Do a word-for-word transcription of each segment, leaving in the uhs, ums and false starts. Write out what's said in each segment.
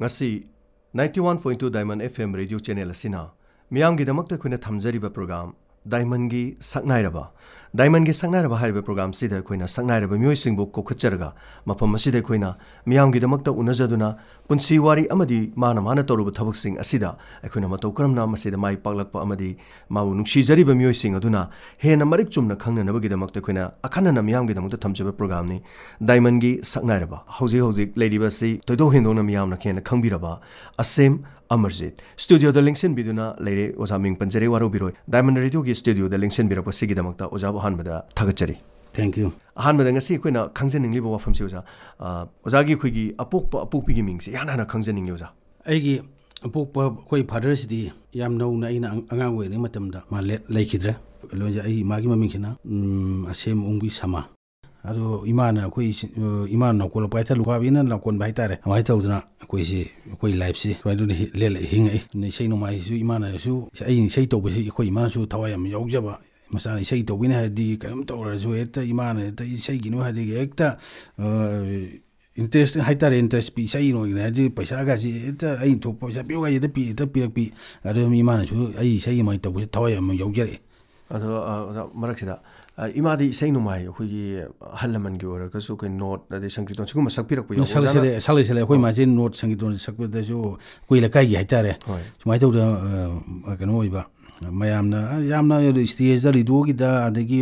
ꯉꯁꯤ ninety one point two Diamond F M radio channel ꯑꯁꯤꯅ ꯃꯤꯌꯥꯝꯒꯤꯗꯃꯛꯇ ꯑꯩꯈꯣꯏꯅ ꯊꯝꯖꯔꯤꯕ program Diamondꯒꯤ ꯁꯛꯅꯥꯏꯔꯕ꯫ Diamondꯒꯤ ꯁꯛꯅꯥꯏꯔꯕ ꯍꯥꯏꯔꯤꯕ program ꯑꯁꯤꯗ ꯑꯩꯈꯣꯏꯅ ꯁꯛꯅꯥꯏꯔꯕ ꯃꯤꯑꯣꯏꯁꯤꯡꯕꯨ ꯀꯧꯈꯠꯆꯔꯒ, ꯃꯐꯝ ꯑꯁꯤꯗ ꯑꯩꯈꯣꯏꯅ ꯃꯤꯌꯥꯝꯒꯤꯗꯃꯛꯇ ꯎꯅꯖꯗꯨꯅ, ꯄꯨꯟꯁꯤ ꯋꯥꯔꯤ ꯑꯃꯗꯤ ꯃꯥꯅ ꯃꯥꯅ ꯇꯧꯔꯨꯕ ꯊꯕꯛꯁꯤꯡ ꯑꯁꯤꯗ ꯑꯩꯈꯣꯏꯅ ꯃꯇꯧ ꯀꯔꯝꯅ ꯃꯁꯤꯗ ꯃꯥꯏ ꯄꯥꯛꯂꯛꯄ ꯑꯃꯗꯤ ꯃꯥꯕꯨ ꯅꯨꯡꯁꯤꯖꯔꯤꯕ ꯃꯤꯑꯣꯏꯁꯤꯡ ꯑꯗꯨꯅ ꯍꯦꯟꯅ ꯃꯔꯤꯛ ꯆꯨꯝꯅ ꯈꯪꯅꯅꯕꯒꯤꯗꯃꯛꯇ ꯑꯩꯈꯣꯏꯅ ꯑꯈꯟꯅꯅ ꯃꯤꯌꯥꯝꯒꯤꯗꯃꯛꯇ ꯊꯝꯖꯕ programꯅꯤ Diamondꯒꯤ ꯁꯛꯅꯥꯏꯔꯕ꯫ ꯍꯧꯖꯤꯛ ꯍꯧꯖꯤꯛ ꯂꯩꯔꯤꯕ ꯑꯁꯤ ꯊꯣꯏꯗꯣꯛ ꯍꯦꯟꯗꯣꯛꯅ ꯃꯤꯌꯥꯝꯅ ꯍꯦꯟꯅ ꯈꯪꯕꯤꯔꯕ ꯑꯁꯦꯝ ꯑꯃꯔꯖꯤꯠ studioꯗ ꯂꯦꯡꯁꯤꯟꯕꯤꯗꯨꯅ ꯂꯩꯔꯦ꯫ ꯑꯣꯖꯥ, ꯃꯤꯡ ꯄꯟꯖꯔꯦ, ꯋꯥꯔꯧꯕꯤꯔꯣꯏ꯫ Diamond radioꯒꯤ studioꯗ ꯂꯦꯡꯁꯤꯟꯕꯤꯔꯛꯄꯁꯤꯒꯤꯗꯃꯛꯇ ꯑꯣꯖꯥꯕꯨ ꯑꯍꯥꯟꯕꯗ ꯊꯥꯒꯠꯆꯔꯤ꯫ Thank you. ꯑꯍꯥꯟꯕꯗ ꯉꯁꯤ ꯑꯩꯈꯣꯏꯅ ꯈꯪꯖꯅꯤꯡꯂꯤꯕ ꯋꯥꯐꯝꯁꯤ, ꯑꯣꯖꯥ, ꯑ, ꯑꯣꯖꯥꯒꯤ ꯑꯩꯈꯣꯏꯒꯤ ꯑꯄꯣꯛꯄ ꯑꯄꯣꯛꯄꯤꯒꯤ ꯃꯤꯡꯁꯤ ꯏꯍꯥꯟ ꯍꯥꯟꯅ ꯈꯪꯖꯅꯤꯡꯉꯤ, ꯑꯣꯖꯥ꯫ ꯑꯩꯒꯤ ꯑꯄꯣꯛꯄ ꯑꯩꯈꯣꯏ fatherꯁꯤꯗꯤ ꯌꯥꯝ ꯅꯧꯅ, ꯑꯩꯅ ꯑꯉ-, ꯑꯉꯥꯡ ꯑꯣꯏꯔꯤꯉꯩ ꯃꯇꯝꯗ ꯃꯥ ꯂꯦ-, ꯂꯩꯈꯤꯗ꯭ꯔꯦ꯫ ꯂꯣꯏꯅ ꯑꯩ, ꯃꯥꯒꯤ ꯃꯃꯤꯡꯁꯤꯅ, ꯎꯝ, ꯑꯁꯦꯝ ꯑꯣꯡꯕꯤ ꯁꯃꯥ꯫ ꯑꯗꯣ ꯏꯃꯥꯅ ꯑꯩꯈꯣꯏ ꯏꯆꯤ-, ꯑ, ꯏꯃꯥꯅ ꯅꯧꯀꯣꯜꯂꯛꯄ ꯍꯥꯏꯇꯥꯔꯦ, ꯂꯨꯈ꯭ꯔꯥꯕꯤꯅ ꯂꯥꯡꯀꯣꯟꯕ ꯍꯥꯏꯇꯥꯔꯦ꯫ ꯑꯗꯨꯃꯥꯏꯅ ꯇꯧꯗꯅ ꯑꯩꯈꯣꯏꯁꯤ, ꯑꯩꯈꯣꯏ lifeꯁꯤ ꯁꯨꯃꯥꯏꯅ ꯇꯧꯗꯅ ꯍꯤ-, ꯂꯦꯜꯂ-, ꯍꯤꯡꯉꯛꯏ꯫ ꯑꯗꯨꯅ ꯏꯁꯩ ꯅꯣꯡꯃꯥꯏꯁꯤꯁꯨ ꯏꯃꯥꯅꯁꯨ, ꯑꯩ ꯏꯁꯩ ꯇꯧꯕꯁꯤ ꯑꯩꯈꯣꯏ ꯏꯃꯥꯅꯁꯨ ꯊꯋꯥꯏ ꯌꯥꯝ ꯌꯥꯎꯖꯕ꯫ ꯃꯆꯥꯅ ꯏꯁꯩ ꯇꯧꯕꯤꯅꯤ ꯍꯥꯏꯔꯗꯤ ꯀꯩꯅꯣꯝ ꯇꯧꯔꯁꯨ ꯍꯦꯛꯇ ꯏꯃꯥꯅ ꯍꯦꯛꯇ ꯏꯁꯩꯒꯤꯅꯣ ꯍꯥꯏꯔꯗꯤ ꯍꯦꯛꯇ, ꯑ, interest ꯍꯥꯏꯇꯥꯔꯦ, interest ꯄꯤ, ꯏꯁꯩ ꯅꯣꯡꯃꯥꯏꯒꯤꯅꯤ ꯍꯥꯏꯔꯗꯤ ꯄꯩꯁꯥꯒꯁꯤ ꯍꯦꯛꯇ ꯑꯩꯅ ꯊꯣꯛꯄ ꯄꯩꯁꯥ ꯄꯤꯌꯨ ꯍꯥꯏꯁꯦ ꯍꯦꯛꯇ ꯄꯤ-, ꯍꯦꯛꯇ ꯄꯤꯔꯛꯄꯤ꯫ ꯑꯗꯨ ꯏꯃꯥꯅꯁꯨ ꯑꯩ ꯏꯁꯩ ꯅꯣꯡꯃꯥꯏ ꯇꯧꯕꯁꯦ ꯊꯋꯥꯏ ꯌꯥꯝ ꯌꯥꯎꯖꯔꯛꯑꯦ꯫ ꯑꯗꯣ, ꯑ, ꯑꯣꯖꯥ, ꯃꯔꯛꯁꯤꯗ, ꯑ, ꯏꯃꯥꯗꯤ ꯏꯁꯩ ꯅꯣꯡꯃꯥꯏ ꯑꯩꯈꯣꯏꯒꯤ ꯑꯍꯜ ꯂꯃꯟꯒꯤ ꯑꯣꯏꯔꯒꯁꯨ ꯑꯩꯈꯣꯏ ꯅꯣꯠ ꯑꯗꯩ ꯁꯪꯀꯤꯔꯇꯣꯟ ꯁꯤꯒꯨꯝꯕ ꯁꯛꯄꯤꯔꯛꯄ ꯌꯥꯎꯕ꯭ꯔꯥ? ꯁꯛꯂꯦ, ꯑꯣꯖꯥꯅ ꯁꯛꯂꯦ, ꯁꯛꯂꯦ, ꯁꯛꯂꯦ꯫ ꯑꯩꯈꯣꯏ ꯑꯣ꯫ ꯃꯥꯁꯦ ꯅꯣꯠ ꯁꯪꯀꯤꯔꯇꯣꯟ ꯁꯛꯄꯗꯁꯨ ꯑꯩꯈꯣꯏ ꯂꯩꯀꯥꯏꯒꯤ ꯍꯥꯏꯇꯥꯔꯦ꯫ ꯍꯣꯏ꯫ ꯁꯨꯃꯥꯏꯅ ꯇꯧꯗꯅ, ꯑ, ꯀꯩꯅꯣ ꯑꯣꯏꯕ, ꯃꯌꯥꯝꯅ, ꯑ, ꯌꯥꯝꯅ stageꯇ ꯔꯦꯗꯤꯑꯣꯒꯤꯗ ꯑꯗꯒꯤ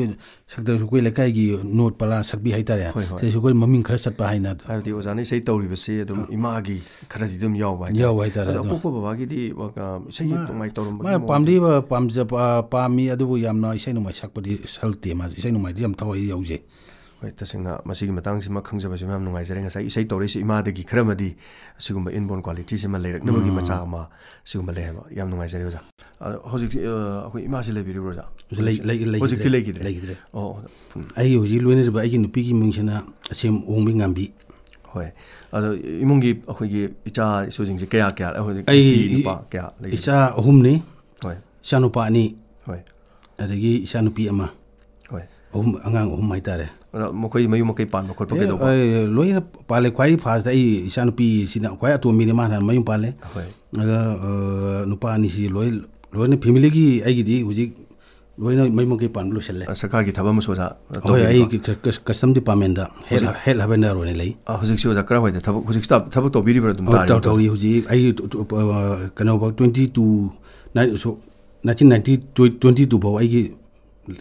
ꯁꯛꯇ꯭ꯔꯁꯨ ꯑꯩꯈꯣꯏ ꯂꯩꯀꯥꯏꯒꯤ ꯅꯣꯠ ꯄꯂꯥ ꯁꯛꯄꯤ ꯍꯥꯏꯇꯥꯔꯦ꯫ ꯍꯣꯏ, ꯍꯣꯏ꯫ ꯁꯤꯗꯁꯨ ꯑꯩꯈꯣꯏ ꯃꯃꯤꯡ ꯈꯔ ꯆꯠꯄ ꯍꯥꯏꯅ꯫ ꯍꯥꯏꯕꯗꯤ ꯑꯣꯖꯥꯅ ꯏꯁꯩ ꯇꯧꯔꯤꯕꯁꯤ ꯑꯗꯨꯝ ꯑ꯫ ꯏꯃꯥꯒꯤ ꯈꯔꯗꯤ ꯑꯗꯨꯝ ꯌꯥꯎꯕ ꯍꯥꯏꯇꯥꯔꯦ꯫ ꯌꯥꯎꯕ ꯍꯥꯏꯇꯥꯔꯦ, ꯑꯗꯣ ꯑꯗꯣ꯫ ꯑꯄꯣꯛꯄ ꯕꯕꯥꯒꯤꯗꯤ, ꯑ, ꯏꯁꯩꯒꯤ ꯃꯥ-, ꯅꯣꯡꯃꯥꯏ ꯇꯧꯔꯝꯕꯒꯤ ꯃꯥ ꯃꯑꯣꯡꯗꯤ? ꯄꯥꯝꯗꯕ, ꯄꯥꯝꯖꯕ, ꯄꯥꯝꯃꯤ, ꯑꯗꯨꯕꯨ ꯌꯥꯝꯅ ꯏꯁꯩ ꯅꯣꯡꯃꯥꯏ ꯁꯛꯄꯗꯤ ꯁꯛꯇꯦ꯫ ꯃꯥꯁꯦ ꯏꯁꯩ ꯅꯣꯡꯃꯥꯏꯗꯤ ꯌꯥꯝ ꯊꯋꯥꯏ ꯌꯥꯎꯖꯩ꯫ ꯍꯣꯏ, ꯇꯁꯦꯡꯅ ꯃꯁꯤꯒꯤ ꯃꯇꯥꯡꯁꯤꯃ ꯈꯪꯖꯕꯁꯤꯃ ꯌꯥꯝ ꯅꯨꯡꯉꯥꯏꯖꯔꯦ꯫ ꯉꯁꯥꯏ ꯏꯁꯩ ꯇꯧꯔꯛꯏꯁꯤ ꯏꯃꯥꯗꯒꯤ ꯈꯔꯃꯗꯤ ꯑꯁꯤꯒꯨꯝꯕ inborn qualityꯁꯤꯃ ꯂꯩꯔꯛꯅꯕꯒꯤ ꯎꯝ꯫ ꯃꯆꯥꯛ ꯑꯃ ꯁꯤꯒꯨꯝꯕ ꯂꯩ ꯍꯥꯏꯕ꯫ ꯌꯥꯝ ꯅꯨꯡꯉꯥꯏꯖꯔꯦ, ꯑꯣꯖꯥ꯫ ꯑꯗꯣ ꯍꯧꯖꯤꯛꯁꯤ, ꯑ, ꯑꯩꯈꯣꯏ ꯏꯃꯥꯁꯤ ꯂꯩꯕꯤꯔꯤꯕ꯭ꯔꯣ, ꯑꯣꯖꯥ? ꯂꯩ-, ꯂꯩ-, ꯂꯩꯈꯤꯗ꯭ꯔꯦ꯫ ꯍꯧꯖꯤꯛꯇꯤ ꯂꯩꯈꯤꯗ꯭ꯔꯦ? ꯂꯩꯈꯤꯗ꯭ꯔꯦ꯫ ꯑꯣ, ꯑꯣ꯫ ꯎꯝ꯫ ꯑꯩꯒꯤ ꯍꯧꯖꯤꯛ ꯂꯣꯏꯅꯔꯤꯕ ꯑꯩꯒꯤ ꯅꯨꯄꯤꯒꯤ ꯃꯤꯡꯁꯤꯅ ꯑꯁꯦꯝ ꯑꯣꯡꯕꯤ ꯉꯥꯝꯕꯤ꯫ ꯍꯣꯏ꯫ ꯑꯗꯣ ꯏꯃꯨꯡꯒꯤ ꯑꯩꯈꯣꯏꯒꯤ ꯏꯆꯥ ꯏꯁꯨꯁꯤꯡꯁꯦ ꯀꯌꯥ ꯀꯌꯥ, ꯍꯧꯖꯤꯛ ꯑꯩ ꯅꯨꯄꯤ ꯏ-, ꯅꯨꯄꯥ ꯀꯌꯥ ꯂꯩꯒꯦ? ꯏꯆꯥ ꯑꯍꯨꯝꯅꯤ꯫ ꯍꯣꯏ꯫ ꯏꯆꯥꯅꯨꯄꯥ ꯑꯅꯤ꯫ ꯍꯣꯏ꯫ ꯑꯗꯒꯤ ꯏꯆꯥꯅꯨꯄꯤ ꯑꯃ꯫ ꯍꯣꯏ꯫ ꯑꯍꯨꯝ, ꯑꯉꯥꯡ ꯑꯍꯨꯝ ꯍꯥꯏꯇꯥꯔꯦ꯫ ꯑꯗ ꯃꯈꯣꯏ ꯃꯌꯨꯝ ꯃꯀꯩ ꯄꯥꯟꯕ ꯈꯣꯠꯄ ꯑꯦ, ꯀꯩꯗꯧꯕ? ꯑꯦ, ꯂꯣꯏꯅ ꯄꯥꯜꯂꯦ꯫ ꯈ꯭ꯋꯥꯏ ꯐꯥꯔꯁꯇ ꯑꯩ ꯏꯆꯥꯅꯨꯄꯤꯁꯤꯅ ꯈ꯭ꯋꯥꯏ ꯑꯇꯣꯝꯕꯤꯅꯤ, ꯃꯥꯅ ꯃꯌꯨꯝ ꯄꯥꯜꯂꯦ꯫ ꯍꯣꯏ꯫ ꯑꯗ ꯑ, ꯅꯨꯄꯥ ꯑꯅꯤꯁꯤ ꯂꯣꯏ, ꯂꯣꯏꯅ ꯐꯦꯃꯤꯂꯤꯒꯤ ꯑꯩꯒꯤꯗꯤ ꯍꯧꯖꯤꯛ ꯂꯣꯏꯅ ꯃꯌꯨꯝ ꯃꯀꯩ ꯄꯥꯟꯕ ꯂꯣꯏꯁꯤꯜꯂꯦ꯫ ꯑ, ꯁꯔꯀꯥꯔꯒꯤ ꯊꯕꯛ ꯑꯃꯁꯨ ꯑꯣꯖꯥ ꯍꯣꯏ, ꯇꯧꯕꯤꯔꯤꯀꯣ? ꯑꯩ ꯀ- ꯀ- ꯀꯁꯇꯝ ꯗꯤꯄꯥꯔꯠꯃꯦꯟꯗ ꯍꯦꯜ ꯍꯧꯖꯤꯛ- ꯍꯦꯜ ꯍꯥꯏꯕꯅ ꯑꯣꯏꯅ ꯂꯩ꯫ ꯑ, ꯍꯧꯖꯤꯛꯁꯤ ꯑꯣꯖꯥ ꯀꯔꯥꯏꯋꯥꯏꯗ ꯊꯕꯛ, ꯍꯧꯖꯤꯛ ꯊꯕꯛ ꯇꯧꯕꯤꯔꯤꯕ꯭ꯔꯥ? ꯑꯗꯨꯝ ꯍꯣꯏ, ꯇꯥꯔꯤꯕ꯭ꯔꯥ? ꯇꯧ- ꯇꯧꯔꯤ꯫ ꯍꯧꯖꯤꯛ ꯑꯩ ꯇꯨ- ꯇꯨ- ꯑ, ꯀꯩꯅꯣꯐꯥꯎ ꯇ꯭ꯋꯦꯟꯇꯤ ꯇꯨ, ꯅꯥꯏꯟ- ꯁꯣ- ꯅꯥꯏꯟꯇꯤꯟ ꯅꯥꯏꯟꯇꯤ ꯇ꯭ꯋꯦꯟꯇꯤ ꯇꯨ ꯐꯥꯎ ꯑꯩꯒꯤ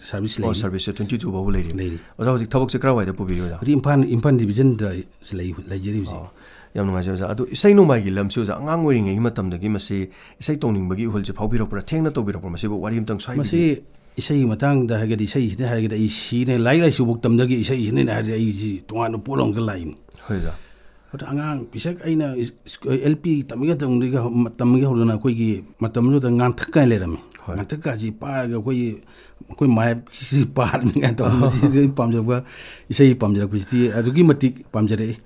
ꯁꯥꯔꯚꯤꯁ ꯑꯣ, ꯂꯩ꯫ ꯁꯥꯔꯚꯤꯁꯁꯦ ꯇ꯭ꯋꯦꯟꯇꯤ ꯇꯨ ꯐꯥꯎꯕ ꯂꯩꯔꯤ꯫ ꯂꯩꯔꯤ꯫ ꯑꯣꯖꯥ ꯍꯧꯖꯤꯛ ꯊꯕꯛꯁꯦ ꯀꯔꯥꯏꯋꯥꯏꯗ ꯄꯨꯕꯤꯔꯤ ꯑꯣꯖꯥ? ꯍꯧꯖꯤꯛ ꯏꯝꯐꯥꯜ, ꯏꯝꯐꯥꯜ ꯗꯤꯕꯤꯖꯟꯗ ꯂꯩ, ꯂꯩꯖꯔꯤ ꯍꯧꯖꯤꯛ꯫ ꯑꯣ, ꯌꯥꯝ ꯅꯨꯡꯉꯥꯏꯖꯩ ꯑꯣꯖꯥ꯫ ꯑꯗꯣ ꯏꯁꯩ ꯅꯣꯡꯃꯥꯏꯒꯤ ꯂꯝꯁꯤ ꯑꯣꯖꯥ ꯑꯉꯥꯡ ꯑꯣꯏꯔꯤꯉꯩꯒꯤ ꯃꯇꯝꯗꯒꯤ ꯃꯁꯤ ꯏꯁꯩ ꯇꯧꯅꯤꯡꯕꯒꯤ ꯏꯍꯨꯜꯁꯦ ꯐꯥꯎꯕꯤꯔꯛꯄ꯭ꯔꯥ? ꯊꯦꯡꯅ ꯇꯧꯕꯤꯔꯛꯄ꯭ꯔꯥ? ꯃꯁꯤꯕꯨ ꯋꯥꯔꯤ ꯑꯃꯇꯪ ꯁ꯭ꯋꯥꯏꯗꯒꯤ꯫ ꯃꯁꯤ ꯏꯁꯩꯒꯤ ꯃꯇꯥꯡꯗ ꯍꯥꯏꯔꯒꯗꯤ, ꯏꯁꯩꯁꯤꯅ ꯍꯥꯏꯔꯒꯗꯤ ꯑꯩ ꯁꯤꯅꯦ, ꯂꯥꯏꯔꯤꯛ ꯂꯥꯏꯁꯨꯐꯥꯎ ꯇꯝꯗꯒꯦ, ꯏꯁꯩꯁꯤꯅ ꯍꯥꯏꯔꯗꯤ ꯑꯩꯁꯤ ꯇꯣꯉꯥꯟꯕ ꯄꯣꯠ ꯑꯃꯒ ꯂꯥꯛꯏꯅꯤ꯫ ꯍꯣꯏ ꯑꯣꯖꯥ꯫ ꯑꯗ ꯑꯉꯥꯡ ꯄꯤꯁꯛ ꯑꯩꯅ ꯏꯁ-, ꯏꯁ-, ꯑꯦꯜ ꯄꯤ ꯇꯝꯃꯤꯒ ꯇꯝꯃꯤꯒ ꯍꯧ-, ꯃ-, ꯇꯝꯃꯤꯒ ꯍꯧꯗꯅ ꯑꯩꯈꯣꯏꯒꯤ ꯃꯇꯝꯗꯨꯗ ꯉꯥꯡꯊꯛ ꯀꯥꯏꯅ ꯂꯩꯔꯝꯃꯤ꯫ ꯍꯣꯏ꯫ ꯉꯥꯡꯊꯛꯀꯥꯁꯤ ꯄꯥꯔꯒ ꯑꯩꯈꯣꯏꯒꯤ, ꯑꯩꯈꯣꯏ ꯃꯥꯏꯞꯁꯤ ꯄꯥꯔꯃꯤ ꯀꯥꯏꯅ ꯇꯧꯔꯝꯕꯁꯤꯗꯤ ꯑꯩ ꯄꯥꯝꯖꯕ, ꯏꯁꯩ ꯄꯥꯝꯖꯔꯛꯄꯁꯤꯗꯤ ꯑꯗꯨꯛꯀꯤ ꯃꯇꯤꯛ ꯄꯥꯝꯖꯔꯛꯏ꯫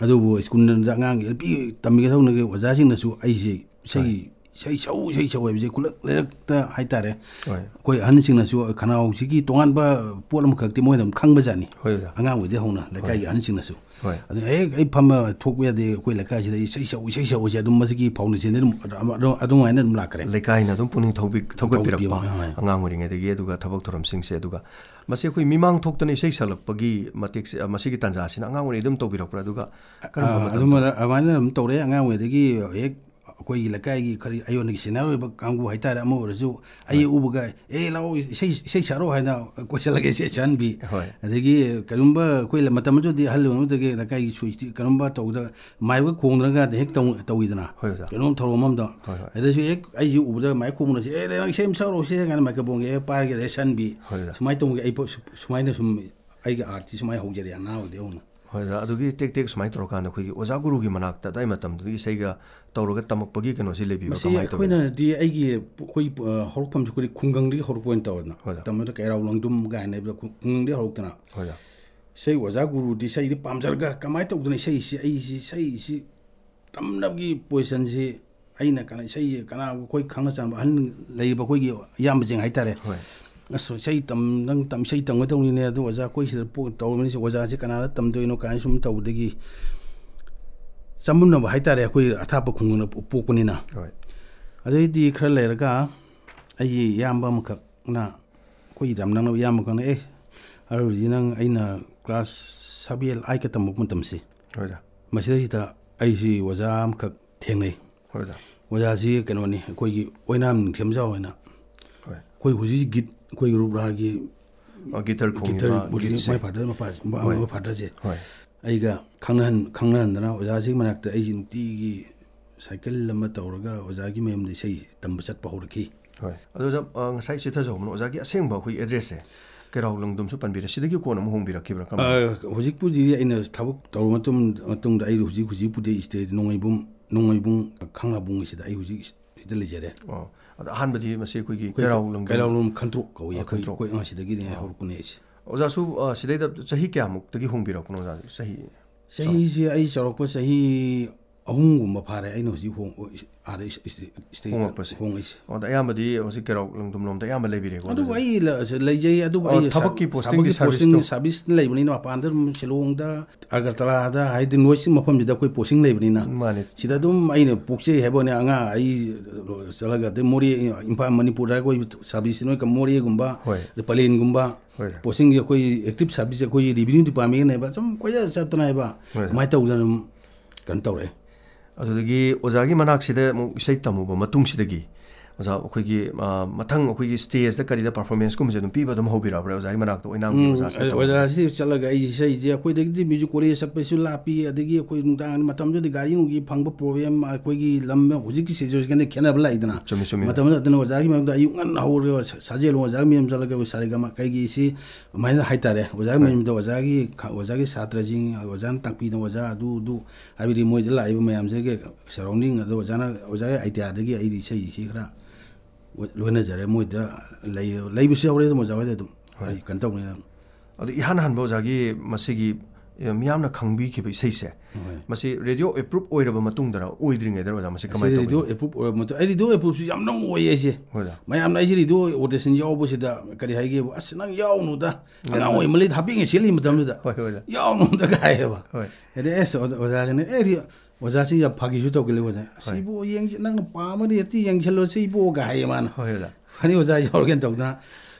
ꯑꯗꯨꯕꯨ ꯁ꯭ꯀꯨꯜꯗ ꯑꯉꯥꯡ ꯑꯦꯜ ꯄꯤ ꯇꯝꯃꯤꯒ ꯍꯧꯅꯒ ꯑꯣꯖꯥꯁꯤꯡꯅꯁꯨ ꯑꯩꯁꯦ ꯏꯁꯩ, ꯏꯁꯩ ꯁꯛꯎ, ꯏꯁꯩ ꯁꯛꯎ ꯍꯥꯏꯕꯁꯦ ꯈꯨꯜꯂꯛ ꯂꯩꯔꯛꯇ ꯍꯥꯏꯇꯥꯔꯦ꯫ ꯍꯣꯏ꯫ ꯑꯩꯈꯣꯏ ꯑꯍꯟꯁꯤꯡꯅꯁꯨ ꯈꯅꯥꯎꯁꯤꯒꯤ ꯇꯣꯉꯥꯟꯕ ꯄꯣꯠ ꯑꯃꯈꯛꯇꯤ ꯃꯣꯏꯅ ꯑꯗꯨꯝ ꯈꯪꯕꯖꯥꯠꯅꯤ꯫ ꯍꯣꯏ ꯑꯣꯖꯥ꯫ ꯑꯉꯥꯡ ꯑꯣꯏꯗꯩ ꯍꯧꯅ ꯂꯩꯀꯥꯏꯒꯤ ꯑꯍꯟꯁꯤꯡꯅꯁꯨ꯫ ꯍꯣꯏ꯫ ꯑꯗꯨ ꯍꯦꯛ ꯑꯩ ꯐꯝꯕ ꯊꯣꯛꯄ ꯌꯥꯗꯦ, ꯑꯩꯈꯣꯏ ꯂꯩꯀꯥꯏꯁꯤꯗ ꯏꯁꯩ ꯁꯛꯎ, ꯏꯁꯩ ꯁꯛꯎꯁꯦ ꯑꯗꯨꯝ ꯃꯁꯤꯒꯤ ꯐꯥꯎꯟꯗꯦꯁꯟꯗ ꯑꯗꯨꯝ, ꯑꯗꯨꯝ, ꯑꯗꯨꯃꯥꯏꯅ ꯑꯗꯨꯝ ꯂꯥꯛꯈ꯭ꯔꯦ꯫ ꯂꯩꯀꯥꯏꯅ ꯑꯗꯨꯝ ꯄꯨꯛꯅꯤꯡ ꯊꯧꯕꯤ-, ꯊꯧꯒꯠꯄꯤꯔꯛꯄ ꯊꯧꯒꯠꯄꯤꯕ, ꯍꯣꯏ꯫ ꯑꯉꯥꯡ ꯑꯣꯏꯔꯤꯉꯩꯗꯒꯤ꯫ ꯑꯗꯨꯒ ꯊꯕꯛ ꯊꯧꯔꯝꯁꯤꯡꯁꯦ, ꯑꯗꯨꯒ ꯃꯁꯤ ꯑꯩꯈꯣꯏ ꯃꯤꯃꯥꯡ ꯊꯣꯛꯇꯅ ꯏꯁꯩ ꯁꯛꯂꯛꯄꯒꯤ ꯃꯇꯤꯛꯁꯦ, ꯃꯁꯤꯒꯤ ꯇꯥꯟꯖꯥꯁꯤꯅ ꯑꯉꯥꯡ ꯑꯣꯏꯔꯤꯉꯩ ꯑꯗꯨꯝ ꯇꯧꯕꯤꯔꯛꯄ꯭ꯔꯥ? ꯑꯗꯨꯒ ꯀꯔꯝꯕ ꯑꯥ, ꯃꯇꯝꯗ? ꯑꯗꯨꯝ ꯑꯗꯨꯃꯥꯏꯅ ꯑꯗꯨꯝ ꯇꯧꯔꯦ꯫ ꯑꯉꯥꯡ ꯑꯣꯏꯔꯤꯉꯩꯗꯒꯤ ꯍꯦꯛ ꯑꯩꯈꯣꯏꯒꯤ ꯂꯩꯀꯥꯏꯒꯤ ꯈꯔ ꯑꯩꯉꯣꯟꯗꯒꯤ ꯁꯦꯅꯤꯌꯔ ꯑꯣꯏꯕ ꯀꯥꯡꯕꯨ ꯍꯥꯏꯇꯥꯔꯦ, ꯑꯃ ꯑꯣꯏꯔꯁꯨ ꯑꯩ ꯎꯕꯒ, "ꯑꯦ, ꯂꯥꯛꯑꯣ, ꯏꯁꯩ, ꯏꯁꯩ ꯁꯛꯑꯔꯣ" ꯍꯥꯏꯅ ꯀꯣꯏꯁꯜꯂꯒ ꯏꯁꯩ ꯁꯛꯍꯟꯕꯤ꯫ ꯍꯣꯏ꯫ ꯑꯗꯒꯤ ꯀꯔꯤꯒꯨꯝꯕ ꯑꯩꯈꯣꯏ ꯃꯇꯝ ꯑꯗꯨꯗꯤ ꯑꯍꯜ ꯑꯣꯏꯕꯗꯒꯤ ꯂꯩꯀꯥꯏꯒꯤ ꯁ꯭ꯋꯤꯁꯇꯤ ꯀꯔꯤꯒꯨꯝꯕ ꯇꯧꯗ ꯃꯥꯏꯕꯒ ꯈꯣꯡꯗꯅꯒ ꯍꯦꯛ ꯇꯧ-, ꯇꯧꯋꯤꯗꯅ꯫ ꯍꯣꯏ, ꯑꯣꯖꯥ꯫ ꯀꯩꯅꯣꯝ ꯊꯧꯔꯝ ꯑꯃꯗ꯫ ꯍꯣꯏ, ꯍꯣꯏ꯫ ꯑꯗꯁꯨ ꯍꯦꯛ ꯑꯩꯁꯦ ꯎꯕꯗ ꯃꯥꯏꯛ ꯈꯣꯡꯕꯅꯁꯦ, "ꯑꯦ, ꯅꯪ ꯏꯁꯩ ꯑꯃ ꯁꯛꯎꯔꯣꯁꯦ" ꯍꯥꯏꯅ ꯃꯥꯏꯀ꯭ꯔꯣꯐꯣꯟꯒ ꯍꯦꯛ ꯄꯥꯏꯔꯒ ꯍꯦꯛ ꯁꯛꯍꯟꯕꯤ꯫ ꯍꯣꯏ, ꯑꯣꯖꯥ꯫ ꯁꯨꯃꯥꯏꯅ ꯇꯧꯕꯒꯤ ꯑꯩ ꯄꯣ-, ꯁꯨ-, ꯁꯨꯃꯥꯏꯅ ꯁꯨꯝ ꯑꯩꯒꯤ ꯑꯥꯔꯠꯁꯤ ꯁꯨꯃꯥꯏꯅ ꯍꯧꯖꯔꯛꯑꯦ ꯑꯉꯥꯡ ꯑꯣꯏꯗꯩ ꯍꯧꯅ꯫ ꯍꯣꯏ, ꯑꯣꯖꯥ꯫ ꯑꯗꯨꯒꯤ ꯇꯦꯛ ꯇꯦꯛ ꯁꯨꯃꯥꯏꯅ ꯇꯧꯔꯀꯥꯟꯗ ꯑꯩꯈꯣꯏꯒꯤ ꯑꯣꯖꯥ ꯒꯨꯔꯨꯒꯤ ꯃꯅꯥꯛꯇ ꯑꯗꯨꯋꯥꯏ ꯃꯇꯝꯗꯨꯗꯒꯤ ꯏꯁꯩꯒ ꯇꯧꯔꯒ ꯇꯝꯃꯛꯄꯒꯤ ꯀꯩꯅꯣꯁꯤ ꯂꯩꯕꯤꯕ꯭ꯔꯥ? ꯃꯁꯤ ꯀꯃꯥꯏꯅ ꯇꯧꯒꯦ? ꯑꯩꯈꯣꯏꯅꯗꯤ ꯑꯩꯒꯤ ꯄꯨ-, ꯑꯩꯈꯣꯏ ꯄꯨ-, ꯑ, ꯍꯧꯔꯛꯐꯝꯁꯦ ꯑꯩꯈꯣꯏꯗꯤ ꯈꯨꯡꯒꯪꯗꯒꯤ ꯍꯧꯔꯛꯄ ꯑꯣꯏꯅ ꯇꯧꯔꯦꯗꯅ꯫ ꯍꯣꯏ, ꯑꯣꯖꯥ꯫ ꯃꯇꯝꯗꯨꯗ ꯀꯩꯔꯥꯎ ꯂꯪꯗꯨꯝ ꯀꯥꯏꯅ ꯂꯩꯕꯗ ꯈꯨꯡ-, ꯈꯨꯡꯒꯪꯗꯒꯤ ꯍꯧꯔꯛꯇꯅ꯫ ꯍꯣꯏ, ꯑꯣꯖꯥ꯫ ꯏꯁꯩ ꯑꯣꯖꯥ ꯒꯨꯔꯨꯗꯤ ꯏꯁꯩꯗꯤ ꯄꯥꯝꯖꯔꯒ ꯀꯃꯥꯏꯅ ꯇꯧꯗꯅ ꯏꯁꯩꯁꯤ, ꯑꯩꯁꯤ ꯏꯁꯩꯁꯤ ꯇꯝꯅꯕꯒꯤ ꯄꯣꯖꯤꯁꯟꯁꯤ ꯑꯩꯅ ꯀꯅꯥ, ꯏꯁꯩ ꯀꯅꯥ ꯑꯩꯈꯣꯏ ꯈꯪꯅ ꯆꯥꯟꯅꯕ ꯑꯍꯟ ꯂꯩꯔꯤꯕ ꯑꯩꯈꯣꯏꯒꯤ ꯏꯌꯥꯝꯕꯁꯤꯡ ꯍꯥꯏꯇꯥꯔꯦ꯫ ꯍꯣꯏ꯫ "ꯑꯁ, ꯏꯁꯩ ꯇꯝ-, ꯅꯪ ꯇꯝ-, ꯏꯁꯩ ꯇꯝꯒꯗꯧꯅꯤꯅꯦ, ꯑꯗꯨ ꯑꯣꯖꯥ ꯑꯩꯈꯣꯏ ꯁꯤꯗ ꯄꯣꯛ-, ꯇꯧꯔꯕꯅꯤꯁꯦ, ꯑꯣꯖꯥꯁꯦ ꯀꯅꯥꯗ ꯇꯝꯗꯣꯏꯅꯣ?" ꯀꯥꯏꯅ ꯁꯨꯝ ꯇꯧꯕꯗꯒꯤ ꯆꯃꯝꯅꯕ ꯍꯥꯏꯇꯥꯔꯦ, ꯑꯩꯈꯣꯏ ꯑꯊꯥꯞꯄ ꯈꯨꯡꯒꯪꯗ ꯄꯣꯛ-, ꯄꯣꯛꯄꯅꯤꯅ꯫ ꯍꯣꯏ꯫ ꯑꯗꯩꯗꯤ ꯈꯔ ꯂꯩꯔꯒ ꯑꯩꯒꯤ ꯏꯌꯥꯝꯕ ꯑꯃꯈꯛꯅ, ꯑꯩꯈꯣꯏꯒꯤ ꯌꯥꯝ ꯅꯛꯅꯕ ꯏꯌꯥꯝꯕ ꯑꯃꯈꯛꯅ, "ꯑꯦ, ꯑꯗꯨꯗꯤ ꯅꯪ, ꯑꯩꯅ ꯀ꯭ꯂꯥꯁ ꯁꯚꯦꯟ, ꯑꯥꯏꯠꯀ ꯇꯝꯃꯛꯄ ꯃꯇꯝꯁꯤ, ꯍꯣꯏꯗ꯫ ꯃꯁꯤꯗꯩꯁꯤꯗ ꯑꯩꯁꯤ ꯑꯣꯖꯥ ꯑꯃꯈꯛ ꯊꯦꯡꯅꯩ꯫ ꯍꯣꯏꯗ꯫ ꯑꯣꯖꯥꯁꯤ ꯀꯩꯅꯣꯅꯤ, ꯑꯩꯈꯣꯏꯒꯤ ꯑꯣꯏꯅꯥꯝ ꯅꯤꯡꯊꯦꯝꯖꯥꯎ ꯍꯥꯏꯅ꯫ ꯍꯣꯏ꯫ ꯑꯩꯈꯣꯏ ꯍꯧꯖꯤꯛ ꯍꯧꯖꯤꯛ ꯒꯤꯠ, ꯑꯩꯈꯣꯏꯒꯤ ꯔꯨꯞ ꯔꯥꯒꯤ ꯑ, ꯒꯤꯇꯔ ꯈꯣꯡꯉꯤꯕ ꯒꯤꯇꯔ ꯒꯤꯠꯁꯦ꯫ ꯃꯥꯏ ꯐꯥꯗꯔ, ꯃꯄꯥꯁꯦ, ꯃ-, ꯍꯣꯏ꯫ ꯃ-, ꯐꯥꯗꯔꯁꯦ꯫ ꯍꯣꯏ꯫ ꯑꯩꯒ ꯈꯪꯅꯍꯟ-, ꯈꯪꯅꯍꯟꯗꯅ ꯑꯣꯖꯥꯁꯤꯒꯤ ꯃꯅꯥꯛꯇ ꯑꯩꯁꯤ ꯅꯨꯡꯇꯤꯒꯤ ꯁꯥꯏꯀꯜ ꯑꯃ ꯇꯧꯔꯒ ꯑꯣꯖꯥꯒꯤ ꯃꯌꯨꯝꯗ ꯏꯁꯩ ꯇꯝꯕ ꯆꯠꯄ ꯍꯧꯔꯛꯈꯤ꯫ ꯍꯣꯏ꯫ ꯑꯗꯣ ꯑꯣꯖꯥ, ꯑ, ꯉꯁꯥꯏ ꯆꯤꯊꯖꯍꯧꯕꯅ ꯑꯣꯖꯥꯒꯤ ꯑꯁꯦꯡꯕ ꯑꯩꯈꯣꯏ addressꯁꯦ ꯀꯩꯔꯥꯎ ꯂꯪꯗꯨꯝꯁꯨ ꯄꯟꯕꯤꯔꯦ꯫ ꯁꯤꯗꯒꯤ ꯀꯣꯟꯅ ꯑꯃꯨꯛ ꯍꯣꯡꯕꯤꯔꯛꯈꯤꯕ꯭ꯔꯥ? ꯀꯃꯥꯏꯅ? ꯑ, ꯍꯧꯖꯤꯛꯄꯨꯗꯤ ꯑꯩꯅ ꯊꯕꯛ ꯇꯧꯔ ꯃꯇꯨꯡ-, ꯃꯇꯨꯡꯗ ꯑꯩ ꯍꯧꯖꯤꯛ, ꯍꯧꯖꯤꯛꯄꯨꯗꯤ ꯁꯤꯗ ꯅꯣꯡꯃꯩꯕꯨꯡ, ꯅꯣꯡꯃꯩꯕꯨꯡ ꯈꯥꯡꯉꯕꯣꯡ ꯁꯤꯗ ꯑꯩ ꯍꯧꯖꯤꯛ ꯁꯤꯗ ꯂꯩꯖꯔꯦ꯫ ꯑꯣ꯫ ꯑꯗꯣ ꯑꯍꯥꯟꯕꯗꯤ ꯃꯁꯤ ꯑꯩꯈꯣꯏꯒꯤ ꯑꯩꯈꯣꯏ ꯀꯩꯔꯥꯎ ꯂꯪꯗꯨꯝ꯫ ꯀꯩꯔꯥꯎ ꯂꯪꯗꯨꯝ ꯈꯟꯇ꯭ꯔꯣꯛ ꯀꯧꯏ꯫ ꯑ, ꯑꯩꯈꯣꯏ, ꯈꯟꯇ꯭ꯔꯣꯛ꯫ ꯑꯩꯈꯣꯏ, ꯑ, ꯁꯤꯗꯒꯤꯅꯦ ꯑꯣ꯫ ꯍꯧꯔꯛꯄꯅꯦ ꯑꯩꯁꯦ꯫ ꯑꯣꯖꯥꯁꯨ, ꯑ, ꯁꯤꯗꯩꯗ ꯆꯍꯤ ꯀꯌꯥꯃꯨꯛꯇꯒꯤ ꯍꯣꯡꯕꯤꯔꯛꯄꯅꯣ ꯑꯣꯖꯥ? ꯆꯍꯤ? ꯆꯍꯤꯁꯦ ꯑꯩ ꯆꯥꯎꯔꯥꯛꯄ ꯆꯍꯤ ꯑꯍꯨꯝꯒꯨꯝꯕ ꯐꯥꯔꯦ ꯑꯩꯅ ꯍꯧꯖꯤꯛ ꯍꯣꯡ-, ꯑꯥꯗ ꯏꯁ-, ꯏꯁ-, ꯏꯁꯇꯦꯠꯇ ꯍꯣꯡꯉꯛꯄꯁꯦ꯫ ꯍꯣꯡꯉꯛꯏꯁꯦ꯫ ꯑꯣ, ꯑꯗ ꯑꯌꯥꯝꯕꯗꯤ ꯍꯧꯖꯤꯛ ꯀꯩꯔꯥꯎ ꯂꯪꯗꯨꯝ ꯂꯣꯝꯗ ꯑꯌꯥꯝꯕ ꯂꯩꯕꯤꯔꯦꯀꯣ ꯑꯗꯨꯕꯨ ꯑꯗꯨꯗꯤ? ꯑꯩ ꯂ-, ꯂꯩꯖꯩ, ꯑꯗꯨꯕꯨ ꯑꯣ, ꯑꯩ ꯊꯕꯛꯀꯤ ꯁꯥ-, ꯄꯣꯁꯇꯤꯡꯒꯤ ꯊꯕꯛꯀꯤ ꯁꯥꯔꯚꯤꯁꯇꯣ? ꯄꯣꯁꯇꯤꯡ ꯁꯥꯔꯚꯤꯁ ꯂꯩꯕꯅꯤꯅ ꯃꯄꯥꯟꯗ ꯑꯗꯨꯝ ꯁꯤꯂꯣꯡꯗ, ꯑꯒꯔꯇꯂꯥꯗ, ꯍꯥꯏꯗꯤ ꯅꯣꯏꯁ ꯃꯐꯝꯁꯤꯗ ꯑꯩꯈꯣꯏ ꯄꯣꯁꯇꯤꯡ ꯂꯩꯕꯅꯤꯅ꯫ ꯃꯥꯅꯦ꯫ ꯁꯤꯗ ꯑꯗꯨꯝ ꯑꯩꯅ ꯄꯣꯛꯆꯩ ꯍꯥꯏꯕ ꯋꯥꯅꯤ, ꯑꯉꯥꯡ ꯑꯩ ꯆꯠꯂꯒ ꯑꯗꯩ ꯃꯣꯔꯦ, ꯏꯝꯐꯥꯜ ꯃꯅꯤꯄꯨꯔꯗ ꯑꯩꯈꯣꯏ ꯁꯥꯔꯚꯤꯁ ꯅꯣꯏ ꯃꯣꯔꯦꯒꯨꯝꯕ, ꯍꯣꯏ꯫ ꯑꯗꯩ ꯄꯂꯦꯟꯒꯨꯝꯕ, ꯍꯣꯏ꯫ ꯄꯣꯁꯇꯤꯡꯁꯦ ꯑꯩꯈꯣꯏ active service ꯑꯩꯈꯣꯏ revenue departmentꯅꯦꯕ, ꯁꯨꯝ ꯀꯣꯏꯆꯠ ꯆꯠꯇꯅ ꯍꯥꯏꯕ, ꯍꯣꯏ꯫ ꯑꯗꯨꯃꯥꯏꯅ ꯇꯧꯗꯅ ꯑꯗꯨꯝ ꯀꯩꯅꯣ ꯇꯧꯔꯛꯑꯦ꯫ ꯑꯗꯨꯗꯒꯤ ꯑꯣꯖꯥꯒꯤ ꯃꯅꯥꯛꯁꯤꯗ ꯑꯃꯨꯛ ꯏꯁꯩ ꯇꯝꯃꯨꯕ ꯃꯇꯨꯡꯁꯤꯗꯒꯤ ꯑꯣꯖꯥ ꯑꯩꯈꯣꯏꯒꯤ, ꯑ, ꯃꯊꯪ ꯑꯩꯈꯣꯏꯒꯤ stageꯇ ꯀꯔꯤꯗ performanceꯀꯨꯝꯕꯁꯦ ꯑꯗꯨꯝ ꯄꯤꯕ ꯑꯗꯨꯝ ꯍꯧꯕꯤꯔꯛꯑꯕ꯭ꯔꯥ ꯑꯣꯖꯥꯒꯤ ꯃꯅꯥꯛꯇ ꯑꯣꯏꯅꯥꯝꯒꯤ ꯎꯝ, ꯑꯣꯖꯥꯁꯤꯅ ꯑ, ꯇꯧꯕ? ꯑꯣꯖꯥꯁꯤ ꯆꯠꯂꯒ ꯑꯩ ꯏꯁꯩꯁꯦ ꯑꯩꯈꯣꯏꯗꯒꯤꯗꯤ music college ꯆꯠꯄꯁꯨ ꯂꯥꯞꯄꯤ, ꯑꯗꯒꯤ ꯑꯩꯈꯣꯏ ꯅꯨꯡꯗꯥꯡ ꯃꯇꯝꯗꯨꯗꯗꯤ ꯒꯥꯔꯤ ꯅꯨꯡꯒꯤ ꯐꯪꯕ problem, ꯑꯩꯈꯣꯏꯒꯤ ꯂꯝ ꯍꯧꯖꯤꯛꯀꯤ situation ꯈꯦꯠꯅꯕ ꯂꯥꯛꯏꯗꯅ꯫ ꯆꯨꯝꯃꯤ, ꯆꯨꯝꯃꯤ꯫ ꯃꯇꯝꯗꯨꯗ ꯑꯗꯨꯅ ꯑꯣꯖꯥꯒꯤ ꯃꯌꯨꯝꯗ ꯑꯌꯨꯛ ꯉꯟꯅ ꯍꯧꯔꯒ ꯁ-, ꯁꯥꯖꯦꯜ ꯑꯣꯖꯥꯒꯤ ꯃꯌꯨꯝ ꯆꯠꯂꯒ ꯑꯩꯈꯣꯏ ꯁꯥꯔꯦꯒꯥꯃꯥ ꯀꯩꯒꯤ ꯁꯤ ꯑꯗꯨꯃꯥꯏꯅ ꯍꯥꯏꯇꯥꯔꯦ꯫ ꯑꯣꯖꯥꯒꯤ ꯍꯣꯏ꯫ ꯃꯌꯨꯝꯗ ꯑꯣꯖꯥꯒꯤ ꯈ-, ꯑꯣꯖꯥꯒꯤ ꯁꯥꯇ꯭ꯔꯁꯤꯡ, ꯑꯣꯖꯥꯅ ꯇꯥꯛꯄꯤꯗꯅ ꯑꯣꯖꯥ ꯑꯗꯨ, ꯑꯗꯨ ꯍꯥꯏꯕꯗꯤ ꯃꯣꯏꯗ ꯂꯥꯛꯏꯕ ꯃꯌꯥꯝꯁꯤꯒꯤ surrounding ꯑꯗꯣ ꯑꯣꯖꯥꯅ, ꯑꯣꯖꯥꯒꯤ ideaꯗꯒꯤ ꯑꯩꯗꯤ ꯏꯁꯩꯁꯤ ꯈꯔ ꯂꯣꯏꯅꯖꯔꯦ꯫ ꯃꯣꯏꯗ ꯂꯩ-, ꯂꯩꯕꯁꯨ ꯌꯥꯎꯔꯦ ꯑꯗꯨꯝ ꯑꯣꯖꯥ ꯍꯣꯏꯗ ꯑꯗꯨꯝ꯫ ꯍꯣꯏ꯫ ꯑꯩ ꯀꯩꯅꯣ ꯇꯧꯕꯅꯤꯅ꯫ ꯑꯗꯣ ꯏꯍꯥꯟ ꯍꯥꯟꯕ ꯑꯣꯖꯥꯒꯤ ꯃꯁꯤꯒꯤ ꯑꯦ, ꯃꯤꯌꯥꯝꯅ ꯈꯪꯕꯤꯈꯤꯕ ꯏꯁꯩꯁꯦ, ꯍꯣꯏ꯫ ꯃꯁꯤ ꯔꯦꯗꯤꯑꯣ ꯑꯦꯄ꯭ꯔꯨꯞ ꯑꯣꯏꯔꯕ ꯃꯇꯨꯡꯗꯔ, ꯑꯣꯏꯗ꯭ꯔꯤꯉꯩꯗꯔ ꯑꯣꯖꯥ, ꯃꯁꯤ ꯑꯁꯤ ꯀꯃꯥꯏꯅ ꯔꯦꯗꯤꯑꯣ ꯇꯧꯕꯅꯣ? ꯑꯦꯄ꯭ꯔꯨꯞ ꯑꯣꯏꯔꯕ ꯃꯇꯨꯡ, ꯑꯩ ꯔꯦꯗꯤꯑꯣ ꯑꯦꯄ꯭ꯔꯨꯞꯁꯨ ꯌꯥꯝ ꯅꯧꯅ ꯑꯣꯏꯌꯦ ꯑꯩꯁꯦ꯫ ꯍꯣꯏ ꯑꯣꯖꯥ. ꯃꯌꯥꯝꯅ ꯑꯩꯁꯦ ꯔꯦꯗꯤꯑꯣ ꯑꯣꯗꯤꯁꯟ ꯌꯥꯎꯕꯁꯤꯗ ꯀꯔꯤ ꯍꯥꯏꯒꯦꯕꯨ, "ꯑꯁ, ꯅꯪ ꯌꯥꯎꯅꯨꯗ, ꯑꯉꯥꯡ ꯑꯣꯏꯃꯜꯂꯤꯗ, ꯍꯥꯞꯄꯤꯉꯩ ꯁꯦꯠꯂꯤ ꯃꯇꯝꯗꯨꯗ ꯍꯣꯏ ꯍꯣꯏ ꯑꯣꯖꯥ. ꯌꯥꯎꯅꯨꯗꯒ" ꯍꯥꯏꯌꯦꯕ꯫ ꯍꯣꯏ. ꯑꯗꯩ ꯑꯁ, ꯑꯣꯖꯥ-, ꯑꯣꯖꯥꯁꯤꯅ, "ꯑꯦ, ꯔꯦꯗꯤꯑꯣ-", ꯑꯣꯖꯥꯁꯤꯡ ꯌꯥꯝ ꯐꯥꯒꯤꯁꯨ ꯇꯧꯒꯜꯂꯦ ꯑꯣꯖꯥ꯫ "ꯑꯁ, ꯍꯣꯏ. ꯏꯕꯣ, ꯌꯦꯡ-, ꯅꯪꯅ ꯄꯥꯝꯃꯗꯤ ꯍꯦꯛꯇ ꯌꯦꯡꯁꯤꯜꯂꯣꯁꯦ ꯏꯕꯣꯒ" ꯍꯥꯏꯌꯦ ꯃꯥꯅ꯫ ꯍꯣꯏ ꯑꯣꯖꯥ. ꯐꯅꯤ ꯑꯣꯖꯥ ꯌꯥꯎꯔꯒꯦꯅ ꯇꯧꯗꯅ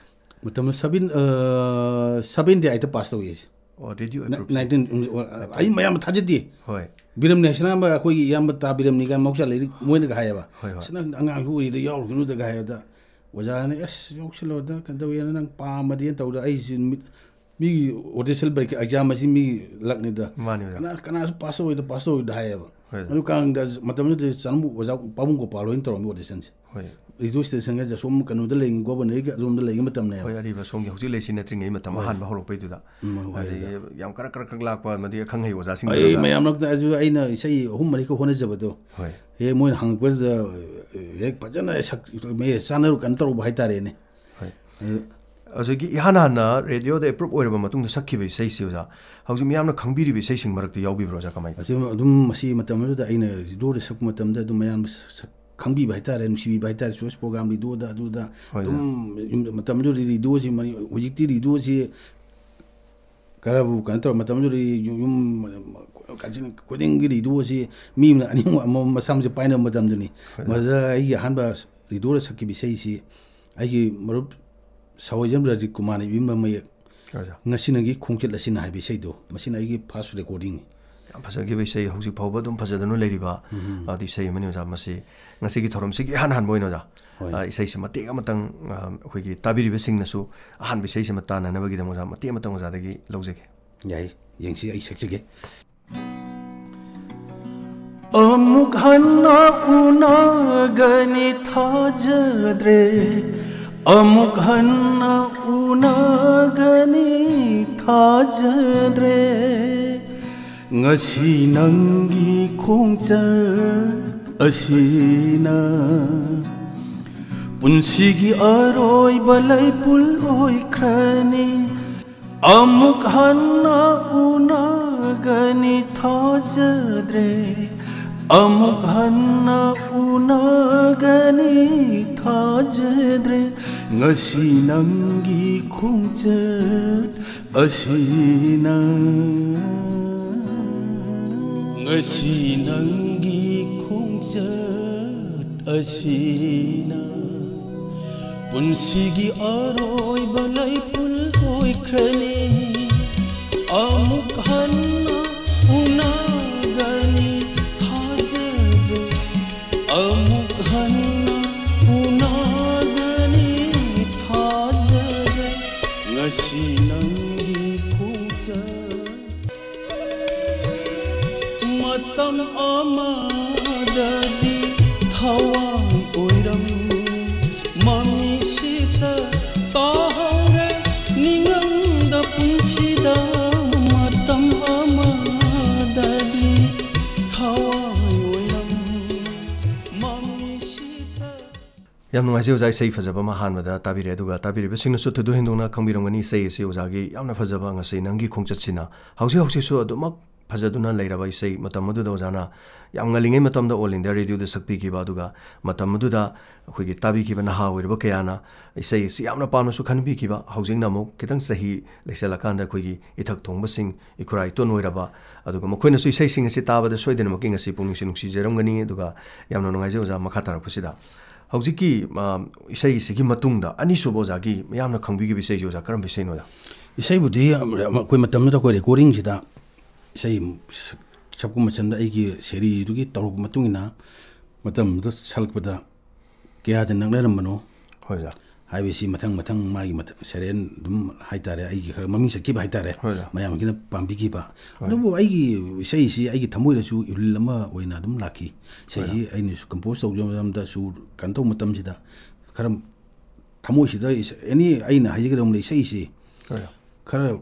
ꯃꯇꯝꯗꯨ ꯁꯕꯦꯟ, ꯑ, ꯁꯕꯦꯟꯇꯤ ꯑꯩꯠꯇ ꯄꯥꯁ ꯇꯧꯏ ꯑꯩꯁꯦ꯫ ꯑꯣ, ꯔꯦꯗꯤꯑꯣ ꯅ-, ꯑꯦꯄ꯭ꯔꯨꯞꯁꯦ. ꯅꯥꯏꯟꯇꯤꯟ, ꯑ, ꯑꯩ ꯃꯌꯥꯝꯅ ꯊꯥꯖꯗꯦ꯫ ꯍꯣꯏ. ꯕꯤꯔꯝꯅꯤ ꯍꯥꯏꯁꯤꯅ ꯑꯩꯈꯣꯏꯒꯤ ꯏꯌꯥꯝꯕ ꯇꯥ ꯕꯤꯔꯝꯅꯤ ꯀꯥꯏꯅ ꯃꯍꯧꯁꯥ ꯂꯩꯔꯤ, ꯃꯣꯏꯅꯒ ꯍꯥꯏꯌꯦꯕ꯫ ꯍꯣꯏ, ꯍꯣꯏ. "ꯑꯁ, ꯅꯪ ꯑꯉꯥꯡꯁꯨ ꯑꯣꯏꯔꯤꯗ ꯌꯥꯎꯔꯨꯈꯤꯅꯨꯗꯒ" ꯍꯥꯏꯕꯗ ꯑꯣꯖꯥꯅ, "ꯑꯁ, ꯌꯥꯎꯁꯤꯜꯂꯣꯗ, ꯀꯩꯅꯣ ꯇꯧꯋꯦꯅ, ꯅꯪ ꯄꯥꯝꯃꯗꯤꯅ" ꯇꯧꯗ ꯑꯩꯁꯤ ꯅꯨꯃꯤꯠ, ꯃꯤꯒꯤ ꯑꯣꯗꯤꯁꯟ ꯑꯦꯛꯖꯥꯝ ꯑꯁꯤ ꯃꯤꯒꯤ ꯂꯛꯅꯤꯗ꯫ ꯃꯥꯅꯤ ꯑꯣꯖꯥ. ꯀꯅꯥ, ꯀꯅꯥꯁꯨ ꯄꯥꯁ ꯇꯧꯔꯣꯏꯗ, ꯄꯥꯁ ꯇꯧꯔꯣꯏꯗ ꯍꯥꯏꯌꯦꯕ꯫ ꯍꯣꯏ. ꯑꯗꯨ ꯀꯥꯟꯗ ꯃꯇꯝꯗꯨꯗ ꯆꯅꯝꯕꯨ ꯑꯣꯖꯥ ꯄꯥꯕꯨꯡ ꯒꯣꯄꯥꯜ ꯍꯣꯏꯅ ꯇꯧꯔꯝꯃꯤ ꯑꯣꯗꯤꯁꯟꯁꯦ꯫ ꯍꯣꯏ. ꯔꯦꯗꯤꯑꯣ ꯁ꯭ꯇꯦꯁꯟꯒ ꯑꯁꯣꯝ ꯀꯩꯅꯣꯗ ꯂꯩꯔꯤ, ꯒꯣꯕꯔꯅꯔꯒꯤ ꯑꯗꯣꯝꯗ ꯂꯩꯔꯤꯉꯩ ꯃꯇꯝꯅꯦꯕ꯫ ꯍꯣꯏ, ꯑꯔꯤꯕ ꯁꯣꯝꯒꯤ ꯍꯧꯖꯤꯛ ꯂꯩꯁꯤ ꯅꯠꯇ꯭ꯔꯤꯉꯩ ꯃꯇꯝ ꯍꯣꯏ. ꯑꯍꯥꯟꯕ ꯍꯧꯔꯛꯄꯩꯗꯨꯗ. ꯎꯝ, ꯍꯣꯏ, ꯍꯥꯏꯗꯤ ꯍꯣꯏ. ꯌꯥꯝ ꯀꯔꯛ ꯀꯔꯛ ꯀꯔꯛ ꯂꯥꯛꯄ ꯑꯃꯗꯤ ꯑꯈꯪ ꯑꯍꯩ ꯑꯣꯖꯥꯁꯤꯡꯗꯨꯒ. ꯑꯩ ꯃꯌꯥꯝ ꯃꯔꯛꯇ ꯑꯩꯁꯨ ꯑꯩꯅ ꯏꯁꯩ ꯑꯍꯨꯝ ꯃꯔꯤꯈꯛ ꯍꯣꯠꯅꯖꯕꯗꯣ, ꯍꯣꯏ. ꯍꯦꯛ ꯃꯣꯏꯅ ꯍꯪꯉꯛꯄꯗꯨꯗ, ꯑꯦ, ꯍꯦꯛ ꯐꯖꯅ ꯁꯛ-, ꯃꯦ-, ꯆꯥꯟꯅꯔꯨ ꯀꯩꯅꯣ ꯇꯧꯔꯨꯕ ꯍꯥꯏꯇꯥꯔꯦꯅꯦ꯫ ꯍꯣꯏ. ꯑꯗꯨ ꯑꯗꯨꯗꯒꯤ ꯏꯍꯥꯟ ꯍꯥꯟꯅ ꯔꯦꯗꯤꯑꯣꯗ ꯑꯦꯄ꯭ꯔꯨꯞ ꯑꯣꯏꯔꯕ ꯃꯇꯨꯡꯗ ꯁꯛꯈꯤꯕ ꯏꯁꯩꯁꯤ ꯑꯣꯖꯥ, ꯍꯧꯖꯤꯛ ꯃꯤꯌꯥꯝꯅ ꯈꯪꯕꯤꯔꯤꯕ ꯏꯁꯩꯁꯤꯡ ꯃꯔꯛꯇ ꯌꯥꯎꯕꯤꯕ꯭ꯔꯣ ꯑꯣꯖꯥ? ꯀꯃꯥꯏꯅ ꯇꯧꯏ? ꯑꯁꯤ ꯑꯗꯨꯝ ꯃꯁꯤ ꯃꯇꯝ ꯑꯗꯨꯗ ꯑꯩꯅ ꯔꯦꯗꯤꯑꯣꯗ ꯁꯛꯄ ꯃꯇꯝꯗ ꯑꯗꯨꯝ ꯃꯌꯥꯝ ꯁꯛ-, ꯈꯪꯕꯤꯕ ꯍꯥꯏꯇꯥꯔꯦ, ꯅꯨꯡꯁꯤꯕꯤꯕ ꯍꯥꯏꯇꯥꯔꯦ, ꯆꯣꯏꯁ ꯄ꯭ꯔꯣꯒ꯭ꯔꯥꯝ ꯔꯦꯗꯤꯑꯣꯗ ꯑꯗꯨꯗ ꯍꯣꯏ, ꯑꯗꯨꯝ ꯌꯨꯝ-, ꯃꯇꯝꯗꯨꯗ ꯔꯦꯗꯤꯑꯣꯁꯤ ꯃꯅꯤ-, ꯍꯧꯖꯤꯛꯇꯤ ꯔꯦꯗꯤꯑꯣꯁꯤ ꯈꯔꯕꯨ ꯀꯩꯅꯣ ꯇꯧꯔ, ꯃꯇꯝꯗꯨꯗ ꯌꯨꯝ, ꯌꯨꯝ ꯀꯥꯆꯤꯟ ꯈꯨꯗꯤꯡꯒꯤ ꯔꯦꯗꯤꯑꯣꯁꯤ ꯃꯤ ꯑꯃꯅ ꯑꯅꯤ ꯑꯍꯨꯝ ꯑꯃꯃꯝ ꯃꯁꯥ ꯃꯁꯥ ꯄꯥꯏꯅꯕ ꯃꯇꯝꯗꯨꯅꯤ꯫ ꯍꯣꯏ. ꯃꯗꯨꯗ ꯑꯩꯒꯤ ꯑꯍꯥꯟꯕ ꯔꯦꯗꯤꯑꯣꯗ ꯁꯛꯈꯤꯕ ꯏꯁꯩꯁꯤ ꯑꯩꯒꯤ ꯃꯔꯨꯞ ꯁꯍꯣꯏꯖꯝ ꯔꯥꯖꯤꯕ ꯀꯨꯃꯥꯔꯅ ꯏꯕꯤꯔꯝꯕ ꯃꯌꯦꯛ, ꯑꯣꯖꯥ. "ꯉꯁꯤ ꯅꯪꯒꯤ ꯈꯣꯡꯆꯠ ꯑꯁꯤꯅ" ꯍꯥꯏꯕ ꯏꯁꯩꯗꯣ, ꯃꯁꯤꯅ ꯑꯩꯒꯤ ꯐꯥꯔꯁ ꯔꯦꯀꯣꯔꯗꯤꯡꯅꯤ꯫ ꯌꯥꯝ ꯐꯖꯈꯤꯕ ꯏꯁꯩ, ꯍꯧꯖꯤꯛ ꯐꯥꯎꯕ ꯑꯗꯨꯝ ꯐꯖꯗꯨꯅ ꯂꯩꯔꯤꯕ, ꯎꯝ. ꯑꯗꯨ ꯏꯁꯩ ꯑꯃꯅꯤ ꯑꯣꯖꯥ. ꯃꯁꯤ ꯉꯁꯤꯒꯤ ꯊꯧꯔꯝꯁꯤꯒꯤ ꯏꯍꯥꯟ ꯍꯥꯟꯕ ꯑꯣꯏꯅ ꯑꯣꯖꯥ, ꯍꯣꯏ. ꯑ, ꯏꯁꯩꯁꯤ ꯃꯇꯦꯛ ꯑꯃꯇꯪ, ꯑ, ꯑꯩꯈꯣꯏꯒꯤ ꯇꯥꯕꯤꯔꯤꯕꯁꯤꯡꯅꯁꯨ ꯑꯍꯥꯟꯕ ꯏꯁꯩꯁꯤꯃ ꯇꯥꯅꯅꯕꯒꯤꯗꯃꯛ ꯑꯣꯖꯥ, ꯃꯇꯦꯛ ꯑꯃꯇꯪ ꯑꯣꯖꯥꯗꯒꯤ ꯂꯧꯖꯒꯦ꯫ ꯌꯥꯏ, ꯌꯦꯡꯁꯤ, ꯑꯩ ꯁꯛꯆꯒꯦ꯫ ꯑꯃꯨꯛ ꯍꯟꯅ ꯎꯅꯒꯅꯤ ꯊꯥꯖꯗ꯭ꯔꯦ, ꯑꯃꯨꯛ ꯍꯟꯅ ꯎꯅꯒꯅꯤ ꯊꯥꯖꯗ꯭ꯔꯦ꯫ ꯉꯁꯤ ꯅꯪꯒꯤ ꯈꯣꯡꯆꯠ ꯑꯁꯤꯅ ꯄꯨꯟꯁꯤꯒꯤ ꯑꯔꯣꯏꯕ ꯂꯩꯄꯨꯜ ꯑꯣꯏꯈ꯭ꯔꯅꯤ꯫ ꯑꯃꯨꯛ ꯍꯟꯅ ꯎꯅꯒꯅꯤ ꯊꯥꯖꯗ꯭ꯔꯦ, ꯑꯃꯨꯛ ꯍꯟꯅ ꯎꯅꯒꯅꯤ ꯊꯥꯖꯗ꯭ꯔꯦ, ꯉꯁꯤ ꯅꯪꯒꯤ ꯈꯣꯡꯆꯠ ꯑꯁꯤꯅ, ꯉꯁꯤ ꯅꯪꯒꯤ ꯈꯣꯡꯆꯠ ꯑꯁꯤꯅ ꯄꯨꯟꯁꯤꯒꯤ ꯑꯔꯣꯏꯕ ꯂꯩꯄꯨꯜ ꯑꯣꯏꯈ꯭ꯔꯅꯤ꯫ ꯑꯃꯨꯛ ꯍꯟꯅ ꯎꯅꯒꯅꯤ ꯊꯥꯖꯗ꯭ꯔꯦ, ꯑꯃꯨꯛ ꯍꯟꯅ ꯎꯅꯒꯅꯤ ꯊꯥꯖꯗ꯭ꯔꯦ, ꯉꯁꯤ ꯅꯪꯒꯤ ꯈꯣꯡꯆꯠ꯫ ꯃꯇꯝ ꯑꯃꯗꯗꯤ ꯊꯋꯥꯏ ꯑꯣꯏꯔꯝ ꯃꯃꯤꯁꯤꯗ ꯇꯥꯍꯧꯔꯦ ꯅꯤꯡꯉꯝꯗ ꯄꯨꯟꯁꯤꯗ꯫ ꯃꯇꯝ ꯑꯃꯗꯗꯤ ꯊꯋꯥꯏ ꯑꯣꯏꯔꯝ ꯃꯃꯤꯁꯤꯗ꯫ ꯌꯥꯝ ꯅꯨꯡꯉꯥꯏꯖꯩ ꯑꯣꯖꯥ, ꯏꯁꯩ ꯐꯖꯕ ꯑꯃ ꯑꯍꯥꯟꯕꯗ ꯇꯥꯕꯤꯔꯦ, ꯑꯗꯨꯒ ꯇꯥꯕꯤꯔꯤꯕꯁꯤꯡꯅꯁꯨ ꯊꯣꯏꯗꯣꯛ ꯍꯦꯟꯗꯣꯛꯅ ꯈꯪꯕꯤꯔꯝꯒꯅꯤ ꯏꯁꯩ ꯑꯁꯤ ꯑꯣꯖꯥꯒꯤ ꯌꯥꯝꯅ ꯐꯖꯕ ꯉꯁꯤ ꯅꯪꯒꯤ ꯈꯣꯡꯆꯠꯁꯤꯅ ꯍꯧꯖꯤꯛ ꯍꯧꯖꯤꯛꯁꯨ ꯑꯗꯨꯃꯛ ꯐꯖꯗꯨꯅ ꯂꯩꯔꯕ ꯏꯁꯩ꯫ ꯃꯇꯝ ꯑꯗꯨꯗ ꯑꯣꯖꯥꯅ ꯌꯥꯝ ꯉꯜꯂꯤꯉꯩ ꯃꯇꯝꯗ All India Radio ꯗ ꯁꯛꯄꯤꯈꯤꯕ, ꯑꯗꯨꯒ ꯃꯇꯝ ꯑꯗꯨꯗ ꯑꯩꯈꯣꯏꯒꯤ ꯇꯥꯕꯤꯈꯤꯕ ꯅꯍꯥ ꯑꯣꯏꯔꯕ ꯀꯌꯥꯅ ꯏꯁꯩ ꯑꯁꯤ ꯌꯥꯝꯅ ꯄꯥꯝꯅꯁꯨ ꯈꯟꯕꯤꯈꯤꯕ, ꯍꯧꯖꯤꯛꯅ ꯑꯃꯨꯛ ꯈꯤꯇꯪ ꯆꯍꯤ ꯂꯩꯁꯜꯂꯀꯥꯟꯗ ꯑꯩꯈꯣꯏꯒꯤ ꯏꯊꯛ ꯊꯣꯡꯕꯁꯤꯡ, ꯏꯈꯨꯔꯥ ꯏꯇꯣꯟ ꯑꯣꯏꯔꯕ, ꯑꯗꯨꯒ ꯃꯈꯣꯏꯅꯁꯨ ꯏꯁꯩꯁꯤꯡ ꯑꯁꯤ ꯇꯥꯕꯗ ꯁꯣꯏꯗꯅꯃꯛꯀꯤ ꯉꯁꯤ ꯄꯨꯛꯅꯤꯡꯁꯤ ꯅꯨꯡꯁꯤꯖꯔꯝꯒꯅꯤ꯫ ꯑꯗꯨꯒ ꯌꯥꯝꯅ ꯅꯨꯡꯉꯥꯏꯖꯩ ꯑꯣꯖꯥ, ꯃꯈꯥ ꯇꯥꯔꯛꯄꯁꯤꯗ ꯍꯧꯖꯤꯛꯀꯤ, ꯑ, ꯏꯁꯩꯁꯤꯒꯤ ꯃꯇꯨꯡꯗ ꯑꯅꯤꯁꯨꯕ ꯑꯣꯖꯥꯒꯤ ꯃꯌꯥꯝꯅ ꯈꯪꯕꯤꯈꯤꯕ ꯏꯁꯩꯁꯤ ꯑꯣꯖꯥ ꯀꯔꯝꯕ ꯏꯁꯩꯅꯣ ꯑꯣꯖꯥ? ꯏꯁꯩꯕꯨꯗꯤ ꯑꯩꯈꯣꯏ ꯃꯇꯝꯗꯨꯗ ꯑꯩꯈꯣꯏ recording ꯁꯤꯗ ꯏꯁꯩ ꯁꯛ-, ꯁꯛꯄ ꯃꯇꯝꯗ ꯑꯩꯒꯤ ꯁꯦꯔꯤꯗꯨꯒꯤ ꯇꯧꯔꯛꯄ ꯃꯇꯨꯡ ꯏꯟꯅ ꯃꯇꯝꯗꯨꯗ ꯁꯛꯂꯛꯄꯗ ꯀꯌꯥꯗ ꯅꯛꯅꯔꯝꯕꯅꯣ ꯍꯣꯏ ꯑꯣꯖꯥ꯫ ꯍꯥꯏꯕꯁꯤ ꯃꯊꯪ ꯃꯊꯪ ꯃꯥꯒꯤ ꯃꯊꯪ ꯁꯦꯔꯦꯟ ꯑꯗꯨꯝ ꯍꯥꯏꯇꯥꯔꯦ, ꯑꯩꯒꯤ ꯈꯔ ꯃꯃꯤꯡ ꯆꯠꯈꯤꯕ ꯍꯥꯏꯇꯥꯔꯦ, ꯍꯣꯏ ꯑꯣꯖꯥ꯫ ꯃꯌꯥꯝꯒꯤꯅ ꯄꯥꯝꯕꯤꯈꯤꯕ꯫ ꯍꯣꯏ꯫ ꯑꯗꯨꯕꯨ ꯑꯩꯒꯤ ꯏꯁꯩꯁꯤ ꯑꯩꯒꯤ ꯊꯃꯣꯏꯗꯁꯨ ꯏꯍꯨꯜ ꯑꯃ ꯑꯣꯏꯅ ꯑꯗꯨꯝ ꯂꯥꯛꯈꯤ꯫ ꯏꯁꯩꯁꯤ ꯍꯣꯏ꯫ ꯑꯩꯅꯁꯨ compose ꯇꯧꯖꯕ ꯃꯇꯝꯗꯁꯨ ꯀꯩꯅꯣ ꯇꯧꯕ ꯃꯇꯝꯁꯤꯗ ꯈꯔ ꯊꯃꯣꯏꯁꯤꯗ ꯏꯁ-, any ꯑꯩꯅ ꯍꯥꯏꯖꯒꯗꯧꯕ ꯏꯁꯩꯁꯤ ꯍꯣꯏ꯫ ꯈꯔ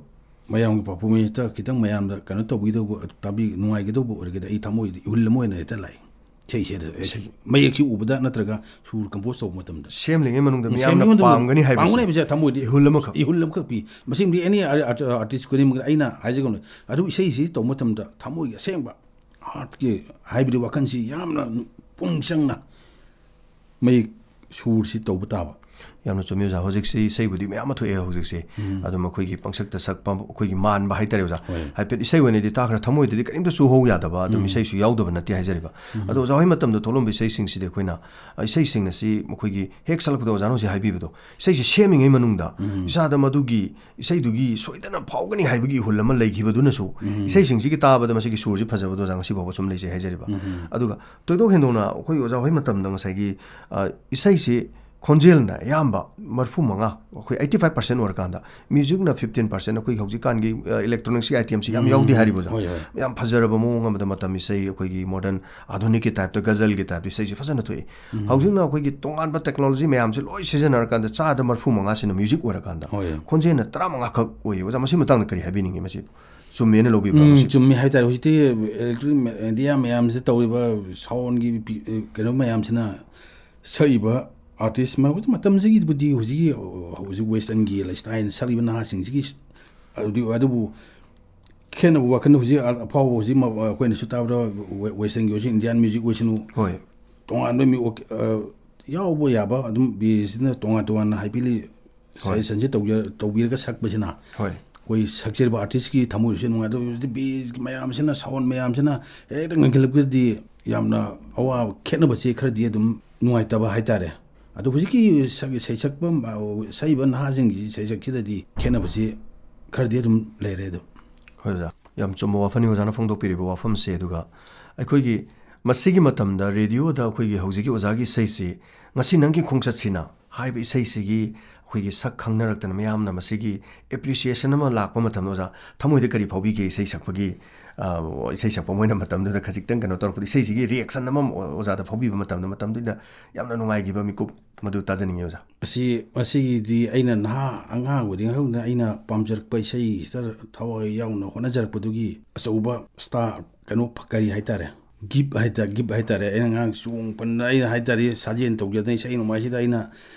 ꯃꯌꯥꯝꯒꯤ performance ꯇ ꯈꯤꯇꯪ ꯃꯌꯥꯝꯗ ꯀꯩꯅꯣ ꯇꯧꯕꯤꯗꯧꯕ, ꯇꯥꯕꯤ-, ꯅꯨꯡꯉꯥꯏꯒꯗꯧꯕ ꯑꯣꯏꯔꯒꯗꯤ ꯑꯩ ꯊꯃꯣꯏꯗ ꯏꯍꯨꯜ ꯑꯃ ꯑꯣꯏꯅ ꯍꯦꯛꯇ ꯂꯥꯛꯏ꯫ ꯏꯁꯩꯁꯦ ꯃꯌꯦꯛꯁꯤ ꯎꯕꯗ ꯅꯠꯇ꯭ꯔꯒ ꯁꯨꯔ ꯀꯝꯄꯣꯖ ꯇꯧꯕ ꯃꯇꯝꯗ? ꯁꯦꯝꯂꯤꯉꯩ ꯃꯅꯨꯡꯗ ꯁꯦꯝꯂꯤꯉꯩ ꯃꯅꯨꯡꯗ ꯃꯌꯥꯝꯅ ꯄꯥꯝꯒꯅꯤ ꯍꯥꯏꯕꯁꯦ꯫ ꯄꯥꯝꯒꯅꯤ ꯍꯥꯏꯕꯁꯦ ꯊꯃꯣꯏꯗꯤ ꯏꯍꯨꯜ ꯑꯃꯈꯛ꯫ ꯏꯍꯨꯜ ꯑꯃꯈꯛ ꯄꯤ꯫ ꯃꯁꯤꯃꯗꯤ ꯑꯦꯅꯤ ꯑꯥꯔꯇꯤꯁ ꯈꯨꯗꯤꯡꯃꯛꯇ ꯑꯩꯅ ꯍꯥꯏꯖꯒꯅꯨ꯫ ꯑꯗꯨ ꯏꯁꯩꯁꯤ ꯇꯧꯕ ꯃꯇꯝꯗ ꯊꯃꯣꯏꯒꯤ ꯑꯁꯦꯡꯕ ꯍꯥꯔꯠꯀꯤ ꯍꯥꯏꯕꯗꯤ ꯋꯥꯈꯜꯁꯤ ꯌꯥꯝꯅ ꯄꯨꯛꯅꯤꯡ ꯆꯪꯅ ꯃꯌꯦꯛ ꯁꯨꯔꯁꯤ ꯇꯧꯕ ꯇꯥꯕ꯫ ꯌꯥꯝꯅ ꯆꯨꯝꯃꯤ ꯑꯣꯖꯥ꯫ ꯍꯧꯖꯤꯛꯁꯤ ꯏꯁꯩꯕꯨꯗꯤ ꯃꯌꯥꯝ ꯑꯃ ꯊꯣꯛꯑꯦ ꯍꯧꯖꯤꯛꯁꯦ꯫ ꯑꯗꯨꯝ ꯑꯩꯈꯣꯏꯒꯤ ꯄꯪꯁꯛꯇ ꯁꯛꯄ, ꯑꯩꯈꯣꯏꯒꯤ ꯃꯥꯟꯕ ꯍꯥꯏꯇꯥꯔꯦ ꯑꯣꯖꯥ꯫ ꯍꯣꯏ꯫ ꯍꯥꯏꯐꯦꯠ ꯏꯁꯩ ꯑꯣꯏꯅꯗꯤ ꯇꯥꯈ꯭ꯔ ꯊꯃꯣꯏꯗꯗꯤ ꯀꯔꯤꯝꯇ ꯆꯨꯍꯧ ꯌꯥꯗꯕ ꯑꯗꯨꯝ ꯏꯁꯩꯁꯨ ꯌꯥꯎꯗꯕ ꯅꯠꯇꯦ ꯍꯥꯏꯖꯔꯤꯕ꯫ ꯑꯗꯣ ꯑꯣꯖꯥ ꯍꯣꯏ ꯃꯇꯝꯗ ꯊꯣꯛꯂꯝꯕ ꯏꯁꯩꯁꯤꯡꯁꯤꯗꯤ ꯑꯩꯈꯣꯏꯅ, ꯑ, ꯏꯁꯩꯁꯤꯡ ꯑꯁꯤ ꯃꯈꯣꯏꯒꯤ ꯍꯦꯛ ꯁꯛꯂꯛꯄꯗ ꯑꯣꯖꯥꯅ ꯍꯧꯖꯤꯛ ꯍꯥꯏꯕꯤꯕꯗꯣ, ꯏꯁꯩꯁꯦ ꯁꯦꯝꯃꯤꯉꯩ ꯃꯅꯨꯡꯗ ꯏꯁꯥꯗ ꯃꯗꯨꯒꯤ ꯏꯁꯩꯗꯨꯒꯤ ꯁꯣꯏꯗꯅ ꯐꯥꯎꯒꯅꯤ ꯍꯥꯏꯕꯒꯤ ꯏꯍꯨꯜ ꯑꯃ ꯂꯩꯈꯤꯕꯗꯨꯅꯁꯨ ꯏꯁꯩꯁꯤꯡꯁꯤꯒꯤ ꯇꯥꯕꯗ ꯃꯁꯤꯒꯤ ꯁꯨꯔꯁꯤ ꯐꯖꯕꯗꯣ ꯑꯣꯖꯥ ꯉꯁꯤ ꯐꯥꯎꯕ ꯁꯨꯝ ꯂꯩꯖꯩ ꯍꯥꯏꯖꯔꯤꯕ꯫ ꯑꯗꯨꯒ ꯊꯣꯏꯗꯣꯛ ꯍꯦꯟꯗꯣꯛꯅ ꯑꯩꯈꯣꯏ ꯑꯣꯖꯥ ꯍꯣꯏ ꯃꯇꯝꯗ ꯉꯁꯥꯏꯒꯤ, ꯑ, ꯏꯁꯩꯁꯤ ꯈꯣꯟꯖꯦꯜꯅ ꯑꯌꯥꯝꯕ ꯃꯔꯤꯐꯨ ꯃꯉꯥ, ꯑꯩꯈꯣꯏ eighty five percent ꯑꯣꯏꯔꯀꯥꯟꯗ, ꯃ꯭ꯌꯨꯖꯤꯛꯅ fifteen percent, ꯑꯩꯈꯣꯏ ꯍꯧꯖꯤꯛꯀꯥꯟꯒꯤ, ꯑ, ꯏꯂꯦꯛꯇ꯭ꯔꯣꯅꯤꯛꯁꯀꯤ ꯑꯥꯏꯇꯦꯝꯁꯤ ꯌꯥꯝ ꯌꯥꯎꯗꯦ ꯍꯥꯏꯔꯤꯕ ꯑꯣꯖꯥ꯫ ꯍꯣꯏ, ꯍꯣꯏ꯫ ꯌꯥꯝ ꯐꯖꯔꯕ ꯃꯑꯣꯡ ꯑꯃꯗ ꯃꯇꯝ ꯏꯁꯩ ꯑꯩꯈꯣꯏꯒꯤ ꯃꯣꯗꯔꯟ ꯑꯥꯙꯨꯅꯤꯛꯀꯤ ꯇꯥꯏꯞꯇ, ꯒꯖꯜꯒꯤ ꯇꯥꯏꯞꯇ ꯏꯁꯩꯁꯤ ꯐꯖꯅ ꯊꯣꯛꯏ꯫ ꯍꯧꯖꯤꯛꯅ ꯑꯩꯈꯣꯏꯒꯤ ꯇꯣꯉꯥꯟꯕ ꯇꯦꯛꯅꯣꯂꯣꯖꯤ ꯃꯌꯥꯝꯁꯤ ꯂꯣꯏ ꯁꯤꯖꯤꯟꯅꯔꯀꯥꯟꯗ ꯆꯥꯗ ꯃꯔꯤꯐꯨ ꯃꯉꯥꯁꯤꯅ ꯃ꯭ꯌꯨꯖꯤꯛ ꯑꯣꯏꯔꯀꯥꯟꯗ ꯍꯣꯏ꯫ ꯈꯣꯟꯖꯦꯜꯅ ꯇꯔꯥꯃꯉꯥ ꯈꯛ ꯑꯣꯏꯌꯦ꯫ ꯑꯣꯖꯥ, ꯃꯁꯤ ꯃꯇꯥꯡꯗ ꯀꯔꯤ ꯍꯥꯏꯕꯤꯅꯤꯡꯉꯤ? ꯃꯁꯤ ꯆꯨꯝꯃꯦꯅ ꯂꯧꯕꯤꯕ꯭ꯔꯥ? ꯎꯝ, ꯃꯁꯤ ꯆꯨꯝꯃꯦ ꯍꯥꯏꯇꯥꯔꯦ꯫ ꯍꯧꯖꯤꯛꯇꯤ ꯏꯂꯦꯛꯇ꯭ꯔꯣꯅꯤꯛ ꯃꯦꯗꯤꯌꯥ ꯃꯌꯥꯝꯁꯤꯗ ꯇꯧꯔꯤꯕ ꯁꯥꯎꯟꯒꯤ ꯄꯤ-, ꯀꯩꯅꯣ ꯃꯌꯥꯝꯁꯤꯅ ꯁꯛꯏꯕ ꯑꯥꯔꯇꯤꯁ ꯃ-, ꯍꯧꯖꯤꯛ ꯃꯇꯝꯁꯤꯒꯤꯕꯨꯗꯤ ꯍꯧꯖꯤꯛꯀꯤ, ꯍꯧꯖꯤꯛ ꯋꯦꯁꯇꯔꯟꯒꯤ ꯂꯥꯏꯞ ꯏꯁꯇꯥꯏꯜ ꯁꯛꯂꯤꯕ ꯅꯍꯥꯁꯤꯡꯁꯤꯒꯤ ꯑꯗꯨ-, ꯑꯗꯨꯕꯨ ꯈꯦꯠꯅꯕ ꯋꯥꯈꯜ ꯍꯧꯖꯤꯛ ꯑꯐꯥꯎꯕ ꯍꯧꯖꯤꯛ ꯃ-, ꯑꯩꯈꯣꯏꯅꯁꯨ ꯇꯥꯕꯗ ꯋꯦ-, ꯋꯦꯁꯇꯔꯟꯒꯤ ꯑꯣꯏꯁꯨ, ꯏꯟꯗꯤꯌꯥꯟ ꯃ꯭ꯌꯨꯖꯤꯛ ꯑꯣꯏꯁꯅꯨ, ꯍꯣꯏ꯫ ꯇꯣꯉꯥꯟꯕ ꯃ꯭ꯌꯨ-, ꯑ, ꯌꯥꯎꯕ ꯌꯥꯕ ꯑꯗꯨꯝ ꯕꯦꯁꯁꯤꯅ ꯇꯣꯉꯥꯟ ꯇꯣꯉꯥꯟꯅ ꯍꯥꯏꯕꯤꯔꯤ ꯍꯣꯏ꯫ ꯁꯖꯦꯁꯟꯁꯦ ꯇꯧꯖ-, ꯇꯧꯕꯤꯔꯒ ꯁꯛꯄꯁꯤꯅ ꯍꯣꯏ꯫ ꯑꯩꯈꯣꯏ ꯁꯛꯆꯔꯤꯕ ꯑꯥꯔꯇꯤꯁꯀꯤ ꯊꯃꯣꯏꯁꯨ ꯅꯨꯡꯉꯥꯏꯇꯕ, ꯍꯧꯖꯤꯛꯇꯤ ꯕꯦꯁꯀꯤ ꯃꯌꯥꯝꯁꯤꯅ, ꯁꯥꯎꯟ ꯃꯌꯥꯝꯁꯤꯅ ꯍꯦꯛꯇ ꯉꯪꯈꯠꯂꯛꯄꯗꯗꯤ ꯌꯥꯝꯅ ꯑꯋꯥꯕ, ꯈꯦꯠꯅꯕꯁꯤ ꯈꯔꯗꯤ ꯑꯗꯨꯝ ꯅꯨꯡꯉꯥꯏꯇꯕ ꯍꯥꯏꯇꯥꯔꯦ꯫ ꯑꯗꯣ ꯍꯧꯖꯤꯛꯀꯤ ꯁꯛ-, ꯏꯁꯩ ꯁꯛꯄ, ꯁꯛꯏꯕ ꯅꯍꯥꯁꯤꯡꯒꯤ ꯏꯁꯩ ꯁꯛꯁꯤꯗꯗꯤ ꯈꯦꯠꯅꯕꯁꯤ ꯈꯔꯗꯤ ꯑꯗꯨꯝ ꯂꯩꯔꯦ ꯑꯗꯨꯝ꯫ ꯍꯣꯏ ꯑꯣꯖꯥ, ꯌꯥꯝ ꯆꯨꯝꯕ ꯋꯥꯐꯝꯅꯤ ꯑꯣꯖꯥꯅ ꯐꯣꯡꯗꯣꯛꯄꯤꯔꯤꯕ ꯋꯥꯐꯝꯁꯦ꯫ ꯑꯗꯨꯒ ꯑꯩꯈꯣꯏꯒꯤ ꯃꯁꯤꯒꯤ ꯃꯇꯝꯗ ꯔꯦꯗꯤꯑꯣꯗ ꯑꯩꯈꯣꯏꯒꯤ ꯍꯧꯖꯤꯛꯀꯤ ꯑꯣꯖꯥꯒꯤ ꯏꯁꯩꯁꯤ, "ꯉꯁꯤ ꯅꯪꯒꯤ ꯈꯣꯡꯆꯠꯁꯤꯅ" ꯍꯥꯏꯕ ꯏꯁꯩꯁꯤꯒꯤ ꯑꯩꯈꯣꯏꯒꯤ ꯁꯛ ꯈꯪꯅꯔꯛꯇꯅ ꯃꯌꯥꯝꯅ ꯃꯁꯤꯒꯤ ꯑꯦꯄ꯭ꯔꯤꯁꯤꯌꯦꯁꯟ ꯑꯃ ꯂꯥꯛꯄ ꯃꯇꯝꯗ, ꯑꯣꯖꯥ, ꯊꯃꯣꯏꯗ ꯀꯔꯤ ꯐꯥꯎꯕꯤꯒꯦ? ꯏꯁꯩ ꯁꯛꯄꯒꯤ, ꯑ, ꯏꯁꯩ ꯁꯛꯄ ꯃꯣꯏꯅ ꯃꯇꯝꯗꯨꯗ ꯈꯖꯤꯛꯇꯪ ꯀꯩꯅꯣ ꯇꯧꯔꯛꯄꯗ, ꯏꯁꯩꯁꯤꯒꯤ ꯔꯤꯌꯦꯛꯁꯟ ꯑꯃ ꯑꯣꯖꯥꯗ ꯐꯥꯎꯕꯤꯕ ꯃꯇꯝꯗ, ꯃꯇꯝꯗꯨꯗ ꯌꯥꯝꯅ ꯅꯨꯡꯉꯥꯏꯈꯤꯕ ꯃꯤꯀꯨꯞ ꯃꯗꯨ ꯇꯥꯖꯅꯤꯡꯉꯤ ꯑꯣꯖꯥ꯫ ꯑꯁꯤ, ꯃꯁꯤꯒꯤꯗꯤ ꯑꯩꯅ ꯅꯍꯥ ꯑꯉꯥꯡ ꯑꯣꯏꯔꯤꯉꯩ ꯍꯧꯅ ꯑꯩꯅ ꯄꯥꯝꯖꯔꯛꯄ ꯏꯁꯩꯁꯤꯗ ꯊꯋꯥꯏ ꯌꯥꯎꯅ ꯍꯣꯠꯅꯖꯔꯛꯄꯗꯨꯒꯤ ꯑꯆꯧꯕ ꯁ꯭ꯇꯥꯔ, ꯀꯩꯅꯣ, ꯀꯔꯤ ꯍꯥꯏꯇꯥꯔꯦ, ꯒꯤꯞ ꯍꯥꯏꯇꯥꯔꯦ, ꯒꯤꯞ ꯍꯥꯏꯇꯥꯔꯦ꯫ ꯑꯩꯅ ꯑꯉꯥꯡ ꯆꯣꯡ ꯄꯟꯗꯅ, ꯑꯩꯅ ꯍꯥꯏꯇꯥꯔꯦ, ꯁꯥꯖꯦꯜ ꯇꯧꯖꯗꯅ ꯏꯁꯩ ꯅꯣꯡꯃꯥꯏꯁꯤꯗ ꯑꯩꯅ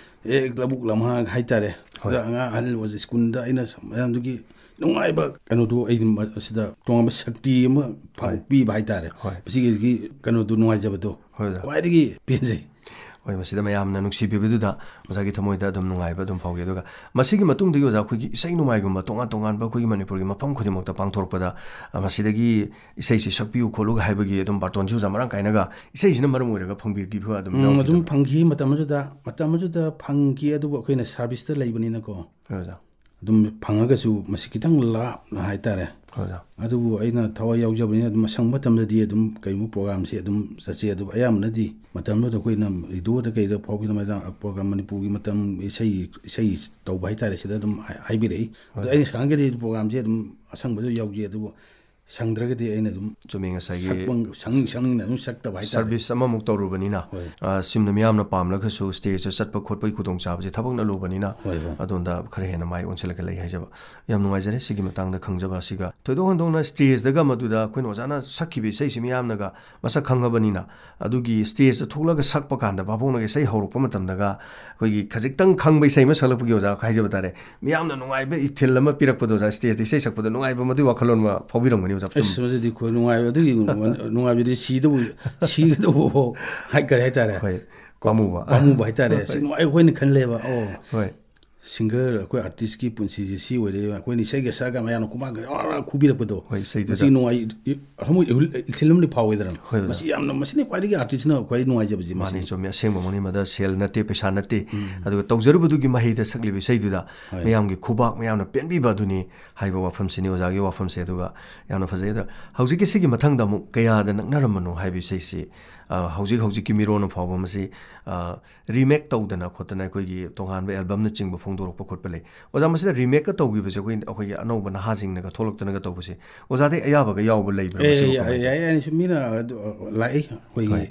ꯍꯦꯛ ꯂꯧꯕꯨꯛ ꯂꯝꯍꯥꯡ ꯍꯥꯏꯇꯥꯔꯦ, ꯍꯣꯏ꯫ ꯑꯗ ꯑꯉꯥꯡ ꯑꯍꯜ ꯑꯣꯖꯥ ꯁ꯭ꯀꯨꯜꯗ ꯑꯩꯅ ꯃꯌꯥꯝꯗꯨꯒꯤ ꯅꯨꯡꯉꯥꯏꯕ ꯀꯩꯅꯣꯗꯣ ꯑꯩ ꯃ-, ꯁꯤꯗ ꯇꯣꯉꯥꯟꯕ ꯁꯛꯇꯤ ꯑꯃ ꯐꯥꯎ ꯍꯣꯏ꯫ ꯄꯤꯕ ꯍꯥꯏꯇꯥꯔꯦ꯫ ꯍꯣꯏ꯫ ꯃꯁꯤꯒꯤ ꯀꯩꯅꯣꯗꯣ ꯅꯨꯡꯉꯥꯏꯖꯕꯗꯣ ꯍꯣꯏ, ꯑꯣꯖꯥ꯫ ꯈ꯭ꯋꯥꯏꯗꯒꯤ ꯄꯦꯟꯖꯩ꯫ ꯍꯣꯏ, ꯃꯁꯤꯗ ꯃꯌꯥꯝꯅ ꯅꯨꯡꯁꯤꯕꯤꯕꯗꯨꯗ ꯑꯣꯖꯥꯒꯤ ꯊꯃꯣꯏꯗ ꯑꯗꯨꯝ ꯅꯨꯡꯉꯥꯏꯕ ꯑꯗꯨꯝ ꯐꯥꯎꯈꯤ꯫ ꯑꯗꯨꯒ ꯃꯁꯤꯒꯤ ꯃꯇꯨꯡꯗꯒꯤ ꯑꯣꯖꯥ, ꯑꯩꯈꯣꯏꯒꯤ ꯏꯁꯩ ꯅꯣꯡꯃꯥꯏꯒꯨꯝꯕ ꯇꯣꯉꯥꯟ ꯇꯣꯉꯥꯟꯕ ꯑꯩꯈꯣꯏꯒꯤ ꯃꯅꯤꯄꯨꯔꯒꯤ ꯃꯐꯝ ꯈꯨꯗꯤꯡꯃꯛꯇ ꯄꯥꯡꯊꯣꯔꯛꯄꯗ, ꯑ, ꯃꯁꯤꯗꯒꯤ ꯏꯁꯩꯁꯤ ꯁꯛꯄꯤꯌꯨ ꯈꯣꯠꯂꯨ ꯍꯥꯏꯕꯒꯤ ꯑꯗꯨꯝ ꯕꯥꯔꯇꯣꯟꯁꯨ ꯑꯣꯖꯥ ꯃꯔꯥꯡ ꯀꯥꯏꯅꯒ ꯏꯁꯩꯁꯤꯅ ꯃꯔꯝ ꯑꯣꯏꯔꯒ ꯐꯪꯕꯤꯈꯤꯕ ꯑꯗꯨꯝ ꯎꯝ, ꯑꯗꯨꯝ ꯌꯥꯎꯈꯤꯗꯕ꯭ꯔꯥ? ꯐꯪꯈꯤ꯫ ꯃꯇꯝ ꯑꯗꯨꯗ, ꯃꯇꯝ ꯑꯗꯨꯗ ꯐꯪꯈꯤ꯫ ꯑꯗꯨꯕꯨ ꯑꯩꯈꯣꯏꯅ ꯁꯥꯔꯚꯤꯁꯇ ꯂꯩꯕꯅꯤꯅꯀꯣ, ꯍꯣꯏ, ꯑꯣꯖꯥ꯫ ꯑꯗꯨꯝ ꯐꯪꯉꯒꯁꯨ ꯃꯁꯤ ꯈꯤꯇꯪ ꯂꯥꯞꯅ ꯍꯥꯏꯇꯥꯔꯦ꯫ ꯍꯣꯏ, ꯑꯣꯖꯥ꯫ ꯑꯗꯨꯕꯨ ꯑꯩꯅ ꯊꯋꯥꯏ ꯌꯥꯎꯖꯕꯅꯤꯅ ꯑꯗꯨꯝ ꯑꯁꯪꯕ ꯃꯇꯝꯗꯗꯤ ꯑꯗꯨꯝ ꯀꯔꯤꯒꯨꯝꯕ ꯄ꯭ꯔꯣꯒꯥꯝꯁꯤ ꯑꯗꯨꯝ ꯆꯠꯆꯩ꯫ ꯑꯗꯨꯕꯨ ꯑꯌꯥꯝꯕꯅꯗꯤ ꯃꯇꯝꯗꯨꯗ ꯑꯩꯈꯣꯏꯅ ꯔꯦꯗꯤꯑꯣꯗ ꯀꯩꯗ ꯐꯥꯎꯈꯤꯕ ꯃꯇꯝ, ꯄ꯭ꯔꯣꯒꯥꯝ ꯃꯅꯤꯄꯨꯔꯒꯤ ꯃꯇꯝ ꯏꯁꯩ, ꯏꯁꯩ ꯇꯧꯕ ꯍꯥꯏꯇꯥꯔꯦ, ꯁꯤꯗ ꯑꯗꯨꯝ ꯍꯥꯏ-, ꯍꯥꯏꯕꯤꯔꯛꯏ꯫ ꯑꯗꯣ ꯍꯣꯏ꯫ ꯑꯩꯅ ꯁꯪꯉꯒꯗꯤ ꯄ꯭ꯔꯣꯒꯥꯝꯁꯦ ꯑꯗꯨꯝ ꯑꯁꯪꯕꯗ ꯌꯥꯎꯖꯩ꯫ ꯑꯗꯨꯕꯨ ꯁꯪꯗ꯭ꯔꯒꯗꯤ ꯑꯩꯅ ꯑꯗꯨꯝ ꯆꯨꯝꯃꯤ, ꯉꯁꯥꯏꯒꯤ ꯁꯛꯄ, ꯁꯛꯅꯤꯡ, ꯁꯛꯅꯤꯡꯅ ꯑꯗꯨꯝ ꯁꯛꯇꯕ ꯍꯥꯏꯇꯥꯔꯦ꯫ ꯁꯔꯚꯤꯁ ꯑꯃꯃꯨꯛ ꯇꯧꯔꯨꯕꯅꯤꯅ, ꯍꯣꯏ꯫ ꯑ, ꯁꯤꯝꯅ ꯃꯤꯌꯥꯝꯅ ꯄꯥꯝꯂꯒꯁꯨ ꯁ꯭ꯇꯦꯖꯇ ꯆꯠꯄ ꯈꯣꯠꯄꯒꯤ ꯈꯨꯗꯣꯡꯆꯥꯕꯁꯦ ꯊꯕꯛꯅ ꯂꯨꯕꯅꯤꯅ, ꯍꯣꯏ, ꯍꯣꯏ꯫ ꯑꯗꯣꯝꯗ ꯈꯔ ꯍꯦꯟꯅ ꯃꯥꯏ ꯑꯣꯟꯁꯤꯜꯂꯒ ꯂꯩ ꯍꯥꯏꯖꯕ꯫ ꯌꯥꯝ ꯅꯨꯡꯉꯥꯏꯖꯔꯦ ꯁꯤꯒꯤ ꯃꯇꯥꯡꯗ ꯈꯪꯖꯕ ꯑꯁꯤꯒ꯫ ꯊꯣꯏꯗꯣꯛ ꯍꯦꯟꯗꯣꯛꯅ ꯁ꯭ꯇꯦꯖꯇꯒ ꯃꯗꯨꯗ ꯑꯩꯈꯣꯏꯅ ꯑꯣꯖꯥꯅ ꯁꯛꯈꯤꯕ ꯏꯁꯩꯁꯤ ꯃꯤꯌꯥꯝꯅꯒ ꯃꯁꯛ ꯈꯪꯉꯕꯅꯤꯅ, ꯑꯗꯨꯒꯤ ꯁ꯭ꯇꯦꯖꯇ ꯊꯣꯛꯂꯒ ꯁꯛꯄ ꯀꯥꯟꯗ ꯚꯥꯕꯣꯛꯅꯒ ꯏꯁꯩ ꯍꯧꯔꯛꯄ ꯃꯇꯝꯗꯒ ꯑꯩꯈꯣꯏꯒꯤ ꯈꯖꯤꯛꯇꯪ ꯈꯪꯕ ꯏꯁꯩ ꯑꯃ ꯁꯛꯂꯛꯄꯒꯤ, ꯑꯣꯖꯥ ꯍꯥꯏꯖꯕ ꯇꯥꯔꯦ, ꯃꯤꯌꯥꯝꯅ ꯅꯨꯡꯉꯥꯏꯕ ꯏꯊꯤꯜ ꯑꯃ ꯄꯤꯔꯛꯄꯗꯣ, ꯑꯣꯖꯥ, ꯁ꯭ꯇꯦꯖꯇ ꯏꯁꯩ ꯁꯛꯄꯗ ꯅꯨꯡꯉꯥꯏꯕ, ꯃꯗꯨꯒꯤ ꯋꯥꯈꯜꯂꯣꯟ ꯑꯃ ꯐꯥꯎꯕꯤꯔꯝꯒꯅꯤ, ꯑꯣꯖꯥ, ꯆꯨꯝ-, ꯑꯁ, ꯃꯗꯨꯗꯤ ꯈꯣꯏ ꯅꯨꯡꯉꯥꯏꯕ, ꯑꯗꯨꯒꯤ ꯅꯨꯡꯉꯥꯏꯕꯗꯤ ꯁꯤꯗꯕꯨ, ꯁꯤꯒꯗꯧꯕ ꯐꯥꯎ ꯍꯥꯏ-, ꯀꯔꯤ ꯍꯥꯏꯇꯥꯔꯦ? ꯍꯣꯏ, ꯄꯥꯝꯃꯨꯕ꯫ ꯄꯥꯝꯃꯨꯕ ꯍꯥꯏꯇꯥꯔꯦ꯫ ꯁꯤ ꯍꯣꯏ꯫ ꯅꯨꯡꯉꯥꯏ, ꯑꯩꯈꯣꯏꯅ ꯈꯟ ꯂꯩꯕ, ꯑꯣ, ꯍꯣꯏ꯫ ꯁꯤꯡꯒꯔ, ꯑꯩꯈꯣꯏ ꯑꯥꯔꯇꯤꯁꯀꯤ ꯄꯨꯟꯁꯤꯁꯦ ꯁꯤ ꯑꯣꯏꯔꯦ, ꯑꯩꯈꯣꯏꯅ ꯏꯁꯩꯒ ꯁꯛꯑꯒ ꯃꯌꯥꯝꯅ ꯈꯨꯕꯥꯛꯀ ꯑꯔ ꯑꯔ ꯈꯨꯕꯤꯔꯛꯄꯗꯣ, ꯍꯣꯏ, ꯏꯁꯩꯗꯨꯗ꯫ ꯃꯁꯤ ꯅꯨꯡꯉꯥꯏ-, ꯊꯃꯣꯏ ꯏꯍꯨꯜ-, ꯏꯊꯤꯜ ꯑꯃꯗꯤ ꯐꯥꯎꯏꯗꯅ꯫ ꯍꯣꯏ, ꯑꯣꯖꯥ꯫ ꯃꯁꯤ ꯌꯥꯝꯅ, ꯃꯁꯤꯅꯤ ꯈ꯭ꯋꯥꯏꯗꯒꯤ ꯑꯥꯔꯇꯤꯁꯅ ꯈ꯭ꯋꯥꯏ ꯅꯨꯡꯉꯥꯏꯖꯕꯁꯤ, ꯃꯥꯅꯤ, ꯃꯁꯤꯅꯤ꯫ ꯆꯨꯝꯃꯤ, ꯑꯁꯦꯡꯕꯃꯛꯅꯤ꯫ ꯃꯗ ꯁꯦꯜ ꯅꯠꯇꯦ, ꯄꯩꯁꯥ ꯅꯠꯇꯦ, ꯎꯝ꯫ ꯑꯗꯨꯒ ꯇꯧꯖꯔꯨꯕꯗꯨꯒꯤ ꯃꯍꯩꯗ ꯁꯛꯂꯤꯕ ꯏꯁꯩꯗꯨꯗ ꯍꯣꯏ꯫ ꯃꯌꯥꯝꯒꯤ ꯈꯨꯕꯥꯛ, ꯃꯌꯥꯝꯅ ꯄꯦꯟꯕꯤꯕ ꯑꯗꯨꯅꯤ ꯍꯥꯏꯕ ꯋꯥꯐꯝꯁꯤꯅꯤ ꯑꯣꯖꯥꯒꯤ ꯋꯥꯐꯝꯁꯦ꯫ ꯑꯗꯨꯒ ꯌꯥꯝꯅ ꯐꯖꯩ꯫ ꯑꯗꯣ ꯍꯧꯖꯤꯛꯀꯤ ꯁꯤꯒꯤ ꯃꯊꯪꯗ ꯑꯃꯨꯛ ꯀꯌꯥꯗ ꯅꯛꯅꯔꯝꯕꯅꯣ ꯍꯥꯏꯕ ꯏꯁꯩꯁꯤ, ꯑ, ꯍꯧꯖꯤꯛ ꯍꯧꯖꯤꯛꯀꯤ ꯃꯤꯔꯣꯟꯅ ꯐꯥꯎꯕ ꯃꯁꯤ, ꯑ, ꯔꯤꯃꯦꯛ ꯇꯧꯗꯅ ꯈꯣꯠꯇꯅ ꯑꯩꯈꯣꯏꯒꯤ ꯇꯣꯉꯥꯟꯕ ꯑꯦꯜꯕꯝꯅꯆꯤꯡꯕ ꯐꯣꯡꯗꯣꯔꯛꯄ ꯈꯣꯠꯄ ꯂꯩ꯫ ꯑꯣꯖꯥ, ꯃꯁꯤꯗ ꯔꯤꯃꯦꯛꯀ ꯇꯧꯈꯤꯕꯁꯦ ꯑꯩꯈꯣꯏ, ꯑꯩꯈꯣꯏꯒꯤ ꯑꯅꯧꯕ ꯅꯍꯥꯁꯤꯡꯅꯒ ꯊꯣꯛꯂꯛꯇꯅꯒ ꯇꯧꯕꯁꯦ, ꯑꯣꯖꯥꯗꯩ ꯑꯌꯥꯕꯒ ꯌꯥꯎꯕ ꯂꯩꯕ꯭ꯔꯥ? ꯑꯦ, ꯃꯁꯤꯕꯨ ꯌꯥꯏ, ꯀꯃꯥꯏꯅ ꯇꯧꯏ? ꯌꯥꯏ, ꯌꯥꯏ, ꯁꯨꯝ ꯃꯤꯅ ꯑꯗꯨ, ꯑ, ꯂꯥꯛꯏ, ꯑꯩꯈꯣꯏꯒꯤ, ꯍꯣꯏ꯫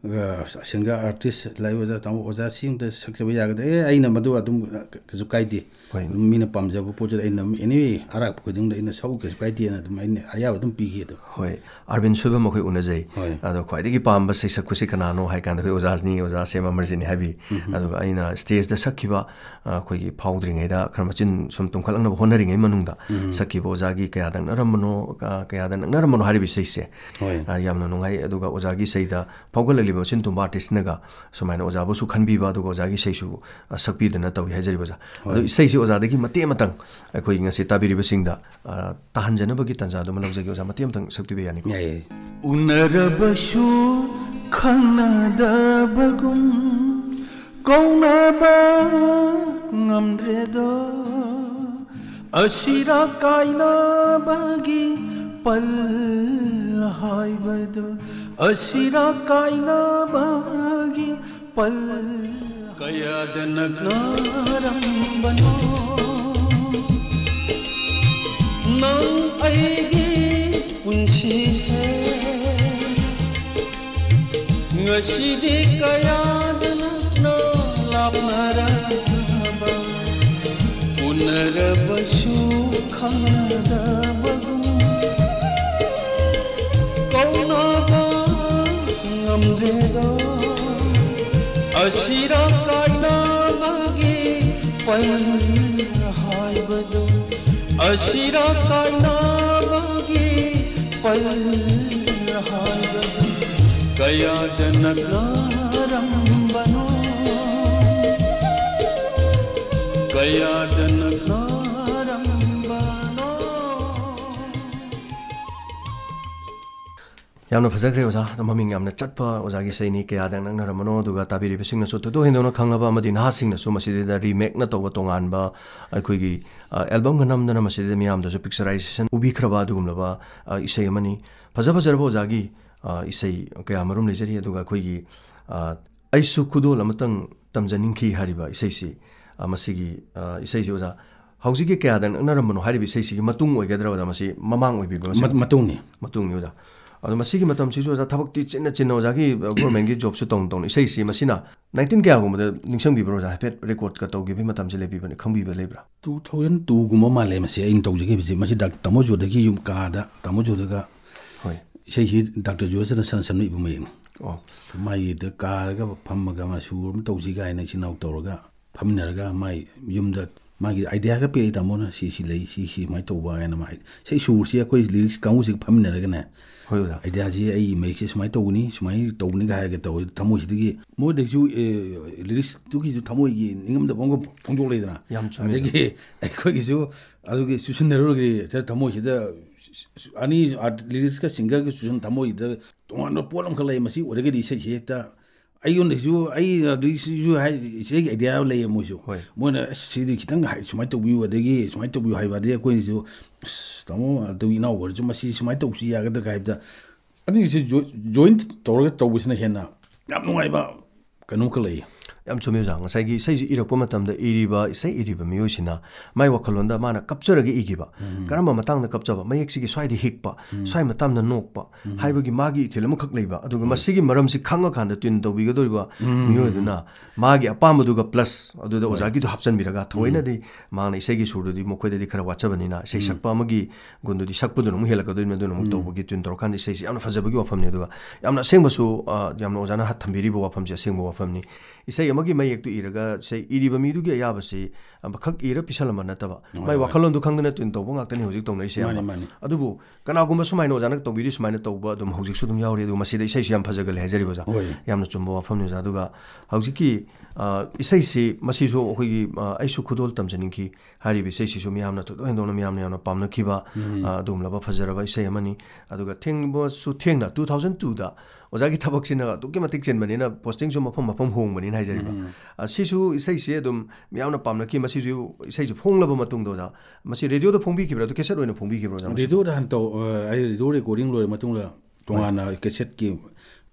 ꯑ, ꯁꯤꯡꯒꯔ ꯑꯥꯔꯇꯤꯁ ꯂꯥꯛꯏ, "ꯑꯣꯖꯥ, ꯇꯥꯃꯣ, ꯑꯣꯖꯥ ꯁꯤ ꯑꯝꯇ ꯁꯛꯆꯕ ꯌꯥꯒꯗ꯭ꯔꯥ?" ꯑꯦ, ꯑꯩꯅ ꯃꯗꯨ ꯑꯗꯨꯝ, ꯑ, ꯀꯩꯁꯨ ꯀꯥꯏꯗꯦ꯫ ꯍꯣꯏ꯫ ꯑꯗꯨꯝ ꯃꯤꯅ ꯄꯥꯝꯖꯕ ꯄꯣꯠꯇꯨꯗ ꯑꯩꯅ ꯑꯗꯨꯝ, ꯑꯦꯅꯤ ꯑꯔꯥꯛꯄ ꯈꯨꯗꯤꯡꯗ ꯑꯩꯅ ꯁꯛꯎ, ꯀꯩꯁꯨ ꯀꯥꯏꯗꯦꯅ ꯑꯗꯨꯝ ꯑꯩꯅ ꯑꯌꯥꯕ ꯑꯗꯨꯝ ꯄꯤꯈꯤ ꯑꯗꯨꯝ꯫ ꯍꯣꯏ꯫ ꯑꯔꯕꯤꯟ ꯁꯣꯏꯕꯝ ꯑꯩꯈꯣꯏ ꯎꯅꯖꯩ꯫ ꯍꯣꯏ꯫ ꯑꯗꯣ ꯈ꯭ꯋꯥꯏꯗꯒꯤ ꯄꯥꯝꯕ ꯁꯩꯁꯛꯄꯁꯤ ꯀꯅꯥꯅꯣ ꯍꯥꯏ ꯀꯥꯟꯗ ꯑꯩꯈꯣꯏ ꯑꯣꯖꯥꯁꯤꯅꯤ, ꯑꯣꯖꯥ ꯁꯦꯝ ꯑꯃꯔꯖꯤꯠꯅꯤ ꯍꯥꯏꯕꯤ꯫ ꯑꯗꯨꯒ ꯑꯩꯅ ꯁ꯭ꯇꯦꯖꯇ ꯁꯛꯈꯤꯕ, ꯑ, ꯑꯩꯈꯣꯏꯒꯤ ꯐꯥꯎꯗ꯭ꯔꯤꯉꯩꯗ ꯈꯔ ꯃꯆꯤꯟ ꯁꯨꯝ ꯇꯨꯝꯈꯠꯂꯛꯅꯕ ꯍꯣꯠꯅꯔꯤꯉꯩ ꯃꯅꯨꯡꯗ ꯁꯛꯈꯤꯕ ꯑꯣꯖꯥꯒꯤ "ꯀꯌꯥꯗ ꯅꯛꯅꯔꯝꯕꯅꯣ, ꯑ, ꯀꯌꯥꯗ ꯅꯛꯅꯔꯝꯕꯅꯣ" ꯍꯥꯏꯔꯤꯕ ꯏꯁꯩꯁꯦ, ꯍꯣꯏ꯫ ꯑ, ꯌꯥꯝꯅ ꯅꯨꯡꯉꯥꯏ꯫ ꯑꯗꯨꯒ ꯑꯣꯖꯥꯒꯤ ꯏꯁꯩꯗ ꯐꯥꯎꯒꯠꯂꯛꯂꯤꯕ ꯃꯆꯤꯟ ꯇꯨꯝꯕ ꯑꯥꯔꯇꯤꯁꯅꯒ ꯁꯨꯃꯥꯏꯅ ꯑꯣꯖꯥꯕꯨꯁꯨ ꯈꯟꯕꯤꯕ, ꯑꯗꯨꯒ ꯑꯣꯖꯥꯒꯤ ꯏꯁꯩꯁꯨ, ꯑ, ꯁꯛꯄꯤꯗꯅ ꯇꯧꯏ ꯍꯥꯏꯖꯔꯤꯕ ꯑꯣꯖꯥ꯫ ꯑꯗꯣ ꯏꯁꯩꯁꯤ ꯑꯣꯖꯥꯗꯒꯤ ꯃꯇꯦꯛ ꯑꯃꯇꯪ ꯑꯩꯈꯣꯏꯒꯤ ꯉꯁꯤ ꯇꯥꯕꯤꯔꯤꯕꯁꯤꯡꯗ, ꯑ, ꯇꯥꯍꯟꯖꯅꯕꯒꯤ ꯇꯥꯟꯖꯥꯗꯨꯃ ꯂꯧꯖꯒꯦ ꯑꯣꯖꯥ, ꯃꯇꯦꯛ ꯑꯃꯇꯪ ꯁꯛꯄꯤꯕ ꯌꯥꯅꯤꯀꯣ? ꯌꯥꯏꯌꯦ꯫ ꯎꯅꯔꯕꯁꯨ ꯈꯪꯅꯗꯕꯒꯨꯝ ꯀꯧꯅꯕ ꯉꯝꯗ꯭ꯔꯦꯗꯣ, ꯑꯁꯤꯔ ꯀꯥꯏꯅꯕꯒꯤ ꯄꯜ ꯍꯥꯏꯕꯗꯣ, ꯑꯁꯤꯔ ꯀꯥꯏꯅꯕꯒꯤ ꯄꯜ꯫ ꯀꯌꯥꯗ ꯅꯛꯅꯔꯝꯕꯅꯣ ꯅꯪ ꯑꯩꯒꯤ ꯄꯨꯟꯁꯤꯁꯦ, ꯉꯁꯤꯗꯤ ꯀꯌꯥꯗ ꯅꯛꯅ ꯂꯥꯞꯅꯔꯕ, ꯎꯅꯔꯕꯁꯨ ꯈꯪꯅꯗꯕꯒꯨꯝ ꯀꯧꯅꯕ ꯉꯝꯗ꯭ꯔꯦꯗꯣ, ꯑꯁꯤꯔ ꯀꯥꯏꯅꯕꯒꯤ ꯄꯜ ꯍꯥꯏꯕꯗꯨ, ꯑꯁꯤꯔ ꯀꯥꯏꯅꯕꯒꯤ ꯄꯜ ꯍꯥꯏꯕꯗꯨ, ꯀꯌꯥꯗ ꯅꯛꯅꯔꯝꯕꯅꯣ, ꯀꯌꯥꯗ ꯅꯛꯅꯔꯝꯕꯅꯣ꯫ ꯌꯥꯝꯅ ꯐꯖꯈ꯭ꯔꯦ ꯑꯣꯖꯥ꯫ ꯑꯗꯣ ꯃꯃꯤꯡ ꯌꯥꯝꯅ ꯆꯠꯄ ꯑꯣꯖꯥꯒꯤ ꯏꯁꯩꯅꯤ, "ꯀꯌꯥꯗ ꯅꯛꯅꯔꯝꯕꯅꯣ"꯫ ꯑꯗꯨꯒ ꯇꯥꯕꯤꯔꯤꯕꯁꯤꯡꯅꯁꯨ ꯊꯣꯏꯗꯣꯛ ꯍꯦꯟꯗꯣꯛꯅ ꯈꯪꯂꯕ ꯑꯃꯗꯤ ꯅꯍꯥꯁꯤꯡꯅꯁꯨ ꯃꯁꯤꯗꯩꯗ ꯔꯤꯃꯦꯛꯅ ꯇꯧꯕ ꯇꯣꯉꯥꯟꯕ ꯑꯩꯈꯣꯏꯒꯤ, ꯑ, ꯑꯦꯜꯕꯝꯒ ꯅꯝꯗꯅ ꯃꯁꯤꯗꯩꯗ ꯃꯤꯌꯥꯝꯗꯁꯨ ꯄꯤꯛꯆꯔꯥꯏꯖꯦꯁꯟ ꯎꯕꯤꯈ꯭ꯔꯕ ꯑꯗꯨꯒꯨꯝꯂꯕ, ꯑ, ꯏꯁꯩ ꯑꯃꯅꯤ꯫ ꯐꯖ ꯐꯖꯔꯕ ꯑꯣꯖꯥꯒꯤ, ꯑ, ꯏꯁꯩ ꯀꯌꯥ ꯃꯔꯨꯝ ꯂꯩꯖꯔꯤ꯫ ꯑꯗꯨꯒ ꯑꯩꯈꯣꯏꯒꯤ, ꯑ, "ꯑꯩꯁꯨ ꯈꯨꯗꯣꯜ ꯑꯃꯇꯪ ꯇꯝꯖꯅꯤꯡꯈꯤ" ꯍꯥꯏꯔꯤꯕ ꯏꯁꯩꯁꯤ, ꯑ, ꯃꯁꯤꯒꯤ, ꯑ, ꯏꯁꯩꯁꯤ ꯑꯣꯖꯥ ꯍꯧꯖꯤꯛꯀꯤ "ꯀꯌꯥꯗ ꯅꯛꯅꯔꯝꯕꯅꯣ" ꯍꯥꯏꯔꯤꯕ ꯏꯁꯩꯁꯤꯒꯤ ꯃꯇꯨꯡ ꯑꯣꯏꯒꯗ꯭ꯔꯥ ꯑꯣꯖꯥ? ꯃꯁꯤ ꯃꯃꯥꯡ ꯑꯣꯏꯕꯤꯕ꯭ꯔꯥ? ꯃꯁꯤ ꯃ-, ꯃꯇꯨꯡꯅꯤ꯫ ꯃꯇꯨꯡꯅꯤ ꯑꯣꯖꯥ꯫ ꯑꯗꯣ ꯃꯁꯤꯒꯤ ꯃꯇꯝꯁꯤꯁꯨ ꯑꯣꯖꯥ ꯊꯕꯛꯇꯤ ꯆꯤꯟꯅ ꯆꯤꯟꯅ ꯑꯣꯖꯥꯒꯤ, ꯑ, ꯒꯣꯔꯃꯦꯟꯒꯤ ꯖꯣꯕꯁꯨ ꯇꯧꯅ ꯇꯧꯅ ꯏꯁꯩꯁꯤ ꯃꯁꯤꯅ ꯅꯥꯏꯟꯇꯤꯟ ꯀꯌꯥꯒꯨꯝꯕꯗ ꯅꯤꯡꯁꯤꯡꯕꯤꯕ꯭ꯔꯣ ꯑꯣꯖꯥ? ꯍꯥꯏꯐꯦꯠ ꯔꯦꯀꯣꯔꯗꯀ ꯇꯧꯈꯤꯕꯒꯤ ꯃꯇꯝꯁꯤ ꯂꯩꯕꯤꯕꯅꯤ, ꯈꯪꯕꯤꯕ ꯂꯩꯕ꯭ꯔꯥ? Two thousand two ꯒꯨꯝꯕ ꯃꯥꯜꯂꯦ ꯃꯁꯤ ꯑꯩꯅ ꯇꯧꯖꯈꯤꯕꯁꯤ꯫ ꯃꯁꯤ ꯗꯥꯛ-, ꯇꯥꯃꯣ ꯖꯣꯗꯒꯤ ꯌꯨꯝ ꯀꯥꯗ, ꯇꯥꯃꯣ ꯖꯣꯗꯒ ꯍꯣꯏ꯫ ꯏꯁꯩꯁꯤ ꯗꯥꯛꯇꯔ ꯖꯣꯏꯁꯅ ꯁꯅ ꯁꯝꯅ ꯏꯕ ꯃꯌꯦꯛꯅꯤ꯫ ꯑꯣ꯫ ꯃꯥꯒꯤꯗ ꯀꯥꯔꯒ ꯐꯝꯃꯒ ꯃꯥ ꯁꯨꯔ ꯑꯃ ꯇꯧꯁꯤ ꯀꯥꯏꯅ ꯏꯆꯤꯟ ꯏꯅꯥꯎ ꯇꯧꯔꯒ ꯐꯝꯃꯤꯟꯅꯔꯒ ꯃꯥꯏ ꯌꯨꯝꯗ ꯃꯥꯒꯤ ꯑꯥꯏꯗꯤꯌꯥ ꯈꯔ ꯄꯤꯔꯛꯏ, "ꯇꯥꯃꯣꯅ ꯁꯤ ꯁꯤ ꯂꯩ, ꯁꯤ ꯁꯤ ꯁꯨꯃꯥꯏꯅ ꯇꯧꯕ" ꯍꯥꯏꯅ꯫ ꯃꯥ ꯏꯁꯩ ꯁꯨꯔꯁꯤ ꯑꯩꯈꯣꯏ ꯂꯤꯔꯤꯛꯁ ꯀꯥꯡꯕꯨꯁꯤꯒ ꯐꯝꯃꯤꯟꯅꯔꯒꯅꯦ, ꯍꯣꯏ ꯑꯣꯖꯥ꯫ "ꯑꯥꯏꯗꯤꯌꯥꯁꯤ ꯑꯩꯒꯤ ꯃꯌꯦꯛꯁꯦ ꯁꯨꯃꯥꯏꯅ ꯇꯧꯒꯅꯤ, ꯁꯨꯃꯥꯏꯅ ꯇꯧꯒꯅꯤꯒ" ꯍꯥꯏꯔꯒ ꯇꯧꯋꯦ꯫ ꯊꯃꯣꯏꯁꯤꯗꯒꯤ ꯃꯣꯏꯗꯒꯤꯁꯨ, ꯑꯦ, ꯂꯤꯔꯤꯛꯁꯇꯨꯒꯤꯁꯨ ꯊꯃꯣꯏꯒꯤ ꯅꯤꯡꯉꯝꯗꯕ ꯑꯃꯒ ꯐꯣꯡꯗꯣꯛꯂꯛꯏꯗꯅ꯫ ꯌꯥꯝ ꯆꯨꯝꯃꯦ꯫ ꯑꯗꯒꯤ ꯑꯩꯈꯣꯏꯒꯤꯁꯨ ꯑꯗꯨꯒꯤ ꯆꯨꯁꯟꯅꯔꯨꯔꯒꯦ ꯊꯃꯣꯏꯁꯤꯗ ꯑꯅꯤ, ꯑꯥꯔꯠ-, ꯂꯤꯔꯤꯛꯁꯀ ꯁꯤꯡꯒꯔꯒ ꯆꯨꯁꯟ ꯊꯃꯣꯏꯁꯤꯗ ꯇꯣꯉꯥꯟꯕ ꯄꯣꯠ ꯑꯃꯈꯛ ꯂꯩ꯫ ꯃꯁꯤ ꯑꯣꯏꯔꯒꯗꯤ ꯏꯁꯩꯁꯤ ꯍꯦꯛꯇ ꯑꯩꯉꯣꯟꯗꯁꯨ, ꯑꯩ ꯑꯗꯨꯒꯤꯁꯨ ꯍꯥꯏ, ꯏꯁꯩꯒꯤ ꯑꯥꯏꯗꯤꯌꯥ ꯂꯩꯌꯦ ꯃꯣꯏꯁꯨ꯫ ꯍꯣꯏ꯫ ꯃꯣꯏꯅ "ꯑꯁ, ꯁꯤꯗꯤ ꯈꯤꯇꯪ ꯍꯥꯏ-, ꯁꯨꯃꯥꯏꯅ ꯇꯧꯕꯤꯌꯨ, ꯑꯗꯒꯤ ꯁꯨꯃꯥꯏꯅ ꯇꯧꯕꯤꯌꯨ" ꯍꯥꯏꯕ꯫ ꯑꯗꯒꯤ ꯑꯩꯈꯣꯏꯅꯁꯨ, "ꯑꯁ, ꯇꯥꯃꯣ, ꯑꯗꯨ ꯏꯅꯥꯎ ꯑꯣꯏꯔꯁꯨ ꯃꯁꯤ ꯁꯨꯃꯥꯏꯅ ꯇꯧꯕꯁꯤ ꯌꯥꯒꯗ꯭ꯔꯥ?" ꯍꯥꯏꯕꯗ, ꯑꯅꯤꯁꯤ ꯖꯣꯏ-, ꯖꯣꯏꯟ ꯇꯧꯔꯒ ꯇꯧꯕꯁꯤꯅ ꯍꯦꯟꯅ ꯌꯥꯝ ꯅꯨꯡꯉꯥꯏꯕ ꯀꯩꯅꯣꯝꯈꯛ ꯂꯩꯌꯦ꯫ ꯌꯥꯝ ꯆꯨꯝꯃꯦ ꯑꯣꯖꯥ꯫ ꯉꯁꯥꯏꯒꯤ ꯏꯁꯩꯁꯤ ꯏꯔꯛꯄ ꯃꯇꯝꯗ ꯏꯔꯤꯕ, ꯏꯁꯩ ꯏꯔꯤꯕ ꯃꯤꯑꯣꯏꯁꯤꯅ ꯃꯥꯏ ꯋꯥꯈꯜꯂꯣꯟꯗ ꯃꯥꯅ ꯀꯞꯆꯔꯒ ꯏꯈꯤꯕ, ꯀꯔꯝꯕ ꯃꯇꯥꯡꯗ ꯀꯞꯆꯕ, ꯃꯌꯦꯛꯁꯤꯒꯤ ꯁ꯭ꯋꯥꯏꯗ ꯍꯤꯛꯄ, ꯁ꯭ꯋꯥꯏ ꯃꯇꯥꯡꯗ ꯅꯣꯛꯄ ꯍꯥꯏꯕꯒꯤ ꯃꯥꯒꯤ ꯏꯊꯤꯜ ꯑꯃꯈꯛ ꯂꯩꯕ꯫ ꯑꯗꯨꯒ ꯃꯁꯤꯒꯤ ꯃꯔꯝꯁꯤ ꯈꯪꯉꯀꯥꯟꯗ ꯇ꯭ꯌꯨꯟ ꯇꯧꯕꯤꯒꯗꯧꯔꯤꯕ ꯃꯤꯑꯣꯏꯗꯨꯅ ꯃꯥꯒꯤ ꯑꯄꯥꯝꯕꯗꯨꯒ ꯄ꯭ꯂꯁ ꯑꯗꯨꯗ ꯑꯣꯖꯥꯒꯤꯗꯨ ꯍꯥꯞꯆꯤꯟꯕꯤꯔꯒ, ꯊꯑꯣꯏꯅꯗꯤ ꯃꯍꯥꯛꯅ ꯏꯁꯩꯒꯤ ꯁꯨꯔꯗꯨꯗꯤ ꯃꯈꯣꯏꯗꯗꯤ ꯈꯔ ꯋꯥꯠꯆꯕꯅꯤꯅ, ꯏꯁꯩ ꯁꯛꯄ ꯑꯃꯒꯤ ꯒꯨꯟꯗꯨꯗꯤ ꯁꯛꯄꯗꯨꯅ ꯑꯃꯨꯛ ꯍꯦꯜꯂꯛꯀꯗꯣꯏꯅꯤ꯫ ꯑꯗꯨꯅ ꯑꯃꯨꯛ ꯇꯧꯕꯒꯤ ꯇ꯭ꯌꯨꯟ ꯇꯧꯔꯀꯥꯟꯗ ꯏꯁꯩꯁꯤ ꯌꯥꯝꯅ ꯐꯖꯕꯒꯤ ꯋꯥꯐꯝꯅꯤ꯫ ꯑꯗꯨꯒ ꯌꯥꯝꯅ ꯑꯁꯦꯡꯕꯁꯨ, ꯑ, ꯌꯥꯝꯅ ꯑꯣꯖꯥꯅ ꯍ-, ꯊꯝꯕꯤꯔꯤꯕ ꯋꯥꯐꯝꯁꯦ ꯑꯁꯦꯡꯕ ꯋꯥꯐꯝꯅꯤ꯫ ꯏꯁꯩ ꯑꯃꯒꯤ ꯃꯌꯦꯛꯇꯨ ꯏꯔꯒ ꯏꯁꯩ ꯏꯔꯤꯕ ꯃꯤꯗꯨꯒꯤ ꯑꯌꯥꯕꯁꯤ ꯑꯃꯈꯛ ꯏꯔ ꯄꯤꯁꯜꯂꯝꯕ ꯅꯠꯇꯕ, ꯃꯥꯏ ꯋꯥꯈꯜꯂꯣꯟꯗꯨ ꯈꯪꯗꯅ ꯇ꯭ꯌꯨꯟ ꯇꯧꯕ ꯉꯥꯛꯇꯅꯤ ꯍꯧꯖꯤꯛ ꯇꯧꯅꯔꯤꯁꯦ ꯑꯌꯥꯝꯕ꯫ ꯃꯥꯅꯤ, ꯃꯥꯅꯤ꯫ ꯑꯗꯨꯕꯨ ꯀꯅꯥꯒꯨꯝꯕ ꯁꯨꯃꯥꯏꯅ ꯑꯣꯖꯥꯅ ꯇꯧꯕꯤꯔꯤ, ꯁꯨꯃꯥꯏꯅ ꯇꯧꯕ ꯑꯗꯨꯝ ꯍꯧꯖꯤꯛꯁꯨ ꯑꯗꯨꯝ ꯌꯥꯎꯔꯤ꯫ ꯑꯗꯨꯒ ꯃꯁꯤꯗ ꯏꯁꯩꯁꯨ ꯌꯥꯝ ꯐꯖꯒꯜꯂꯦ ꯍꯥꯏꯖꯔꯤꯕ ꯑꯣꯖꯥ꯫ ꯍꯣꯏ꯫ ꯌꯥꯝꯅ ꯆꯨꯝꯕ ꯋꯥꯐꯝꯅꯤ ꯑꯣꯖꯥ꯫ ꯑꯗꯨꯒ ꯍꯧꯖꯤꯛꯀꯤ, ꯑ, ꯏꯁꯩꯁꯤ ꯃꯁꯤꯁꯨ ꯑꯩꯈꯣꯏꯒꯤ, ꯑ, ꯑꯩꯁꯨ ꯈꯨꯗꯣꯜ ꯇꯝꯖꯅꯤꯡꯈꯤ꯫ ꯍꯥꯏꯔꯤꯕ ꯏꯁꯩꯁꯤꯁꯨ ꯃꯤꯌꯥꯝꯅ ꯊꯣꯏꯗꯣꯛ ꯍꯦꯟꯗꯣꯛꯅ ꯃꯤꯌꯥꯝꯅ ꯌꯥꯝꯅ ꯄꯥꯝꯅꯈꯤꯕ, ꯑ, ꯑꯗꯨꯒꯨꯝꯂꯕ ꯐꯖꯔꯕ ꯏꯁꯩ ꯑꯃꯅꯤ꯫ ꯑꯗꯨꯒ ꯊꯦꯡꯕꯁꯨ ꯊꯦꯡꯅ, two thousand twoꯗ ꯑꯣꯖꯥꯒꯤ ꯊꯕꯛꯁꯤꯅ ꯑꯗꯨꯛꯀꯤ ꯃꯇꯤꯛ ꯆꯤꯟꯕꯅꯤꯅ, ꯄꯣꯁꯇꯤꯡꯁꯨ ꯃꯐꯝ ꯃꯐꯝ ꯍꯣꯡꯕꯅꯤꯅ ꯍꯥꯏꯖꯔꯤꯕ꯫ ꯑ, ꯁꯤꯁꯨ ꯏꯁꯩꯁꯦ ꯑꯗꯨꯝ ꯃꯤꯌꯥꯝꯅ ꯄꯥꯝꯅꯈꯤ꯫ ꯃꯁꯤꯁꯨ ꯏꯁꯩꯁꯤ ꯐꯣꯡꯂꯕ ꯃꯇꯨꯡꯗ ꯑꯣꯖꯥ, ꯃꯁꯤ ꯔꯦꯗꯤꯑꯣꯗ ꯐꯣꯡꯕꯤꯈꯤꯕ꯭ꯔꯥ, ꯑꯗꯨ ꯀꯦꯁꯦꯠ ꯑꯣꯏꯅ ꯐꯣꯡꯕꯤꯈꯤꯕ꯭ꯔꯥ ꯑꯣꯖꯥ? ꯃꯁꯤ ꯔꯦꯗꯤꯑꯣꯗ ꯍꯥꯟꯅ ꯇꯧ-, ꯑ, ꯑꯩ ꯔꯦꯗꯤꯑꯣ ꯔꯦꯀꯣꯔꯗꯤꯡ ꯂꯣꯏꯔ ꯃꯇꯨꯡꯗ ꯇꯣꯉꯥꯟꯅ ꯀꯦꯁꯦꯠꯀꯤ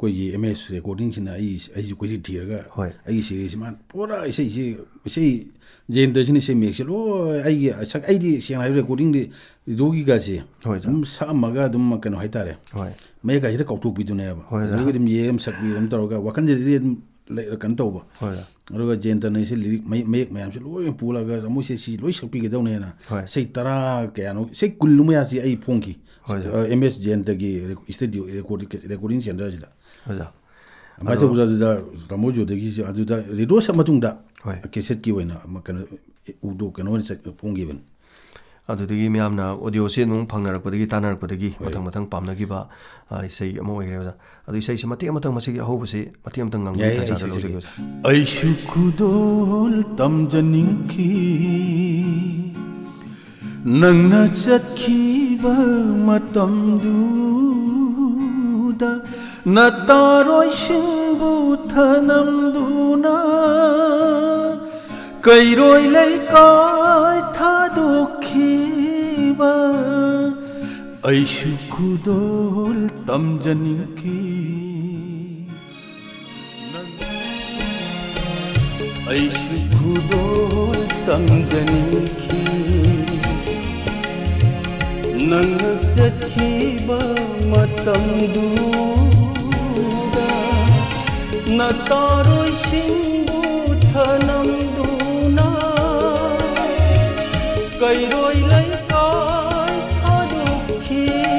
ꯑꯩꯈꯣꯏꯒꯤ ꯑꯦꯝ ꯑꯦꯁ ꯔꯦꯀꯣꯔꯗꯤꯡꯁꯤꯅ ꯑꯩ, ꯑꯩꯁꯤ ꯀꯣꯏꯊꯤ ꯊꯤꯔꯒ ꯍꯣꯏ꯫ ꯑꯩꯒꯤ ꯁꯤꯗꯩꯁꯤ ꯃꯥꯅ ꯄꯨꯔꯥ ꯏꯁꯩꯁꯤ, ꯏꯁꯩ ꯖꯌꯦꯟꯇꯁꯤꯅ ꯏꯁꯩ ꯃꯌꯦꯛꯁꯦ ꯂꯣꯏ ꯑꯩꯒꯤ ꯁꯛ-, ꯑꯩꯗꯤ ꯁꯦꯡꯅ ꯍꯥꯏꯔꯕꯗ ꯔꯦꯀꯣꯔꯗꯤꯡꯗꯤ ꯔꯦꯗꯤꯑꯣꯒꯤꯒꯁꯦ ꯍꯣꯏ, ꯁꯥꯔ꯫ ꯑꯗꯨꯝ ꯁꯛꯑꯝꯃꯒ ꯑꯗꯨꯝ ꯀꯩꯅꯣ ꯍꯥꯏꯇꯥꯔꯦ, ꯍꯣꯏ꯫ ꯃꯌꯦꯛ ꯀꯥꯏꯁꯤꯗ ꯀꯥꯎꯊꯣꯛꯄꯤꯗꯨꯅꯦꯕ꯫ ꯍꯣꯏ, ꯁꯥꯔ꯫ ꯑꯗꯨꯒ ꯑꯗꯨꯝ ꯌꯦꯛꯑꯝ ꯁꯛꯄꯤ ꯑꯗꯨꯝ ꯇꯧꯔꯒ ꯋꯥꯈꯜꯁꯤꯗꯗꯤ ꯑꯗꯨꯝ ꯂꯩ-, ꯀꯩꯅꯣ ꯇꯧꯕ꯫ ꯍꯣꯏ, ꯁꯥꯔ꯫ ꯑꯗꯨꯒ ꯖꯌꯟꯇꯅ ꯏꯁꯩ ꯂꯤꯔꯤꯛ ꯃꯌꯦꯛ, ꯃꯌꯦꯛ ꯃꯌꯥꯝꯁꯦ ꯂꯣꯏ ꯄꯨꯔꯒ ꯃꯣꯏꯁꯦ ꯁꯤ ꯂꯣꯏ ꯁꯛꯄꯤꯒꯗꯧꯅꯦꯅ ꯍꯣꯏ꯫ ꯏꯁꯩ ꯇꯔꯥ ꯀꯌꯥꯅꯣ, ꯏꯁꯩ ꯀꯨꯟ ꯃꯌꯥꯁꯤ ꯑꯩ ꯐꯣꯡꯈꯤ꯫ ꯍꯣꯏ, ꯁꯥꯔ꯫ ꯑ, ꯑꯦꯝ ꯑꯦꯁ ꯖꯌꯟꯇꯒꯤ ꯔꯦꯀꯣ-, ꯏꯁꯇꯨꯗꯤꯑꯣ ꯔꯦꯀꯣꯔꯗꯤꯡ, ꯔꯦꯀꯣꯔꯗꯤꯡ ꯁꯦꯟꯇꯔꯁꯤꯗ꯫ ꯑꯣꯖꯥ꯫ ꯑꯗꯨꯃꯥꯏꯅ ꯑꯗꯣ ꯇꯧꯕꯗ ꯑꯗꯨꯗ ꯇꯥꯃꯣ ꯖꯣꯏꯗꯒꯤꯁꯦ ꯑꯗꯨꯗ ꯔꯦꯗꯤꯑꯣ ꯁꯠ ꯃꯇꯨꯡꯗ ꯍꯣꯏ꯫ ꯀꯦꯁꯦꯠꯀꯤ ꯑꯣꯏꯅ ꯑꯃ ꯀꯩꯅꯣ, ꯎꯗꯣ ꯀꯩꯅꯣ ꯑꯣꯏꯅ ꯆꯠ-, ꯐꯣꯡꯈꯤꯕꯅꯤ꯫ ꯑꯗꯨꯗꯒꯤ ꯃꯌꯥꯝꯅ ꯑꯣꯗꯤꯑꯣꯁꯦ ꯑꯗꯨꯝ ꯐꯪꯅꯔꯛꯄꯗꯒꯤ, ꯇꯥꯅꯔꯛꯄꯗꯒꯤ ꯍꯣꯏ꯫ ꯃꯊꯪ ꯃꯊꯪ ꯄꯥꯝꯅꯈꯤꯕ, ꯑ, ꯏꯁꯩ ꯑꯃ ꯑꯣꯏꯈ꯭ꯔꯦ ꯑꯣꯖꯥ꯫ ꯑꯗꯣ ꯏꯁꯩꯁꯦ ꯃꯇꯦꯛ ꯑꯃꯇꯪ ꯃꯁꯤꯒꯤ ꯑꯍꯧꯕꯁꯤ ꯃꯇꯦꯛ ꯑꯃꯇꯪ ꯉꯪꯕꯒꯤ ꯌꯥꯏꯌꯦ, ꯇꯥꯟꯖꯥꯗꯣ ꯏꯁꯩꯁꯦ꯫ ꯂꯧꯖꯒꯦ ꯑꯣꯖꯥ꯫ ꯑꯩꯁꯨ ꯈꯨꯗꯣꯜ ꯇꯝꯖꯅꯤꯡꯈꯤ, ꯅꯪꯅ ꯆꯠꯈꯤꯕ ꯃꯇꯝꯗꯨꯗ ꯅꯇꯥꯔꯣꯏꯁꯤꯡꯕꯨ ꯊꯅꯝꯗꯨꯅ ꯀꯩꯔꯣꯏ ꯂꯩꯀꯥꯏ ꯊꯥꯗꯣꯛꯈꯤꯕ ꯑꯩꯁꯨ ꯈꯨꯗꯣꯜ ꯇꯝꯖꯅꯤꯡꯈꯤ꯫ ꯑꯩꯁꯨ ꯈꯨꯗꯣꯜ ꯇꯝꯖꯅꯤꯡꯈꯤ, ꯅꯪꯅ ꯆꯠꯈꯤꯕ ꯃꯇꯝꯗꯨꯗ ꯅꯇꯥꯔꯣꯏꯁꯤꯡꯕꯨ ꯊꯅꯝꯗꯨꯅ ꯀꯩꯔꯣꯏ ꯂꯩꯀꯥꯏ ꯊꯥꯗꯣꯛꯈꯤꯕ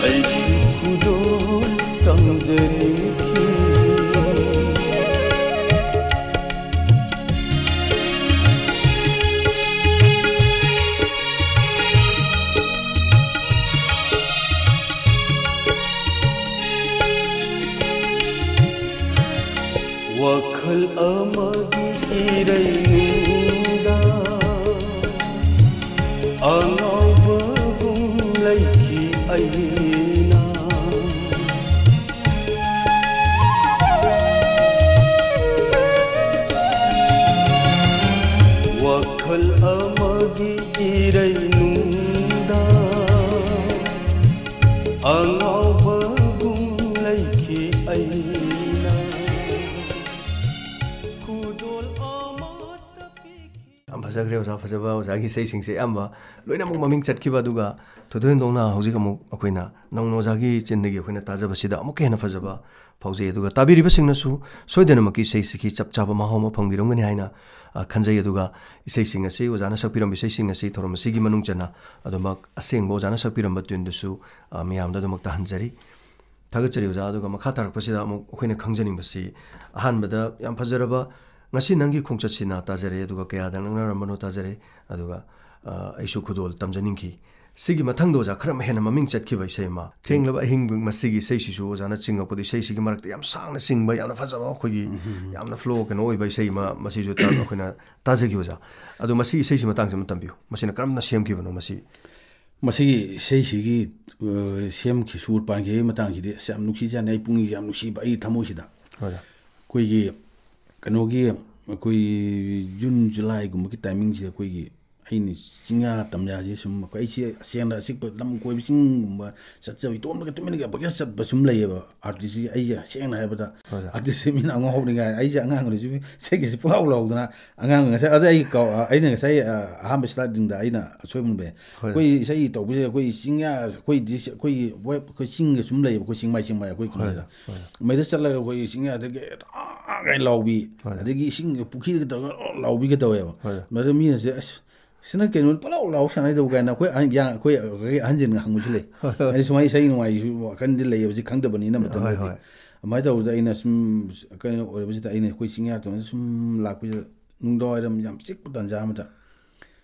ꯑꯩꯁꯨ ꯈꯨꯗꯣꯜ ꯇꯝꯖꯅꯤꯡꯈꯤ꯫ ꯋꯥꯈꯜ ꯑꯃꯒꯤ ꯏꯔꯩꯅꯨꯡꯗ ꯑꯉꯥꯎꯕꯒꯨꯝ ꯂꯩꯈꯤ ꯑꯩꯅ꯫ ꯋꯥꯈꯜ ꯑꯃꯒꯤ ꯏꯔꯩꯅꯨꯡꯗ ꯑꯉꯥꯎꯕꯒꯨꯝ ꯂꯩꯈꯤ ꯑꯩꯅ꯫ ꯈꯨꯗꯣꯜ ꯑꯃꯠꯇ ꯄꯤꯈꯤ꯫ ꯌꯥꯝ ꯐꯖꯩ꯫ ꯐꯖꯈ꯭ꯔꯦ ꯑꯣꯖꯥ, ꯐꯖꯕ ꯑꯣꯖꯥꯒꯤ ꯏꯁꯩꯁꯤꯡꯁꯦ ꯑꯌꯥꯝꯕ ꯂꯣꯏꯅꯃꯛ ꯃꯃꯤꯡ ꯆꯠꯈꯤꯕ꯫ ꯑꯗꯨꯒ ꯊꯣꯏꯗꯣꯛ ꯍꯦꯟꯗꯣꯛꯅ ꯍꯧꯖꯤꯛ ꯑꯃꯨꯛ ꯑꯩꯈꯣꯏꯅ ꯅꯧꯅ ꯑꯣꯖꯥꯒꯤ ꯆꯤꯟꯗꯒꯤ ꯑꯩꯈꯣꯏꯅ ꯇꯥꯖꯕꯁꯤꯗ ꯑꯃꯨꯛꯀ ꯍꯦꯟꯅ ꯐꯖꯕ ꯐꯥꯎꯖꯩ꯫ ꯑꯗꯨꯒ ꯇꯥꯕꯤꯔꯤꯕꯁꯤꯡꯅꯁꯨ ꯁꯣꯏꯗꯅꯃꯛꯀꯤ ꯏꯁꯩꯁꯤꯒꯤ ꯆꯞ ꯆꯥꯕ ꯃꯍꯥꯎ ꯑꯃ ꯐꯪꯕꯤꯔꯝꯒꯅꯤ ꯍꯥꯏꯅ, ꯑ, ꯈꯟꯖꯩ꯫ ꯑꯗꯨꯒ ꯏꯁꯩꯁꯤꯡ ꯑꯁꯤ, ꯑꯣꯖꯥꯅ ꯁꯛꯄꯤꯔꯝꯕ ꯏꯁꯩꯁꯤꯡ ꯑꯁꯤ ꯊꯧꯔꯝ ꯑꯁꯤꯒꯤ ꯃꯅꯨꯡ ꯆꯟꯅ ꯑꯗꯨꯃꯛ ꯑꯁꯦꯡꯕ ꯑꯣꯖꯥꯅ ꯁꯛꯄꯤꯔꯝꯕ ꯇ꯭ꯌꯨꯟꯗꯨꯁꯨ, ꯑ, ꯃꯌꯥꯝꯗ ꯑꯗꯨꯃꯛ ꯇꯥꯍꯟꯖꯔꯤ꯫ ꯊꯥꯒꯠꯆꯔꯤ ꯑꯣꯖꯥ꯫ ꯑꯗꯨꯒ ꯃꯈꯥ ꯇꯥꯔꯛꯄꯁꯤꯗ ꯑꯃꯨꯛ ꯑꯩꯈꯣꯏꯅ ꯈꯪꯖꯅꯤꯡꯕꯁꯤ, ꯑꯍꯥꯟꯕꯗ ꯌꯥꯝ ꯐꯖꯔꯕ "ꯉꯁꯤ ꯅꯪꯒꯤ ꯈꯣꯡꯆꯠꯁꯤꯅ" ꯇꯥꯖꯔꯦ, ꯑꯗꯨꯒ "ꯀꯌꯥꯗ ꯅꯛꯅꯔꯝꯕꯅꯣ" ꯇꯥꯖꯔꯦ, ꯑꯗꯨꯒ, ꯑ, "ꯑꯩꯁꯨ ꯈꯨꯗꯣꯜ ꯇꯝꯖꯅꯤꯡꯈꯤ"꯫ ꯁꯤꯒꯤ ꯃꯊꯪꯗ ꯑꯣꯖꯥ ꯈꯔ ꯍꯦꯟꯅ ꯃꯃꯤꯡ ꯆꯠꯈꯤꯕ ꯏꯁꯩ ꯑꯃ, "ꯊꯦꯡꯂꯕ ꯑꯍꯤꯡ", ꯃꯁꯤꯒꯤ ꯏꯁꯩꯁꯤꯁꯨ ꯑꯣꯖꯥꯅ ꯆꯤꯡꯉꯛꯄꯗ ꯏꯁꯩꯁꯤꯒꯤ ꯃꯔꯛꯇ ꯌꯥꯝ ꯁꯥꯡꯅ ꯆꯤꯡꯕ, ꯌꯥꯝꯅ ꯐꯖꯕ, ꯑꯩꯈꯣꯏꯒꯤ ꯎꯝ, ꯎꯝ, ꯎꯝ꯫ ꯌꯥꯝꯅ flow ꯀꯩꯅꯣ ꯑꯣꯏꯕ ꯏꯁꯩ ꯑꯃ, ꯃꯁꯤꯁꯨ ꯇꯥ-, ꯑꯩꯈꯣꯏꯅ ꯇꯥꯖꯈꯤ ꯑꯣꯖꯥ꯫ ꯑꯗꯣ ꯃꯁꯤꯒꯤ ꯏꯁꯩꯁꯤ ꯃꯇꯥꯡꯁꯤ ꯑꯃ ꯇꯝꯕꯤꯌꯨ, ꯃꯁꯤꯅ ꯀꯔꯝꯅ ꯁꯦꯝꯈꯤꯕꯅꯣ ꯃꯁꯤ? ꯃꯁꯤꯒꯤ ꯏꯁꯩꯁꯤꯒꯤ, ꯑ, ꯁꯦꯝꯈꯤ-, ꯁꯨꯔ ꯄꯥꯟꯈꯤꯕꯒꯤ ꯃꯇꯥꯡꯁꯤꯗꯤ ꯑꯁ ꯌꯥꯝ ꯅꯨꯡꯁꯤꯖꯥꯠꯅꯤ, ꯑꯩ ꯄꯨꯛꯅꯤꯡꯁꯦ ꯌꯥꯝ ꯅꯨꯡꯁꯤꯕ, ꯑꯩ ꯊꯃꯣꯏꯁꯤꯗ꯫ ꯍꯣꯏ꯫ ꯑꯩꯈꯣꯏꯒꯤ ꯀꯩꯅꯣꯒꯤ, ꯑꯩꯈꯣꯏ ꯖꯨꯟ ꯖꯨꯂꯥꯏꯒꯨꯝꯕꯒꯤ ꯇꯥꯏꯃꯤꯡꯁꯤꯗ ꯑꯩꯈꯣꯏꯒꯤ ꯑꯩꯅ ꯆꯤꯡꯌꯥ ꯇꯝꯌꯥꯁꯦ ꯁꯨꯝ ꯑꯩꯈꯣꯏ, ꯑꯩꯁꯦ ꯑꯁꯦꯡꯕ ꯑꯁꯤꯛꯄ ꯂꯝ ꯀꯣꯏꯕ ꯆꯤꯡꯒꯨꯝꯕ ꯆꯠꯆꯕ, ꯏꯇꯣꯝꯇꯒ ꯇꯨꯃꯤꯟꯅꯒ ꯄꯪꯆꯠ ꯆꯠꯄ ꯁꯨꯝ ꯂꯩꯌꯦꯕ꯫ ꯑꯥꯔꯇꯤꯁꯁꯤ ꯑꯩꯁꯦ ꯁꯦꯡꯅ ꯍꯥꯏꯕꯗ ꯍꯣꯏ꯫ ꯑꯥꯔꯇꯤꯁꯁꯤ ꯃꯤꯅ ꯑꯉꯥꯎ ꯍꯧꯔꯤꯉꯥꯏ ꯑꯩꯁꯦ ꯑꯉꯥꯡ ꯑꯣꯏꯔꯁꯨ ꯏꯁꯩꯒꯁꯦ ꯄꯨꯡꯂꯥꯎ ꯂꯥꯎꯗꯅ ꯑꯉꯥꯡ ꯉꯁꯥꯏ, ꯑꯗ ꯑꯩ ꯀꯥꯎ-, ꯑꯩꯅ ꯉꯁꯥꯏ, ꯑ, ꯑꯍꯥꯟꯕ ꯁ꯭ꯇꯥꯔꯇꯤꯡꯗ ꯑꯩꯅ ꯑꯁꯣꯏꯕ ꯅꯨꯃꯤꯠ ꯍꯣꯏ꯫ ꯑꯩꯈꯣꯏ ꯏꯁꯩ ꯇꯧꯕꯁꯦ ꯑꯩꯈꯣꯏ ꯆꯤꯡꯌꯥ, ꯑꯩꯈꯣꯏꯗꯤ ꯑꯩꯈꯣꯏꯒꯤ ꯋꯦꯞ, ꯑꯩꯈꯣꯏ ꯆꯤꯡꯒ ꯁꯨꯝ ꯂꯩꯌꯦꯕ, ꯑꯩꯈꯣꯏ ꯆꯤꯡꯃꯥꯏ, ꯆꯤꯡꯃꯥꯏ ꯑꯩꯈꯣꯏ ꯍꯣꯏ, ꯀꯩꯅꯣꯁꯤꯗ꯫ ꯍꯣꯏ꯫ ꯃꯩꯗ ꯆꯠꯂꯒ ꯑꯩꯈꯣꯏ ꯆꯤꯡꯌꯥꯗꯒꯤ ꯑꯥ ꯀꯥꯏꯅ ꯂꯥꯎꯕꯤ, ꯍꯣꯏ꯫ ꯑꯗꯒꯤ ꯏꯁꯤꯡ ꯄꯨꯈ꯭ꯔꯤꯗꯒ ꯇꯧꯔꯒ ꯂꯥꯎꯕꯤꯒ ꯇꯧꯋꯦꯕ꯫ ꯍꯣꯏ꯫ ꯃꯗꯨ ꯃꯤꯅꯁꯦ, "ꯑꯁ, ꯁꯤꯅ ꯀꯩꯅꯣ ꯄꯨꯂꯥꯎ ꯂꯥꯎ ꯁꯥꯟꯅꯩꯗꯧꯕ?" ꯀꯥꯏꯅ ꯑꯩꯈꯣꯏ ꯑꯍꯟ-, ꯌꯥ-, ꯑꯩꯈꯣꯏ, ꯑꯩꯈꯣꯏ ꯑꯍꯟꯁꯤꯡꯅ ꯍꯪꯕꯁꯨ ꯂꯩ꯫ ꯍꯣꯏ, ꯍꯣꯏ꯫ ꯍꯥꯏꯗꯤ ꯁꯨꯃꯥꯏꯅ ꯏꯁꯩ ꯅꯨꯡꯉꯥꯏꯁꯨ ꯋꯥꯈꯜꯗꯤ ꯂꯩꯌꯦꯕ, ꯁꯤ ꯈꯪꯗꯕꯅꯤꯅ ꯃꯇꯝꯗꯗꯤ꯫ ꯍꯣꯏ, ꯍꯣꯏ꯫ ꯑꯗꯨꯃꯥꯏꯅ ꯇꯧꯕꯗ ꯑꯩꯅ ꯁꯨꯝ ꯀꯩꯅꯣ ꯑꯣꯏꯔꯕꯁꯤꯗ ꯑꯩꯅ ꯑꯩꯈꯣꯏ ꯆꯤꯡꯌꯥ ꯇꯝꯅ ꯁꯨꯝ ꯂꯥꯛꯄꯁꯤꯗ ꯅꯨꯡꯗꯥꯡ ꯋꯥꯏꯔꯝ ꯌꯥꯝ ꯆꯤꯛꯄ ꯇꯥꯟꯖꯥ ꯑꯃꯗ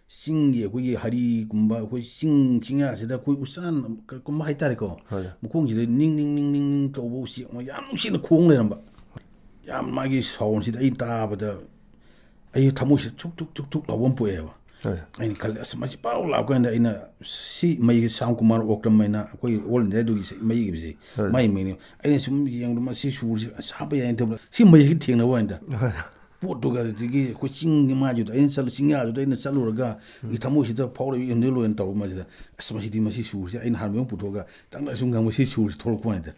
ꯆꯤꯡꯒꯤ ꯑꯩꯈꯣꯏꯒꯤ ꯍꯔꯤꯒꯨꯝꯕ, ꯑꯩꯈꯣꯏ ꯆꯤꯡ, ꯆꯤꯡꯌꯥꯁꯤꯗ ꯑꯩꯈꯣꯏ ꯎꯆꯥꯟ ꯀꯨꯝꯕ ꯍꯥꯏꯇꯥꯔꯦꯀꯣ, ꯍꯣꯏ꯫ ꯃꯈꯣꯡꯁꯤꯗ ꯅꯤꯡ ꯅꯤꯡ ꯅꯤꯡ ꯅꯤꯡ ꯅꯤꯡ ꯇꯧꯕ ꯎꯆꯦꯛ ꯑꯃ ꯌꯥꯝ ꯅꯨꯡꯁꯤꯅ ꯈꯣꯡ ꯂꯩꯔꯝꯕ꯫ ꯌꯥꯝ ꯃꯥꯒꯤ ꯁꯥꯎꯟꯁꯤꯗ ꯑꯩ ꯇꯥꯕꯗ ꯑꯩ ꯊꯃꯣꯏꯁꯤꯗ ꯊꯨꯛ ꯊꯨꯛ ꯊꯨꯛ ꯊꯨꯛ ꯂꯥꯎꯕ ꯑꯃ ꯄꯣꯛꯑꯦꯕ꯫ ꯍꯣꯏ꯫ ꯑꯩꯅ ꯈꯜꯂꯦ, "ꯑꯁ, ꯃꯁꯤ ꯄꯥꯎ ꯂꯥꯎ ꯀꯥꯟꯗ ꯑꯩꯅ ꯁꯤ ꯃꯩꯒꯤ ꯁꯥꯎꯟ ꯀꯨꯃꯥꯔ ꯑꯣꯛꯇꯝ ꯍꯥꯏꯅ ꯑꯩꯈꯣꯏ ꯑꯣꯜ ꯏꯟꯗꯤꯌꯥꯗꯨꯒꯤ ꯏꯁꯩ ꯃꯩꯒꯤꯕꯁꯦ, ꯍꯣꯏ꯫ ꯃꯥꯏ ꯃꯩꯅꯤ"꯫ ꯑꯩꯅ ꯁꯨꯝ ꯌꯦꯡꯕꯗ ꯃꯁꯤ ꯁꯨꯔꯁꯤ ꯑꯁ ꯍꯥꯞꯄ ꯌꯥꯏꯅ ꯇꯧꯕꯗ ꯁꯤ ꯃꯩꯁꯤ ꯊꯦꯡꯅꯕ ꯋꯥꯅꯤꯗ꯫ ꯍꯣꯏ꯫ ꯄꯣꯠꯇꯨꯒ ꯑꯗꯨꯗꯒꯤ ꯑꯩꯈꯣꯏ ꯆꯤꯡꯒꯤ ꯃꯥꯏꯗꯨꯗ ꯑꯩꯅ ꯆꯠꯂꯨ, ꯆꯤꯡꯌꯥꯗꯨꯗ ꯑꯩꯅ ꯆꯠꯂꯨꯔꯒ ꯑꯩꯒꯤ ꯊꯃꯣꯏꯁꯤꯗ ꯐꯥꯎꯔꯛꯏ ꯏꯟꯗꯣꯏ ꯂꯣꯏꯅ ꯇꯧꯔꯛꯄ ꯃꯁꯤꯗ, ꯑꯁ, ꯃꯁꯤꯗꯤ, ꯃꯁꯤ ꯁꯨꯔꯁꯦ ꯑꯩꯅ ꯍꯥꯟꯕ ꯑꯃ ꯄꯨꯊꯣꯛꯑꯒ ꯈꯤꯇꯪꯗ ꯁꯨꯝ ꯉꯥꯡꯕ ꯁꯤ ꯁꯨꯔꯁꯦ ꯊꯣꯛꯂꯛꯄ ꯋꯥꯅꯤꯗ꯫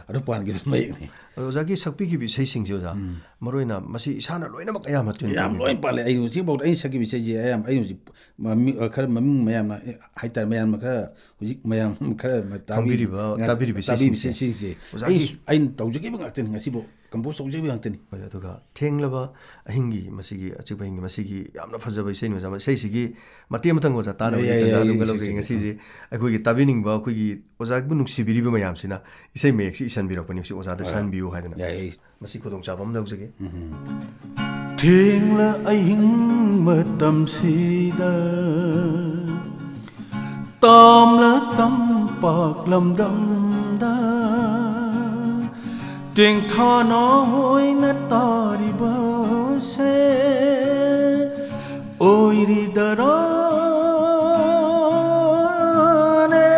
ꯑꯗꯨ ꯄꯥꯟꯈꯤꯕ ꯃꯌꯦꯛꯅꯤ꯫ ꯑꯗꯣ ꯑꯣꯖꯥꯒꯤ ꯁꯛꯄꯤꯈꯤꯕ ꯏꯁꯩꯁꯤꯡꯁꯦ ꯑꯣꯖꯥ, ꯃꯔꯨꯑꯣꯏꯅ ꯃꯁꯤ ꯏꯁꯥꯅ ꯂꯣꯏꯅꯃꯛ ꯑꯌꯥꯝꯕ ꯇ꯭ꯌꯨꯟ ꯌꯥꯝ ꯇꯧꯕꯤꯕ꯭ꯔꯥ? ꯂꯣꯏ ꯄꯥꯜꯂꯦ꯫ ꯑꯩ ꯍꯧꯖꯤꯛꯐꯥꯎꯗ ꯑꯩꯅ ꯁꯛꯈꯤꯕ ꯏꯁꯩꯁꯦ ꯑꯌꯥꯝꯕ ꯑꯩ ꯍꯧꯖꯤꯛ ꯃꯃꯤꯡ, ꯑ, ꯈꯔ ꯃꯃꯤꯡ ꯃꯌꯥꯝꯅ, ꯑꯦ, ꯍꯥꯏꯇꯥꯔꯦ, ꯃꯌꯥꯝꯅ ꯈꯔ ꯍꯧꯖꯤꯛ ꯃꯌꯥꯝ ꯈꯔ ꯇꯥꯕꯤ-, ꯈꯪꯕꯤꯔꯤꯕ, ꯉꯥꯛ-, ꯇꯥꯕꯤꯔꯤꯕ ꯇꯥꯕꯤꯔꯤꯕ ꯏꯁꯩꯁꯤꯡꯁꯦ꯫ ꯏꯁꯩꯁꯤꯡꯁꯦ ꯑꯣꯖꯥꯒꯤ ꯑꯩ, ꯑꯩꯅ ꯇꯧꯖꯈꯤꯕ ꯉꯥꯛꯇꯅꯤ, ꯉꯁꯤꯐꯥꯎ ꯀꯝꯄꯣꯖ ꯇꯧꯖꯈꯤꯕ ꯉꯥꯛꯇꯅꯤ꯫ ꯍꯣꯏ, ꯑꯗꯨꯒ ꯊꯦꯡꯂꯕ ꯑꯍꯤꯡꯒꯤ ꯃꯁꯤꯒꯤ ꯑꯆꯤꯛꯄ ꯑꯍꯤꯡꯒꯤ ꯃꯁꯤꯒꯤ ꯌꯥꯝꯅ ꯐꯖꯕ ꯏꯁꯩꯅꯤ ꯑꯣꯖꯥ꯫ ꯏꯁꯩꯁꯤꯒꯤ ꯃꯇꯦꯛ ꯑꯃꯇꯪ ꯑꯣꯖꯥ ꯇꯥꯅꯕꯒꯤ ꯌꯥꯏ, ꯌꯥꯏ, ꯇꯥꯟꯖꯥ ꯌꯥꯏ, ꯑꯗꯨꯝ ꯌꯥꯏ, ꯂꯧꯖꯒꯦ꯫ ꯏꯁꯩꯁꯤꯒꯤ꯫ ꯉꯁꯤꯁꯦ ꯑꯩꯈꯣꯏꯒꯤ ꯇꯥꯕꯤꯅꯤꯡꯕ, ꯑꯩꯈꯣꯏꯒꯤ ꯑꯣꯖꯥꯕꯨ ꯅꯨꯡꯁꯤꯕꯤꯔꯤꯕ ꯃꯌꯥꯝꯁꯤꯅ ꯏꯁꯩ ꯃꯌꯦꯛꯁꯤ ꯏꯁꯤꯟꯕꯤꯔꯛꯄꯅꯤ, ꯁꯤ ꯑꯣꯖꯥꯗ ꯍꯣꯏ꯫ ꯁꯛꯍꯟꯕꯤꯌꯨ ꯍꯥꯏꯗꯅ꯫ ꯌꯥꯏ, ꯌꯥꯏ꯫ ꯃꯁꯤ ꯈꯨꯗꯣꯡꯆꯥꯕ ꯑꯃ ꯂꯧꯖꯒꯦ꯫ ꯊꯦꯡꯂ ꯑꯍꯤꯡ ꯃꯇꯝꯁꯤꯗ ꯇꯥꯝꯂ ꯇꯝꯄꯥꯛ ꯂꯝꯗꯝꯗ ꯇꯦꯡꯊꯥꯅ ꯍꯣꯏꯅ ꯇꯥꯔꯤꯕꯁꯦ ꯑꯣꯏꯔꯤꯗꯔꯥꯅꯦ?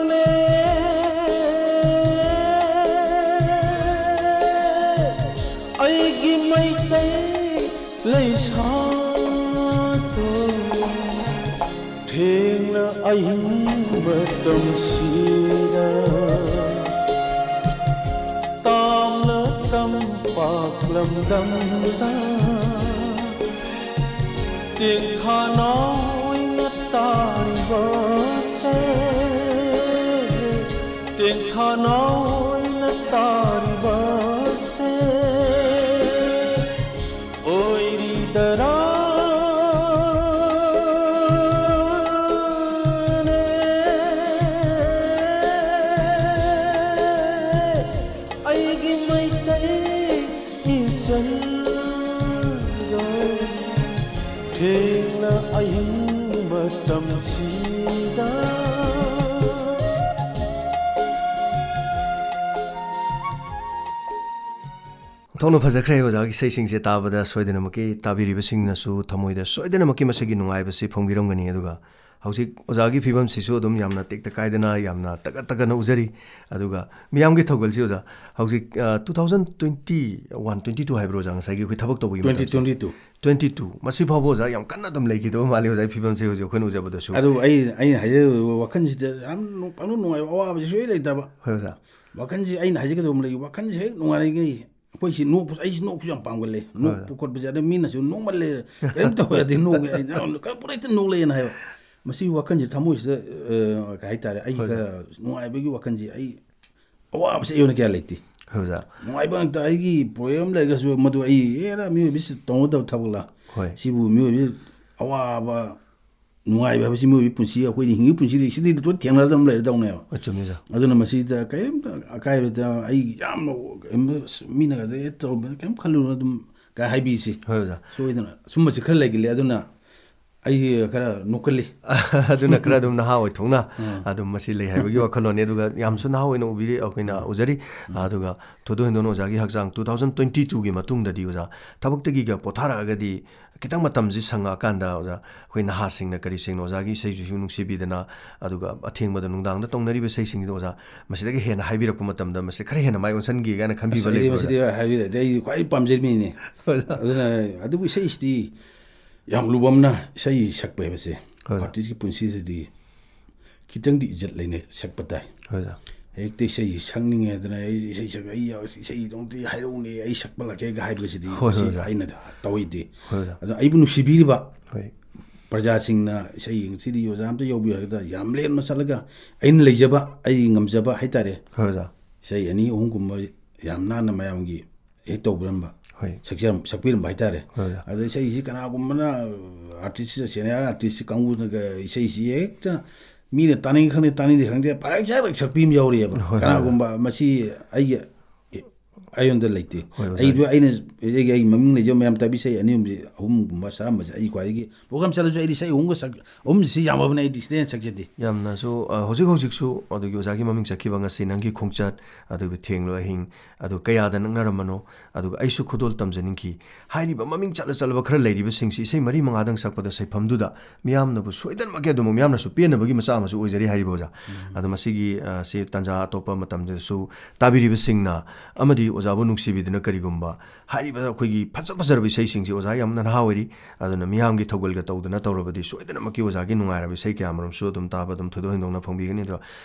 ꯑꯣꯏꯔꯤꯗꯔꯥꯅꯦ? ꯑꯩꯒꯤ ꯃꯩꯇꯩ ꯂꯩꯁꯥꯗꯣ ꯊꯦꯡꯅ ꯑꯍꯤꯡ ꯃꯇꯝꯁꯤꯗ ꯇꯥꯝꯅ ꯇꯝꯄꯥꯛ ꯂꯝꯗꯝꯗ ꯇꯦꯡꯊꯥꯅ ꯑꯣꯏꯅ ꯇꯥꯔꯤꯕꯁꯦ, ꯇꯦꯡꯊꯥꯅ ꯑꯣꯏꯅ ꯇꯥꯔꯤꯕꯁꯦ ꯑꯣꯏꯔꯤꯗꯔꯥꯅꯦ? ꯑꯩꯒꯤ ꯃꯩꯇꯩ ꯏꯆꯜꯗꯣ ꯊꯦꯡꯅ ꯑꯍꯤꯡ ꯃꯇꯝꯁꯤꯗ ꯊꯣꯛꯅ ꯐꯖꯈ꯭ꯔꯦ ꯑꯣꯖꯥꯒꯤ ꯏꯁꯩꯁꯤꯡꯁꯦ ꯇꯥꯕꯗ꯫ ꯁꯣꯏꯗꯅꯃꯛꯀꯤ ꯇꯥꯕꯤꯔꯤꯕꯁꯤꯡꯅꯁꯨ ꯊꯃꯣꯏꯗ ꯁꯣꯏꯗꯅꯃꯛꯀꯤ ꯃꯁꯤꯒꯤ ꯅꯨꯡꯉꯥꯏꯕꯁꯤ ꯐꯣꯡꯕꯤꯔꯝꯒꯅꯤ꯫ ꯑꯗꯨꯒ ꯍꯧꯖꯤꯛ ꯑꯣꯖꯥꯒꯤ ꯐꯤꯕꯝꯁꯤꯁꯨ ꯑꯗꯨꯝ ꯌꯥꯝꯅ ꯇꯦꯛꯇ ꯀꯥꯏꯗꯅ, ꯌꯥꯝꯅ ꯇꯒꯠ ꯇꯒꯠꯅ ꯎꯖꯔꯤ꯫ ꯑꯗꯨꯒ ꯃꯤꯌꯥꯝꯒꯤ ꯊꯧꯒꯜꯁꯤ ꯑꯣꯖꯥ, ꯍꯧꯖꯤꯛ, ꯑ, two thousand twenty one, twenty two ꯍꯥꯏꯕ꯭ꯔꯣ ꯑꯣꯖꯥ, ꯉꯁꯥꯏꯒꯤ ꯑꯩꯈꯣꯏ ꯊꯕꯛ ꯇꯧꯕꯒꯤ ꯃꯇꯝꯁꯦ? Twenty twenty two꯫ Twenty two꯫ ꯃꯁꯤ ꯐꯥꯎꯕ ꯑꯣꯖꯥ ꯌꯥꯝ ꯀꯟꯅ ꯑꯗꯨꯝ ꯂꯩꯈꯤꯗꯕ ꯃꯥꯜꯂꯤ ꯑꯣꯖꯥꯒꯤ ꯐꯤꯕꯝꯁꯦ ꯍꯧꯖꯤꯛ ꯑꯩꯈꯣꯏꯅ ꯎꯖꯕꯗꯁꯨ꯫ ꯑꯗꯨ ꯑꯩ, ꯑꯩꯅ ꯍꯥꯏꯖꯒꯗꯕ ꯋꯥꯈꯜꯁꯤꯗ ꯌꯥꯝ ꯅꯨꯡ-, ꯄꯪꯅꯨꯡ ꯅꯨꯡꯉꯥꯏꯕ ꯑꯋꯥꯕꯁꯤ ꯁꯣꯏ ꯂꯩꯇꯕ꯫ ꯍꯣꯏ ꯑꯣꯖꯥ꯫ ꯋꯥꯈꯜꯁꯤ ꯑꯩꯅ ꯍꯥꯏꯖꯒꯗꯕ ꯑꯃ ꯂꯩ, ꯋꯥꯈꯜꯁꯤ ꯍꯦꯛ ꯅꯨꯡꯉꯥꯏꯔꯤꯉꯩ ꯑꯩꯈꯣꯏꯁꯤ ꯅꯣꯛꯄꯁꯨ, ꯑꯩꯁꯤ ꯅꯣꯛꯄꯁꯨ ꯌꯥꯝ ꯄꯥꯝꯒꯜꯂꯦ꯫ ꯍꯣꯏ꯫ ꯅꯣꯛꯄ ꯈꯣꯠꯄꯁꯦ, ꯑꯗꯩ ꯃꯤꯅꯁꯨ "ꯅꯣꯛꯃꯜꯂꯦ, ꯀꯔꯤꯝ ꯇꯧꯔꯦ", ꯑꯗꯩ ꯅꯣꯛꯑꯦ, ꯑꯩ ꯅꯣꯛ-, ꯀꯔꯝ ꯄꯨꯔꯩꯇ ꯅꯣꯛꯂꯛꯑꯦꯅ ꯍꯥꯏꯕ꯫ ꯃꯁꯤ ꯋꯥꯈꯜꯁꯦ ꯊꯃꯣꯏꯁꯤꯗ, ꯑ, ꯀꯩ ꯍꯥꯏꯇꯥꯔꯦ, ꯑꯩ ꯍꯣꯏ꯫ ꯈꯔ ꯅꯨꯡꯉꯥꯏꯕꯒꯤ ꯋꯥꯈꯜꯁꯦ, ꯑꯩ ꯑꯋꯥꯕꯁꯦ ꯑꯩꯉꯣꯟꯗ ꯀꯌꯥ ꯂꯩꯇꯦ꯫ ꯍꯣꯏ ꯑꯣꯖꯥ꯫ ꯅꯨꯡꯉꯥꯏꯕ ꯉꯥꯛꯇ, ꯑꯩꯒꯤ ꯄ꯭ꯔꯣꯕ꯭ꯂꯦꯝ ꯂꯩꯔꯒꯁꯨ ꯃꯗꯨ ꯑꯩ, "ꯑꯦꯔꯥ, ꯃꯤꯑꯣꯏꯕꯁꯤ ꯇꯧꯅꯗꯕ ꯊꯕꯛꯂ? ꯍꯣꯏ꯫ ꯁꯤꯕꯨ ꯃꯤꯑꯣꯏꯕ ꯑꯋꯥꯕ ꯅꯨꯡꯉꯥꯏꯕ ꯍꯥꯏꯕꯁꯤ ꯃꯤꯑꯣꯏꯕꯒꯤ ꯄꯨꯟꯁꯤ, ꯑꯩꯈꯣꯏꯅ ꯍꯤꯡꯉꯤꯕ ꯄꯨꯟꯁꯤꯗ ꯁꯤꯗꯤ ꯂꯣꯏ ꯊꯦꯡꯅꯔꯗꯕ ꯂꯩꯔꯗꯧꯅꯦꯕ"꯫ ꯑ, ꯆꯨꯝꯃꯤ ꯑꯣꯖꯥ꯫ ꯑꯗꯨꯅ ꯃꯁꯤꯗ ꯀꯔꯤꯝꯇ ꯑꯀꯥꯏꯕꯗ ꯑꯩ ꯌꯥꯝꯅ ꯀꯔꯤꯝꯇ ꯃꯤꯅ ꯑꯗ ꯑꯦ ꯇꯧꯔꯝꯕꯗ ꯀꯔꯤꯝ ꯈꯜꯂꯨꯅꯨ ꯑꯗꯨꯝ ꯀꯥꯏ ꯍꯥꯏꯕꯤꯁꯤ꯫ ꯍꯣꯏ ꯑꯣꯖꯥ꯫ ꯁꯣꯏꯗꯅ ꯁꯨꯝꯕꯁꯤ ꯈꯔ ꯂꯩꯒꯜꯂꯤ, ꯑꯗꯨꯅ ꯑꯩ ꯈꯔ ꯅꯣꯛꯀꯜꯂꯤ꯫ ꯑꯗꯨꯅ ꯈꯔ ꯑꯗꯨꯝ ꯅꯍꯥ ꯑꯣꯏꯊꯣꯛꯅ ꯑꯥ꯫ ꯑꯗꯨꯝ ꯃꯁꯤ ꯂꯩ ꯍꯥꯏꯕꯒꯤ ꯋꯥꯈꯜꯂꯣꯟꯅꯤ꯫ ꯑꯗꯨꯒ ꯌꯥꯝꯁꯨ ꯅꯍꯥ ꯑꯣꯏꯅ ꯎꯕꯤꯔꯤ, ꯑꯩꯈꯣꯏꯅ ꯎꯖꯔꯤ꯫ ꯎꯝ꯫ ꯑꯗꯨꯒ ꯊꯣꯏꯗꯣꯛ ꯍꯦꯟꯗꯣꯛꯅ ꯑꯣꯖꯥꯒꯤ ꯍꯛꯆꯥꯡ two thousand twenty two ꯒꯤ ꯃꯇꯨꯡꯗꯗꯤ ꯑꯣꯖꯥ ꯊꯕꯛꯇꯒꯤꯒ ꯄꯣꯊꯥꯔꯛꯑꯒꯗꯤ ꯈꯤꯇꯪ ꯃꯇꯝꯁꯤ ꯁꯪꯉꯛꯑꯀꯥꯟꯗ ꯑꯣꯖꯥ, ꯑꯩꯈꯣꯏ ꯅꯍꯥꯁꯤꯡꯅ ꯀꯔꯤꯁꯤꯡꯅ ꯑꯣꯖꯥꯒꯤ ꯏꯁꯩꯁꯤꯁꯨ ꯅꯨꯡꯁꯤꯕꯤꯗꯅ, ꯑꯗꯨꯒ ꯑꯊꯦꯡꯕꯗ ꯅꯨꯡꯗꯥꯡꯗ ꯇꯧꯅꯔꯤꯕ ꯏꯁꯩꯁꯤꯡꯁꯤꯗ ꯑꯣꯖꯥ, ꯃꯁꯤꯗꯒꯤ ꯍꯦꯟꯅ ꯍꯥꯏꯕꯤꯔꯛꯄ ꯃꯇꯝꯗ ꯃꯁꯤ ꯈꯔ ꯍꯦꯟꯅ ꯃꯥꯏ ꯑꯣꯟꯁꯤꯟꯒꯦ ꯀꯥꯏꯅ ꯈꯟꯕꯤꯕ ꯑꯁ, ꯑꯩꯗꯤ ꯂꯩꯕ꯭ꯔꯥ ꯃꯁꯤꯗꯤ ꯑꯣꯖꯥ? ꯍꯥꯏꯕꯤꯔꯗꯤ ꯑꯩ ꯈ꯭ꯋꯥꯏ ꯄꯥꯝꯖꯕ ꯃꯤꯅꯤ꯫ ꯑꯣꯖꯥ꯫ ꯑꯗꯨꯅ ꯑꯗꯨꯕꯨ ꯏꯁꯩꯁꯤꯗꯤ ꯌꯥꯝ ꯂꯨꯕ ꯑꯃꯅ, ꯏꯁꯩ ꯁꯛꯄ ꯍꯥꯏꯕꯁꯦ ꯍꯣꯏ꯫ ꯑꯥꯔꯇꯤꯁꯀꯤ ꯄꯨꯟꯁꯤꯗꯗꯤ ꯈꯤꯇꯪꯗꯤ ꯏꯖꯠ ꯂꯩꯅ ꯁꯛꯄ ꯇꯥꯏ꯫ ꯍꯣꯏ ꯑꯣꯖꯥ꯫ ꯍꯦꯛꯇ ꯏꯁꯩ ꯁꯛꯅꯤꯡꯉꯦ ꯍꯥꯏꯗꯅ ꯑꯩ ꯏꯁꯩ ꯁꯛ-, ꯑꯩ ꯌꯥꯎ-, ꯏꯁꯩꯗꯣ ꯑꯝꯇ ꯍꯥꯏꯔꯛꯎꯅꯦ, ꯑꯩ ꯁꯛꯄ ꯂꯥꯛꯀꯦꯒ ꯍꯥꯏꯕꯁꯤꯗꯤ ꯍꯣꯏ, ꯍꯣꯏ ꯃꯁꯤ ꯑꯣꯖꯥ꯫ ꯑꯩꯅ ꯇꯧꯏꯗꯦ꯫ ꯍꯣꯏ ꯑꯣꯖꯥ꯫ ꯑꯗꯣ ꯑꯩꯕꯨ ꯅꯨꯡꯁꯤꯕꯤꯔꯤꯕ ꯍꯣꯏ꯫ ꯄ꯭ꯔꯖꯥꯁꯤꯡꯅ ꯏꯁꯩ ꯁꯤꯗꯤ ꯑꯣꯖꯥ ꯑꯝꯇ ꯌꯥꯎꯕꯤꯌꯨ ꯍꯥꯏꯕꯗ ꯌꯥꯝ ꯂꯦꯝꯅ ꯆꯠꯂꯒ ꯑꯩꯅ ꯂꯩꯖꯕ, ꯑꯩꯒꯤ ꯉꯝꯖꯕ ꯍꯥꯏꯇꯥꯔꯦ, ꯍꯣꯏ ꯑꯣꯖꯥ꯫ ꯏꯁꯩ ꯑꯅꯤ ꯑꯍꯨꯝꯒꯨꯝꯕ ꯌꯥꯝ ꯅꯥꯟꯅ ꯃꯌꯥꯝꯒꯤ ꯍꯦꯛ ꯇꯧꯕꯤꯔꯝꯕ, ꯍꯣꯏ꯫ ꯁꯛꯆꯔꯝ-, ꯁꯛꯄꯤꯔꯝꯕ ꯍꯥꯏꯇꯥꯔꯦ꯫ ꯍꯣꯏ꯫ ꯑꯗꯣ ꯏꯁꯩꯁꯤ ꯀꯅꯥꯒꯨꯝꯕꯅ, ꯑꯥꯔꯇꯤꯁꯁꯤꯗ, ꯁꯦꯅꯤꯌꯔ ꯑꯥꯔꯇꯤꯁꯁꯤ ꯀꯥꯡꯕꯨꯅꯒ ꯏꯁꯩꯁꯤ ꯍꯦꯛꯇ ꯃꯤꯅ ꯇꯥꯅꯤꯡ ꯈꯪꯗꯦ, ꯇꯥꯅꯤꯡꯗꯦ ꯈꯪꯗꯦ, ꯄꯪꯁꯛꯇ ꯁꯛꯄꯤ ꯑꯃ ꯌꯥꯎꯔꯤꯑꯕ꯫ ꯍꯣꯏ, ꯍꯣꯏ꯫ ꯀꯅꯥꯒꯨꯝꯕ ꯃꯁꯤ ꯑꯩꯒꯤ, ꯑꯦ, ꯑꯩꯉꯣꯟꯗ ꯂꯩꯇꯦ꯫ ꯍꯣꯏ, ꯑꯣꯖꯥ꯫ ꯑꯩꯗꯣ ꯑꯩꯅ ꯑꯩꯒꯤ ꯑꯩꯒꯤ ꯃꯃꯤꯡ ꯂꯩꯖꯕ ꯃꯌꯥꯝ ꯇꯥꯕꯤ ꯏꯁꯩ ꯑꯅꯤ ꯑꯍꯨꯝꯁꯤ, ꯑꯍꯨꯝꯒꯨꯝꯕ ꯁꯛꯑꯝꯕꯁꯦ ꯑꯩ ꯈ꯭ꯋꯥꯏꯗꯒꯤ program ꯆꯠꯂꯁꯨ ꯑꯩꯗꯤ ꯏꯁꯩ ꯑꯍꯨꯝꯒ ꯁꯛ ꯑꯍꯨꯝꯁꯤ ꯁꯤ ꯌꯥꯝꯃꯕꯅꯦ ꯑꯩꯗꯤ ꯁꯤꯗꯩ ꯍꯦꯟꯅ ꯁꯛꯆꯗꯦ꯫ ꯌꯥꯝꯅꯁꯨ ꯑ, ꯍꯧꯖꯤꯛ ꯍꯧꯖꯤꯛꯁꯨ ꯑꯗꯨꯒꯤ ꯑꯣꯖꯥꯒꯤ ꯃꯃꯤꯡ ꯆꯠꯈꯤꯕ ꯉꯁꯤ ꯅꯪꯒꯤ ꯈꯣꯡꯆꯠ, ꯑꯗꯨꯒ ꯊꯦꯡꯂꯨ ꯑꯍꯤꯡ, ꯑꯗꯨ ꯀꯌꯥꯗ ꯅꯛꯅꯔꯝꯕꯅꯣ, ꯑꯗꯨꯒ ꯑꯩꯁꯨ ꯈꯨꯗꯣꯜ ꯇꯝꯖꯅꯤꯡꯈꯤ꯫ ꯍꯥꯏꯔꯤꯕ ꯃꯃꯤꯡ ꯆꯠꯂ ꯆꯠꯂꯕ ꯈꯔ ꯂꯩꯔꯤꯕꯁꯤꯡꯁꯤ ꯏꯁꯩ ꯃꯔꯤ ꯃꯉꯥꯗꯪ ꯁꯛꯄꯗ ꯁꯩꯐꯝꯗꯨꯗ ꯃꯤꯌꯥꯝꯅꯕꯨ ꯁꯣꯏꯗꯅꯃꯛꯀꯤ ꯑꯗꯨꯃꯛ ꯃꯤꯌꯥꯝꯅꯁꯨ ꯄꯦꯟꯅꯕꯒꯤ ꯃꯆꯥꯛ ꯑꯃꯁꯨ ꯑꯣꯏꯖꯔꯤ ꯍꯥꯏꯔꯤꯕ ꯑꯣꯖꯥ꯫ ꯑꯗꯣ ꯃꯁꯤꯒꯤ ꯑ, ꯁꯤ ꯇꯥꯟꯖꯥ ꯑꯇꯣꯞꯄ ꯃꯇꯝꯗꯁꯨ ꯇꯥꯕꯤꯔꯤꯕꯁꯤꯡꯅ ꯑꯃꯗꯤ ꯑꯣꯖꯥꯕꯨ ꯅꯨꯡꯁꯤꯕꯤꯗꯨꯅ ꯀꯔꯤꯒꯨꯝꯕ ꯍꯥꯏꯔꯤꯕ ꯑꯩꯈꯣꯏꯒꯤ ꯐꯖ ꯐꯖꯔꯕ ꯏꯁꯩꯁꯤꯡꯁꯤ ꯑꯣꯖꯥ ꯌꯥꯝꯅ ꯅꯍꯥ ꯑꯣꯏꯔꯤ, ꯑꯗꯨꯅ ꯃꯤꯌꯥꯝꯒꯤ ꯊꯧꯒꯜꯒ ꯇꯧꯗꯅ ꯇꯧꯔꯕꯗꯤ ꯁꯣꯏꯗꯅꯃꯛꯀꯤ ꯑꯣꯖꯥꯒꯤ ꯅꯨꯡꯉꯥꯏꯔꯕ ꯏꯁꯩ ꯀꯌꯥ ꯃꯔꯨꯝꯁꯨ ꯑꯗꯨꯝ ꯇꯥꯕ ꯑꯗꯨꯝ ꯊꯣꯏꯗꯣꯛ ꯍꯦꯟꯗꯣꯛꯅ ꯐꯪꯕꯤꯒꯅꯤ꯫ ꯑꯗꯣ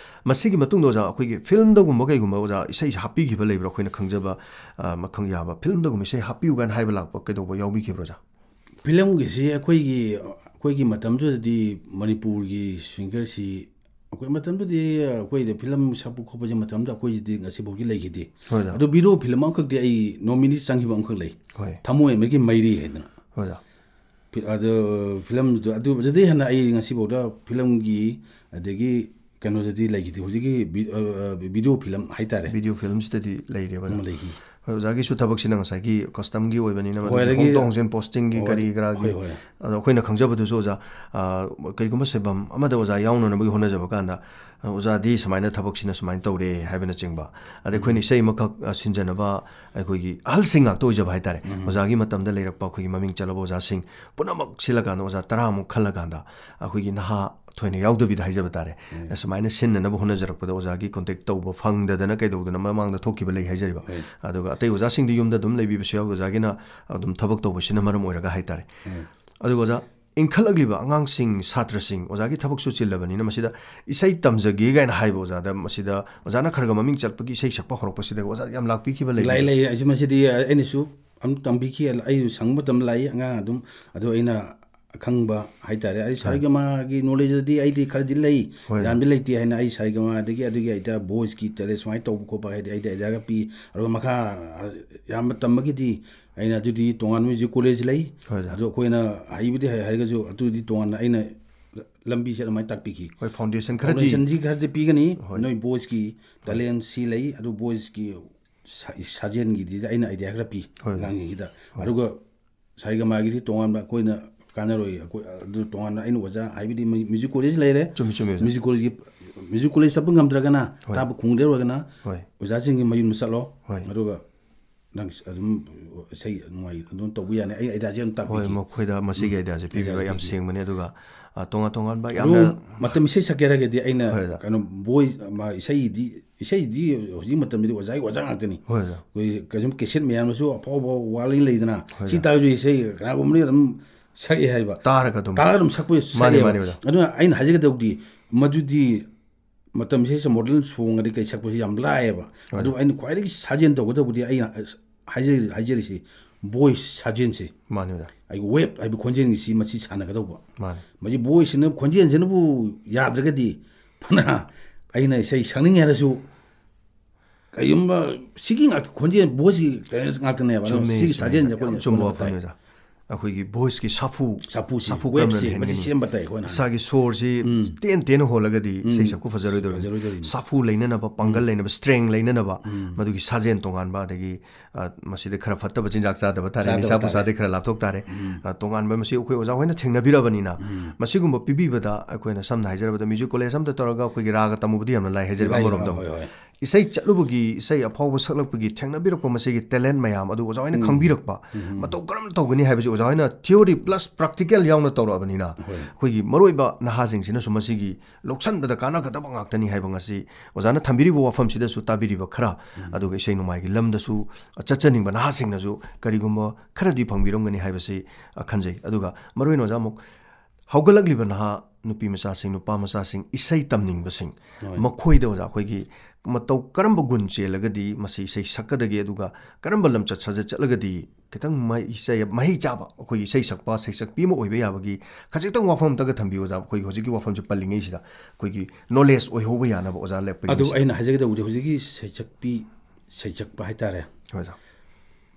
ꯃꯁꯤꯒꯤ ꯃꯇꯨꯡꯗ ꯑꯣꯖꯥ ꯑꯩꯈꯣꯏꯒꯤ ꯐꯤꯂꯝꯗꯒꯨꯝꯕ ꯀꯩꯒꯨꯝꯕ ꯑꯣꯖꯥ ꯏꯁꯩꯁꯦ ꯍꯥꯞꯄꯤꯈꯤꯕ ꯂꯩꯕ꯭ꯔꯥ? ꯑꯩꯈꯣꯏꯅ ꯈꯪꯖꯕ ꯑ, ꯃꯈꯪ ꯌꯥꯕ ꯐꯤꯂꯝꯗꯒꯨꯝꯕ ꯏꯁꯩ ꯍꯥꯞꯄꯤꯌꯨ ꯀꯥꯏꯅ ꯍꯥꯏꯕ ꯂꯥꯛꯄ ꯀꯩꯗꯧꯕ ꯌꯥꯎꯕꯤꯈꯤꯕ꯭ꯔꯣ ꯑꯣꯖꯥ? ꯐꯤꯂꯝꯒꯤꯁꯤ ꯑꯩꯈꯣꯏꯒꯤ ꯑꯩꯈꯣꯏꯒꯤ ꯃꯇꯝꯗꯨꯗꯗꯤ ꯃꯅꯤꯄꯨꯔꯒꯤ ꯁꯤꯡꯒꯔꯁꯤ ꯑꯩꯈꯣꯏ ꯃꯇꯝꯗꯨꯗꯤ ꯑꯩꯈꯣꯏꯗ ꯐꯤꯂꯝ ꯁꯛꯄ ꯈꯣꯠꯄꯁꯦ ꯃꯇꯝꯗ ꯑꯩꯈꯣꯏꯁꯤꯗꯤ ꯉꯁꯤꯐꯥꯎꯒꯤ ꯂꯩꯈꯤꯗꯦ꯫ ꯍꯣꯏ ꯑꯣꯖꯥ꯫ ꯑꯗꯨ ꯚꯤꯗꯤꯑꯣ ꯐꯤꯂꯝ ꯑꯃꯈꯛꯇꯤ ꯑꯩ ꯅꯣꯃꯤꯅꯤ ꯆꯪꯈꯤꯕ ꯑꯃꯈꯛ ꯂꯩ꯫ ꯍꯣꯏ꯫ ꯊꯃꯣꯏ ꯑꯃꯒꯤ ꯃꯩꯔꯤ ꯍꯥꯏꯗꯅ꯫ ꯍꯣꯏ ꯑꯣꯖꯥ꯫ ꯐꯤ- ꯑꯗꯨ ꯐꯤꯂꯝꯗꯨ ꯑꯗꯨ ꯑꯗꯨꯗꯩ ꯍꯦꯟꯅ ꯑꯩ ꯉꯁꯤꯐꯥꯎꯗ ꯐꯤꯂꯝꯒꯤ ꯑꯗꯒꯤ ꯀꯩꯅꯣꯗꯗꯤ ꯂꯩꯈꯤꯗꯦ꯫ ꯍꯧꯖꯤꯛꯀꯤ ꯚꯤ- ꯑ, ꯑ, ꯚꯤꯗꯤꯑꯣ ꯐꯤꯂꯝ ꯍꯥꯏꯇꯥꯔꯦ꯫ ꯚꯤꯗꯤꯑꯣ ꯐꯤꯂꯝꯁꯤꯗꯗꯤ ꯂꯩꯔꯦꯕ ꯑꯣꯖꯥ꯫ ꯑꯃ ꯂꯩꯈꯤ꯫ ꯍꯣꯏ, ꯑꯗꯒꯤ ꯍꯣꯡꯗꯣꯛ ꯍꯣꯡꯖꯤꯟ ꯄꯣꯁꯇꯤꯡꯒꯤ ꯍꯣꯏ, ꯀꯔꯤ ꯀꯔꯥꯒꯤ ꯍꯣꯏ, ꯍꯣꯏ꯫ ꯑꯗꯣ ꯑꯩꯈꯣꯏꯅ ꯈꯪꯖꯕꯗꯨꯁꯨ ꯑꯣꯖꯥ, ꯑ, ꯀꯔꯤꯒꯨꯝꯕ ꯁꯤꯟꯐꯝ ꯑꯃꯗ ꯑꯣꯖꯥ ꯌꯥꯎꯅꯅꯕꯒꯤ ꯍꯣꯠꯅꯖꯕ ꯀꯥꯟꯗ, ꯑ, ꯑꯣꯖꯥꯗꯤ ꯁꯨꯃꯥꯏꯅ ꯊꯕꯛꯁꯤꯅ ꯁꯨꯃꯥꯏꯅ ꯇꯧꯔꯦ ꯍꯥꯏꯕꯅꯆꯤꯡꯕ, ꯑꯗꯩ ꯑꯩꯈꯣꯏꯅ ꯏꯁꯩ ꯑꯃꯈꯛ ꯑ, ꯁꯤꯟꯖꯅꯕ ꯑꯩꯈꯣꯏꯒꯤ ꯑꯍꯜꯁꯤꯡ ꯉꯥꯛꯇ ꯑꯣꯏꯖꯕ ꯍꯥꯏꯇꯥꯔꯦ꯫ ꯑꯣꯖꯥꯒꯤ ꯃꯇꯝꯗ ꯂꯩꯔꯛꯄ ꯑꯩꯈꯣꯏꯒꯤ ꯃꯃꯤꯡ ꯆꯠꯂꯕ ꯑꯣꯖꯥꯁꯤꯡ ꯄꯨꯝꯅꯃꯛ ꯁꯤꯜꯂꯀꯥꯟꯗ ꯑꯣꯖꯥ ꯇꯔꯥꯃꯨꯛ ꯈꯜꯂꯀꯥꯟꯗ ꯑꯩꯈꯣꯏꯒꯤ ꯅꯍꯥ ꯊꯣꯏꯅ ꯌꯥꯎꯗꯕꯤꯗ ꯍꯥꯏꯖꯕ ꯇꯥꯔꯦ, ꯑꯁꯨꯃꯥꯏꯅ ꯁꯤꯟꯅꯅꯕ ꯍꯣꯠꯅꯖꯔꯛꯄꯗ ꯑꯣꯖꯥꯒꯤ ꯀꯣꯟꯇꯦꯛ ꯇꯧꯕ ꯐꯪꯗꯗꯅ ꯀꯩꯗꯧꯗꯅ ꯃꯃꯥꯡꯗ ꯊꯣꯛꯈꯤꯕ ꯂꯩ ꯍꯥꯏꯖꯔꯤꯕ꯫ ꯑꯗꯨꯒ ꯑꯇꯩ ꯑꯣꯖꯥꯁꯤꯡꯗꯤ ꯌꯨꯝꯗ ꯑꯗꯨꯝ ꯂꯩꯕꯤꯕꯁꯨ ꯌꯥꯎꯏ, ꯑꯣꯖꯥꯒꯤꯅ ꯑꯗꯨꯝ ꯊꯕꯛ ꯇꯧꯕꯁꯤꯅ ꯃꯔꯝ ꯑꯣꯏꯔꯒ ꯍꯥꯏꯇꯥꯔꯦ꯫ ꯑꯗꯨꯒ ꯑꯣꯖꯥ, ꯏꯟꯈꯠꯂꯛꯂꯤꯕ ꯑꯉꯥꯡꯁꯤꯡ, ꯁꯥꯇ꯭ꯔꯁꯤꯡ, ꯑꯣꯖꯥꯒꯤ ꯊꯕꯛꯁꯨ ꯆꯤꯜꯂꯕꯅꯤꯅ ꯃꯁꯤꯗ ꯏꯁꯩ ꯇꯝꯖꯒꯦ ꯀꯥꯏꯅ ꯍꯥꯏꯕ ꯑꯣꯖꯥꯗ, ꯃꯁꯤꯗ ꯑꯣꯖꯥꯅ ꯈꯔ ꯈꯔ ꯃꯃꯤꯡ ꯆꯠꯄꯒꯤ ꯏꯁꯩ ꯁꯛꯄ ꯍꯧꯔꯛꯄꯁꯤꯗ ꯑꯣꯖꯥ ꯌꯥꯝ ꯂꯥꯛꯄꯤꯈꯤꯕ ꯂꯩ? ꯂꯩ, ꯂꯩ꯫ ꯑꯩꯁꯨ ꯃꯁꯤꯗꯤ ꯑꯩꯅꯁꯨ ꯑꯗꯨꯝ ꯇꯝꯕꯤꯈꯤ꯫ ꯑꯩ ꯁꯪꯕ ꯃꯇꯝ ꯂꯥꯛꯏ, ꯑꯉꯥꯡ ꯑꯗꯨꯝ, ꯑꯗꯣ ꯑꯩꯅ ꯑꯈꯪꯕ ꯍꯥꯏꯇꯥꯔꯦ꯫ ꯑꯩ ꯁꯥꯔꯦꯒꯃꯥꯒꯤ ꯅꯣꯂꯦꯖꯇꯗꯤ ꯑꯩꯗꯤ ꯈꯔꯗꯤ ꯂꯩ, ꯍꯣꯏ꯫ ꯌꯥꯝꯗꯤ ꯂꯩꯇꯦ ꯍꯥꯏꯅ ꯑꯩ ꯁꯥꯔꯦꯒꯃꯥꯗꯒꯤ ꯑꯗꯨꯒꯤ ꯑꯩꯗ ꯚꯣꯏꯁꯀꯤ ꯇꯦꯂꯦꯟ ꯁꯨꯃꯥꯏꯅ ꯇꯧꯕ ꯈꯣꯠꯄ ꯍꯥꯏꯗꯤ ꯑꯩꯗꯤ ꯑꯥꯏꯗꯤꯌꯥꯒ ꯄꯤ꯫ ꯑꯗꯨꯒ ꯃꯈꯥ ꯌꯥꯝꯕ ꯇꯝꯕꯒꯤꯗꯤ ꯑꯩꯅ ꯑꯗꯨꯗꯤ ꯇꯣꯉꯥꯟꯕ ꯃ꯭ꯌꯨꯖꯤꯛ ꯀꯣꯂꯦꯖ ꯂꯩ꯫ ꯍꯣꯏ, ꯑꯣꯖꯥ꯫ ꯑꯗꯣ ꯑꯩꯈꯣꯏꯅ ꯍꯩꯕꯨꯗꯤ ꯍꯩ ꯍꯥꯏꯔꯒꯁꯨ ꯑꯗꯨꯗꯤ ꯇꯣꯉꯥꯟꯅ ꯑꯩꯅ ꯂꯝꯕꯤꯁꯦ ꯑꯗꯨꯃꯥꯏꯅ ꯇꯥꯛꯄꯤꯈꯤ꯫ ꯍꯣꯏ, ꯐꯥꯎꯟꯗꯦꯁꯟ ꯈꯔꯗꯤ ꯐꯥꯎꯟꯗꯦꯁꯟꯁꯤ ꯈꯔꯗꯤ ꯄꯤꯒꯅꯤ꯫ ꯍꯣꯏ꯫ ꯅꯣꯏ ꯚꯣꯏꯁꯀꯤ ꯇꯦꯂꯦꯟ ꯁꯤ ꯂꯩ, ꯑꯗꯨ ꯚꯣꯏꯁꯀꯤ ꯁꯥ-, ꯁꯥꯖꯦꯟꯒꯤꯗꯤ ꯑꯩꯅ idea ꯈꯔ ꯄꯤ, ꯍꯣꯏ, ꯑꯣꯖꯥ꯫ ꯑꯉꯥꯡꯁꯤꯡꯁꯤꯗ꯫ ꯍꯣꯏ꯫ ꯑꯗꯨꯒ ꯁꯥꯔꯦꯒꯥꯃꯥꯒꯤꯗꯤ ꯇꯣꯉꯥꯟꯕ ꯑꯩꯈꯣꯏꯅ ꯀꯥꯟꯅꯔꯣꯏ꯫ ꯑꯩꯈꯣꯏ ꯑꯗꯨ ꯇꯣꯉꯥꯟꯅ ꯑꯩꯅ ꯑꯣꯖꯥ, ꯍꯥꯏꯕꯗꯤ ꯃ꯭ꯌꯨ-, music college ꯂꯩꯔꯦ꯫ ꯆꯨꯝꯃꯤ, ꯆꯨꯝꯃꯤ, ꯑꯣꯖꯥ꯫ Music college-ꯀꯤ, music college ꯆꯠꯄ ꯉꯝꯗ꯭ꯔꯒꯅ, ꯍꯣꯏ꯫ ꯇꯥꯕ ꯈꯨꯝꯗ꯭ꯔꯒꯅ, ꯍꯣꯏ꯫ ꯑꯣꯖꯥꯁꯤꯡꯒꯤ ꯃꯌꯨꯝꯗ ꯆꯠꯂꯣ꯫ ꯍꯣꯏ꯫ ꯑꯗꯨꯒ ꯅꯪ ꯑꯗꯨꯝ ꯏꯁꯩ ꯅꯨꯡꯉꯥꯏ ꯑꯗꯨꯝ ꯇꯧꯕ ꯌꯥꯅꯤ꯫ ꯑꯩ idea-ꯁꯦ ꯑꯗꯨꯝ ꯍꯣꯏ, ꯇꯥꯛꯄꯤꯒꯦ꯫ ꯃꯈꯣꯏꯗ ꯃꯁꯤꯒꯤ ꯎꯝ꯫ Idea-ꯁꯦ ꯄꯤꯕꯤꯕ idea-ꯁꯦ ꯌꯥꯝ ꯄꯤꯒꯦ꯫ ꯁꯦꯡꯕꯅꯦ꯫ ꯑꯗꯨꯒ, ꯑ, ꯇꯣꯉꯥꯟ ꯇꯣꯉꯥꯟꯕ ꯑꯗꯨ ꯌꯥꯝꯅ ꯃꯇꯝ ꯏꯁꯩ ꯁꯛꯀꯦ ꯍꯥꯏꯔꯒꯗꯤ ꯑꯩꯅ ꯍꯣꯏ, ꯑꯣꯖꯥ꯫ ꯀꯩꯅꯣ, voice, ꯃꯥ, ꯏꯁꯩꯗꯤ, ꯏꯁꯩꯗꯤ ꯍꯧꯖꯤꯛ ꯃꯇꯝꯗꯗꯤ ꯑꯣꯖꯥꯒꯤ ꯑꯣꯖꯥ ꯉꯥꯛꯇꯅꯤ꯫ ꯍꯣꯏ, ꯑꯣꯖꯥ꯫ ꯑꯩꯈꯣꯏ ꯀꯩꯁꯨꯝ cassette ꯃꯌꯥꯝꯗꯁꯨ ꯑꯐꯥꯎ ꯑꯐꯥꯎꯕ ꯋꯥꯔꯤ ꯂꯩꯗꯅ, ꯍꯣꯏ, ꯁꯤ ꯑꯣꯖꯥ꯫ ꯇꯥꯔꯁꯨ ꯏꯁꯩ ꯀꯅꯥꯒꯨꯝꯕꯅ ꯑꯗꯨꯝ ꯁꯛꯑꯦ ꯍꯥꯏꯕ꯫ ꯇꯥꯔꯒ ꯑꯗꯨꯝ꯫ ꯇꯥꯔꯒ ꯑꯗꯨꯝ ꯁꯛꯄ ꯃꯥꯅꯦ, ꯁꯛꯑꯦꯕ꯫ ꯃꯥꯅꯦ, ꯑꯣꯖꯥ꯫ ꯑꯗꯨꯅ ꯑꯩꯅ ꯍꯥꯏꯖꯒꯗꯧꯗꯤ, ꯃꯗꯨꯗꯤ ꯃꯇꯝꯁꯤꯗ modern song ꯑꯗꯩ ꯀꯩ ꯁꯛꯄꯁꯤ ꯌꯥꯝ ꯂꯥꯏꯌꯦꯕ꯫ ꯍꯣꯏ꯫ ꯑꯗꯨ ꯑꯩꯅ ꯈ꯭ꯋꯥꯏꯗꯒꯤ ꯁꯥꯖꯦꯟ ꯇꯧꯒꯗꯧꯕꯗꯤ ꯑꯩꯅ ꯍꯥꯏꯖ-, ꯍꯥꯏꯖꯔꯤꯁꯤ voice ꯁꯥꯖꯦꯟꯁꯤ꯫ ꯃꯥꯅꯤ, ꯑꯣꯖꯥ꯫ ꯑꯩꯒꯤ wave ꯍꯥꯏꯕ ꯈꯣꯟꯖꯦꯜꯒꯤꯁꯤ ꯃꯁꯤ ꯁꯥꯟꯅꯒꯗꯧꯕ꯫ ꯃꯥꯅꯤ꯫ ꯃꯁꯤ voice-ꯁꯤꯅ, ꯈꯣꯟꯖꯦꯜꯁꯤꯅꯕꯨ ꯌꯥꯗ꯭ꯔꯒꯗꯤ ꯐꯅ ꯑꯩꯅ ꯏꯁꯩ ꯁꯛꯅꯤꯡꯉꯦ ꯍꯥꯏꯔꯁꯨ ꯀꯔꯤꯒꯨꯝꯕ ꯁꯤꯒꯤ ꯉꯥꯛꯇ ꯈꯣꯟꯖꯦꯜ voice-ꯀꯤ talent ꯉꯥꯛꯇꯅꯦꯕ꯫ ꯑꯗꯨꯅ ꯆꯨꯝꯃꯦ, ꯁꯤꯒꯤ ꯆꯨꯝꯃꯦ꯫ ꯁꯥꯖꯦꯜꯁꯦ ꯌꯥꯝ ꯑꯩꯈꯣꯏꯅ ꯆꯨꯝꯕ ꯍꯣꯠꯅꯕ ꯋꯥꯐꯝꯅꯤ, ꯇꯥꯏ꯫ ꯑꯣꯖꯥ꯫ ꯑꯩꯈꯣꯏꯒꯤ voice-ꯀꯤ ꯁꯥꯐꯨ, ꯁꯥꯐꯨꯁꯤ, ꯁꯥꯐꯨ ꯀꯔꯝꯅ wave-ꯁꯤ, ꯃꯁꯤ ꯂꯩꯍꯟꯒꯅꯤ? ꯁꯦꯝꯕ ꯇꯥꯏ ꯑꯩꯈꯣꯏꯅ꯫ ꯏꯁꯥꯒꯤ ꯁꯣꯔꯁꯤ ꯎꯝ꯫ ꯇꯦꯟ ꯇꯦꯟꯅ ꯍꯣꯜꯂꯒꯗꯤ ꯎꯝ꯫ ꯏꯁꯩ ꯁꯛꯄ ꯐꯖꯔꯣꯏꯗꯧꯔꯤꯅꯤ꯫ ꯐꯖꯔꯣꯏꯗꯧꯔꯤꯅꯤ꯫ ꯁꯥꯐꯨ ꯂꯩꯅꯅꯕ, ꯄꯥꯡꯒꯜ ꯎꯝ꯫ ꯂꯩꯅꯕ, strength ꯂꯩꯅꯅꯕ, ꯎꯝ꯫ ꯃꯗꯨꯒꯤ ꯁꯥꯖꯦꯜ ꯇꯣꯉꯥꯟꯕ, ꯑꯗꯒꯤ, ꯑ, ꯃꯁꯤꯗ ꯈꯔ ꯐꯠꯇꯕ ꯆꯤꯟꯖꯥꯛ ꯆꯥꯗꯕ ꯇꯥꯔꯦ, ꯆꯥꯗꯕ ꯅꯤꯁꯥ ꯇꯥꯔꯦ꯫ ꯄꯨꯁꯥꯗꯩ ꯈꯔ ꯂꯥꯞꯊꯣꯛ ꯇꯥꯔꯦ꯫ ꯎꯝ꯫ ꯑ, ꯇꯣꯉꯥꯟꯕ ꯃꯁꯤ ꯑꯩꯈꯣꯏ ꯑꯣꯖꯥ ꯍꯣꯏꯅ ꯊꯦꯡꯅꯕꯤꯔꯕꯅꯤꯅ, ꯎꯝ꯫ ꯃꯁꯤꯒꯨꯝꯕ ꯄꯤꯕꯤꯕꯗ ꯑꯩꯈꯣꯏꯅ ꯁꯝꯅ ꯍꯥꯏꯖꯔꯕꯗ music college ꯑꯝꯇ ꯇꯧꯔꯒ ꯑꯩꯈꯣꯏꯒꯤ ꯔꯥꯒ ꯇꯝꯃꯨꯕꯗꯤ ꯌꯥꯝꯅ ꯂꯥꯏ ꯍꯥꯏꯖꯔꯤꯕ ꯂꯥꯏ, ꯑꯃꯔꯣꯝꯗ꯫ ꯍꯣꯏ, ꯍꯣꯏ꯫ ꯏꯁꯩ ꯆꯠꯂꯨꯕꯒꯤ, ꯏꯁꯩ ꯑꯐꯥꯎꯕ ꯁꯛꯂꯛꯄꯒꯤ ꯊꯦꯡꯅꯕꯤꯔꯛꯄ ꯃꯁꯤꯒꯤ talent ꯃꯌꯥꯝ ꯑꯗꯨ ꯑꯣꯖꯥ ꯍꯣꯏꯅ ꯎꯝ꯫ ꯈꯪꯕꯤꯔꯛꯄ, ꯎꯝ꯫ ꯃꯇꯧ ꯀꯔꯝꯅ ꯇꯧꯒꯅꯤ ꯍꯥꯏꯕꯁꯤ ꯑꯣꯖꯥ ꯍꯣꯏꯅ theory plus practical ꯌꯥꯎꯅ ꯇꯧꯔꯛꯑꯕꯅꯤꯅ, ꯍꯣꯏ꯫ ꯑꯩꯈꯣꯏꯒꯤ ꯃꯔꯨꯑꯣꯏꯕ ꯅꯍꯥꯁꯤꯡꯁꯤꯅꯁꯨ ꯃꯁꯤꯒꯤ ꯂꯧꯁꯟꯕꯗ ꯀꯥꯟꯅꯒꯗꯕ ꯉꯥꯛꯇꯅꯤ ꯍꯥꯏꯕ ꯉꯁꯤ ꯑꯣꯖꯥꯅ ꯊꯝꯕꯤꯔꯤꯕ ꯋꯥꯐꯝꯁꯤꯗꯁꯨ ꯇꯥꯕꯤꯔꯤꯕ ꯈꯔ, ꯎꯝ꯫ ꯑꯗꯨꯒ ꯏꯁꯩ ꯅꯣꯡꯃꯥꯏꯒꯤ ꯂꯝꯗꯁꯨ ꯆꯠꯆꯅꯤꯡꯕ ꯅꯍꯥꯁꯤꯡꯅꯁꯨ ꯀꯔꯤꯒꯨꯝꯕ ꯈꯔꯗꯤ ꯐꯪꯕꯤꯔꯝꯒꯅꯤ ꯍꯥꯏꯕꯁꯤ, ꯑ, ꯈꯟꯖꯩ꯫ ꯑꯗꯨꯒ ꯃꯔꯨꯑꯣꯏꯅ ꯑꯣꯖꯥ ꯑꯃꯨꯛ ꯍꯧꯒꯠꯂꯛꯂꯤꯕ ꯅꯍꯥ ꯅꯨꯄꯤ ꯃꯆꯥꯁꯤꯡ, ꯅꯨꯄꯥ ꯃꯆꯥꯁꯤꯡ, ꯏꯁꯩ ꯇꯝꯅꯤꯡꯕꯁꯤꯡ, ꯍꯣꯏ꯫ ꯃꯈꯣꯏꯗ ꯑꯣꯖꯥ ꯑꯩꯈꯣꯏꯒꯤ ꯃꯇꯧ ꯀꯔꯝꯕ ꯒꯨꯟ ꯆꯦꯜꯂꯒꯗꯤ ꯃꯁꯤ ꯏꯁꯩ ꯁꯛꯀꯗꯒꯦ, ꯑꯗꯨꯒ ꯀꯔꯝꯕ ꯂꯝꯆꯠ ꯁꯥꯖꯠ ꯆꯠꯂꯒꯗꯤ ꯈꯤꯇꯪ ꯃꯍꯩ ꯆꯥ-, ꯃꯍꯩ ꯆꯥꯕ ꯑꯩꯈꯣꯏꯒꯤ ꯏꯁꯩ ꯁꯛꯄ, ꯁꯩꯁꯛꯄꯤ ꯑꯃ ꯑꯣꯏꯕ ꯌꯥꯕꯒꯤ ꯈꯖꯤꯛꯇꯪ ꯋꯥꯐꯝ ꯑꯝꯇꯒ ꯊꯝꯕꯤꯌꯨ ꯑꯣꯖꯥ꯫ ꯑꯩꯈꯣꯏꯒꯤ ꯍꯧꯖꯤꯛꯀꯤ ꯋꯥꯐꯝꯁꯦ ꯄꯜꯂꯤꯉꯩꯁꯤꯗ ꯑꯩꯈꯣꯏꯒꯤ knowledge ꯑꯣꯏꯍꯧꯕ ꯌꯥꯅꯕ ꯑꯣꯖꯥ ꯂꯦꯞꯄꯒꯤ ꯑꯗꯨ ꯃꯁꯤ-, ꯑꯩꯅ ꯍꯥꯏꯖꯒꯗꯧꯕꯗꯤ ꯍꯧꯖꯤꯛꯀꯤ ꯁꯩꯁꯛꯄꯤ, ꯁꯩꯁꯛꯄ ꯍꯥꯏꯇꯥꯔꯦ꯫ ꯍꯣꯏ ꯑꯣꯖꯥ꯫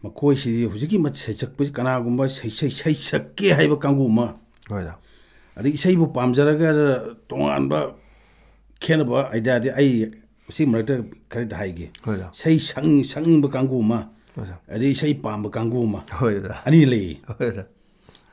ꯃꯈꯣꯏꯁꯤꯗꯤ ꯍꯧꯖꯤꯛꯀꯤ ꯃ-, ꯁꯩꯁꯛꯄꯁꯤ ꯀꯅꯥꯒꯨꯝꯕ ꯁꯩ-, ꯁꯩ-, ꯁꯩꯁꯛꯀꯦ ꯍꯥꯏꯕ ꯀꯥꯡꯕꯨ ꯑꯃ, ꯍꯣꯏ ꯑꯣꯖꯥ꯫ ꯑꯗꯩ ꯏꯁꯩꯕꯨ ꯄꯥꯝꯖꯔꯒ ꯇꯣꯉꯥꯟꯕ ꯈꯦꯠꯅꯕ idea-ꯗꯤ ꯑꯩ ꯁꯤ ꯃꯔꯛꯇ ꯈꯔꯗ ꯍꯥꯏꯒꯦ꯫ ꯍꯣꯏ ꯑꯣꯖꯥ꯫ ꯏꯁꯩ ꯁꯛꯅꯤꯡ- ꯁꯛꯅꯤꯡꯕ ꯀꯥꯡꯕꯨ ꯑꯃ, ꯑꯣꯖꯥ꯫ ꯑꯗꯩ ꯏꯁꯩ ꯄꯥꯝꯕ ꯀꯥꯡꯕꯨ ꯑꯃ, ꯍꯣꯏ ꯑꯣꯖꯥ꯫ ꯑꯅꯤ ꯂꯩꯌꯦ꯫ ꯍꯣꯏ ꯑꯣꯖꯥ꯫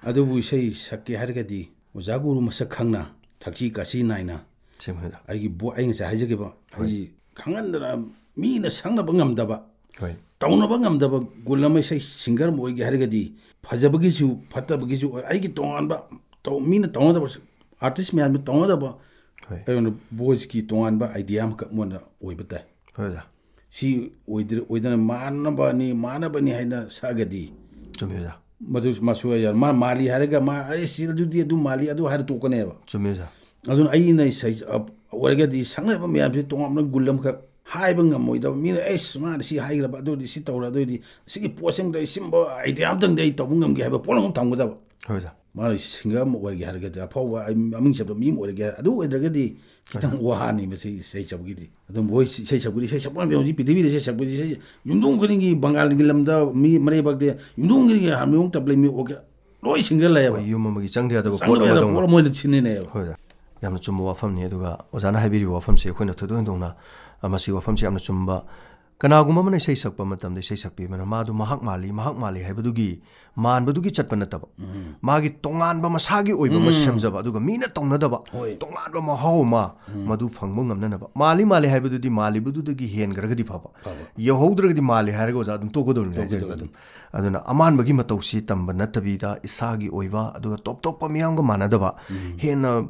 ꯑꯗꯨꯕꯨ ꯏꯁꯩ ꯁꯛꯀꯦ ꯍꯥꯏꯔꯒꯗꯤ ꯑꯣꯖꯥ ꯒꯨꯔꯨ ꯃꯁꯛ ꯈꯪꯅ, ꯊꯛꯁꯤ ꯈꯥꯁꯤ ꯅꯥꯏꯅ, ꯁꯦꯡꯕꯅꯤꯗ꯫ ꯑꯩꯒꯤ ꯕꯣ- ꯑꯩ ꯉꯁꯥꯏ ꯍꯥꯏꯖꯈꯤꯕ, ꯑꯩ ꯈꯪꯍꯟꯗꯅ, ꯃꯤꯅ ꯁꯛꯅꯕ ꯉꯝꯗꯕ, ꯍꯣꯏ꯫ ꯇꯧꯅꯕ ꯉꯝꯗꯕ ꯒꯨꯟ ꯑꯃ ꯏꯁꯩ ꯁꯤꯡꯒꯔ ꯑꯃ ꯑꯣꯏꯒꯦ ꯍꯥꯏꯔꯒꯗꯤ, ꯐꯖꯕꯒꯤꯁꯨ ꯐꯠꯇꯕꯒꯤꯁꯨ ꯑꯣꯏ, ꯑꯩꯒꯤ ꯇꯣꯉꯥꯟꯕ ꯇꯧ- ꯃꯤꯅ ꯇꯧꯅꯗꯕ, ꯑꯥꯔꯇꯤꯁ ꯃꯌꯥꯝꯅ ꯇꯧꯅꯗꯕ, ꯍꯣꯏ꯫ ꯑꯩꯉꯣꯟꯗ ꯚꯣꯏꯁꯀꯤ ꯇꯣꯉꯥꯟꯕ ꯑꯥꯏꯗꯤꯌꯥ ꯑꯃꯈꯛ ꯃꯣꯟꯗ ꯑꯣꯏꯕ ꯇꯥꯏ꯫ ꯍꯣꯏ ꯑꯣꯖꯥ꯫ ꯁꯤ ꯑꯣꯏꯗ꯭ꯔ- ꯑꯣꯏꯗꯅ ꯃꯥꯟꯅꯕꯅꯤ, ꯃꯥꯟꯅꯕꯅꯤ ꯍꯥꯏꯅ ꯁꯛꯑꯒꯗꯤ, ꯆꯨꯝꯃꯤ ꯑꯣꯖꯥ꯫ ꯃꯗꯨ ꯃꯁꯨ ꯌꯥ- ꯃꯥ ꯃꯥꯜꯂꯤ ꯍꯥꯏꯔꯒ, ꯃꯥ "ꯑꯩ ꯁꯤ ꯑꯗꯨꯗꯤ ꯑꯗꯨ ꯃꯥꯜꯂꯤ" ꯑꯗꯨ ꯍꯥꯏꯔ ꯇꯣꯛꯀꯅꯦꯕ꯫ ꯆꯨꯝꯃꯤ ꯑꯣꯖꯥ꯫ ꯑꯗꯨꯅ ꯑꯩꯅ ꯏꯁꯩ ꯑ, ꯑꯣꯏꯔꯒꯗꯤ ꯁꯛꯅꯔꯤꯕ ꯃꯌꯥꯝꯁꯤ ꯇꯣꯉꯥꯟꯕ ꯒꯨꯟ ꯑꯃꯈꯛ ꯍꯥꯏꯕ ꯉꯝꯃꯣꯏꯗꯕ꯫ ꯃꯤꯅ "ꯑꯦꯁ, ꯃꯥꯅ ꯁꯤ ꯍꯥꯏꯈ꯭ꯔꯕ, ꯑꯗꯨꯗꯤ ꯁꯤ ꯇꯧꯔ, ꯑꯗꯨꯗꯤ ꯁꯤꯒꯤ ꯄꯣꯠꯁꯤꯃꯗ ꯑꯩ ꯁꯤꯒꯨꯝꯕ ꯑꯥꯏꯗꯤꯌꯥ ꯑꯃꯇꯪꯗꯤ ꯑꯩ ꯇꯧꯕ ꯉꯝꯒꯦ" ꯍꯥꯏꯕ ꯄꯣꯠ ꯑꯃ ꯊꯝꯒꯗꯕ꯫ ꯍꯣꯏ ꯑꯣꯖꯥ꯫ ꯃꯥꯅ ꯁꯤꯡꯒꯔ ꯑꯃ ꯑꯣꯏꯔꯒꯦ ꯍꯥꯏꯔꯒꯗꯤ, ꯑꯐꯥꯎꯕ ꯑꯩ ꯃꯃꯤꯡ ꯆꯠꯄ ꯃꯤ ꯑꯃ ꯑꯣꯏꯔꯒꯦ ꯍꯥꯏꯔ-, ꯑꯗꯨ ꯑꯣꯏꯗ꯭ꯔꯒꯗꯤ ꯈꯤꯇꯪ ꯋꯥꯅꯤ ꯃꯁꯤ ꯏꯁꯩ ꯁꯛꯄꯒꯤꯗꯤ꯫ ꯑꯗꯨꯝ ꯃꯣꯏ ꯏꯁꯩ ꯁꯛꯄꯗꯤ, ꯏꯁꯩ ꯁꯛꯄ ꯉꯥꯛꯇ ꯍꯧꯖꯤꯛ ꯄ꯭ꯔꯤꯊꯤꯕꯤꯗ ꯏꯁꯩ ꯁꯛꯄꯗꯤ, ꯏꯁꯩ ꯌꯨꯝꯊꯣꯡ ꯈꯨꯗꯤꯡꯒꯤ, ꯕꯪꯒꯥꯜꯒꯤ ꯂꯝꯗ ꯃꯤ ꯃꯔꯩꯕꯥꯛꯇ ꯌꯨꯝꯊꯣꯡ ꯈꯨꯗꯤꯡꯒꯤ ꯍꯥꯔꯃꯣꯅꯤꯌꯝ, ꯇꯕ꯭ꯂꯦ, ꯃꯤ ꯑꯣꯔꯀꯦ-, ꯂꯣꯏ ꯁꯤꯡꯒꯔ ꯂꯩꯌꯦꯕ꯫ ꯑꯩꯈꯣꯏ ꯌꯨꯝ ꯑꯃꯒꯤ ꯆꯪꯗ ꯌꯥꯗꯕ ꯄꯣꯠ ꯆꯪꯗꯕ ꯌꯥꯗꯕ ꯑꯃꯗꯧꯅ꯫ ꯄꯣꯠ ꯑꯃ ꯑꯣꯏꯅ ꯁꯤꯟꯅꯤꯅꯦꯕ꯫ ꯍꯣꯏ ꯑꯣꯖꯥ꯫ ꯌꯥꯝꯅ ꯆꯨꯝꯕ ꯋꯥꯐꯝꯅꯤ꯫ ꯑꯗꯨꯒ ꯑꯣꯖꯥꯅ ꯍꯥꯏꯕꯤꯔꯤꯕ ꯋꯥꯐꯝꯁꯤ ꯑꯩꯈꯣꯏꯅ ꯊꯣꯏꯗꯣꯛ ꯍꯦꯟꯗꯣꯛꯅ, ꯑ, ꯃꯁꯤ ꯋꯥꯐꯝꯁꯤ ꯌꯥꯝꯅ ꯆꯨꯝꯕ꯫ ꯀꯅꯥꯒꯨꯝꯕ ꯑꯃꯅ ꯏꯁꯩ ꯁꯛꯄ ꯃꯇꯝꯗ ꯏꯁꯩ ꯁꯛꯄꯤ ꯑꯃꯅ ꯃꯥꯗꯨ ꯃꯍꯥꯛ ꯃꯥꯜꯂꯤ, ꯃꯍꯥꯛ ꯃꯥꯜꯂꯤ ꯍꯥꯏꯕꯗꯨꯒꯤ ꯃꯥꯟꯕꯗꯨꯒꯤ ꯆꯠꯄ ꯅꯠꯇꯕ, ꯃꯥꯒꯤ ꯇꯣꯉꯥꯟꯕ ꯃꯁꯥꯒꯤ ꯑꯣꯏꯕ ꯑꯃ ꯁꯦꯝꯖꯕ, ꯑꯗꯨꯒ ꯃꯤꯅ ꯇꯧꯅꯗꯕ ꯍꯣꯏ꯫ ꯇꯣꯉꯥꯟꯕ ꯃꯍꯥꯎ ꯑꯃ ꯃꯗꯨ ꯐꯪꯕ ꯉꯝꯅꯅꯕ꯫ ꯃꯥꯜꯂꯤ ꯃꯥꯜꯂꯤ ꯍꯥꯏꯕꯗꯨꯗꯤ ꯃꯥꯜꯂꯤꯕꯗꯨꯗꯒꯤ ꯍꯦꯟꯈ꯭ꯔꯒꯗꯤ ꯐꯕ꯫ ꯐꯕ꯫ ꯌꯧꯍꯧꯗ꯭ꯔꯒꯗꯤ ꯃꯥꯜꯂꯤ ꯍꯥꯏꯔꯒ ꯑꯣꯖꯥ ꯑꯗꯨꯝ ꯇꯣꯛꯀꯗꯧꯅꯤ ꯍꯥꯏꯖꯔꯤꯕ ꯇꯣꯛꯀꯗꯧꯅꯤ꯫ ꯑꯗꯨꯝ꯫ ꯑꯗꯨꯅ ꯑꯃꯥꯟꯕꯒꯤ ꯃꯇꯧꯁꯤ ꯇꯝꯕ ꯅꯠꯇꯕꯤꯗ ꯏꯁꯥꯒꯤ ꯑꯣꯏꯕ, ꯑꯗꯨꯒ ꯇꯣꯞ ꯇꯣꯞꯄ ꯃꯤꯌꯥꯝꯒ ꯃꯥꯟꯅꯗꯕ, ꯍꯦꯟꯅ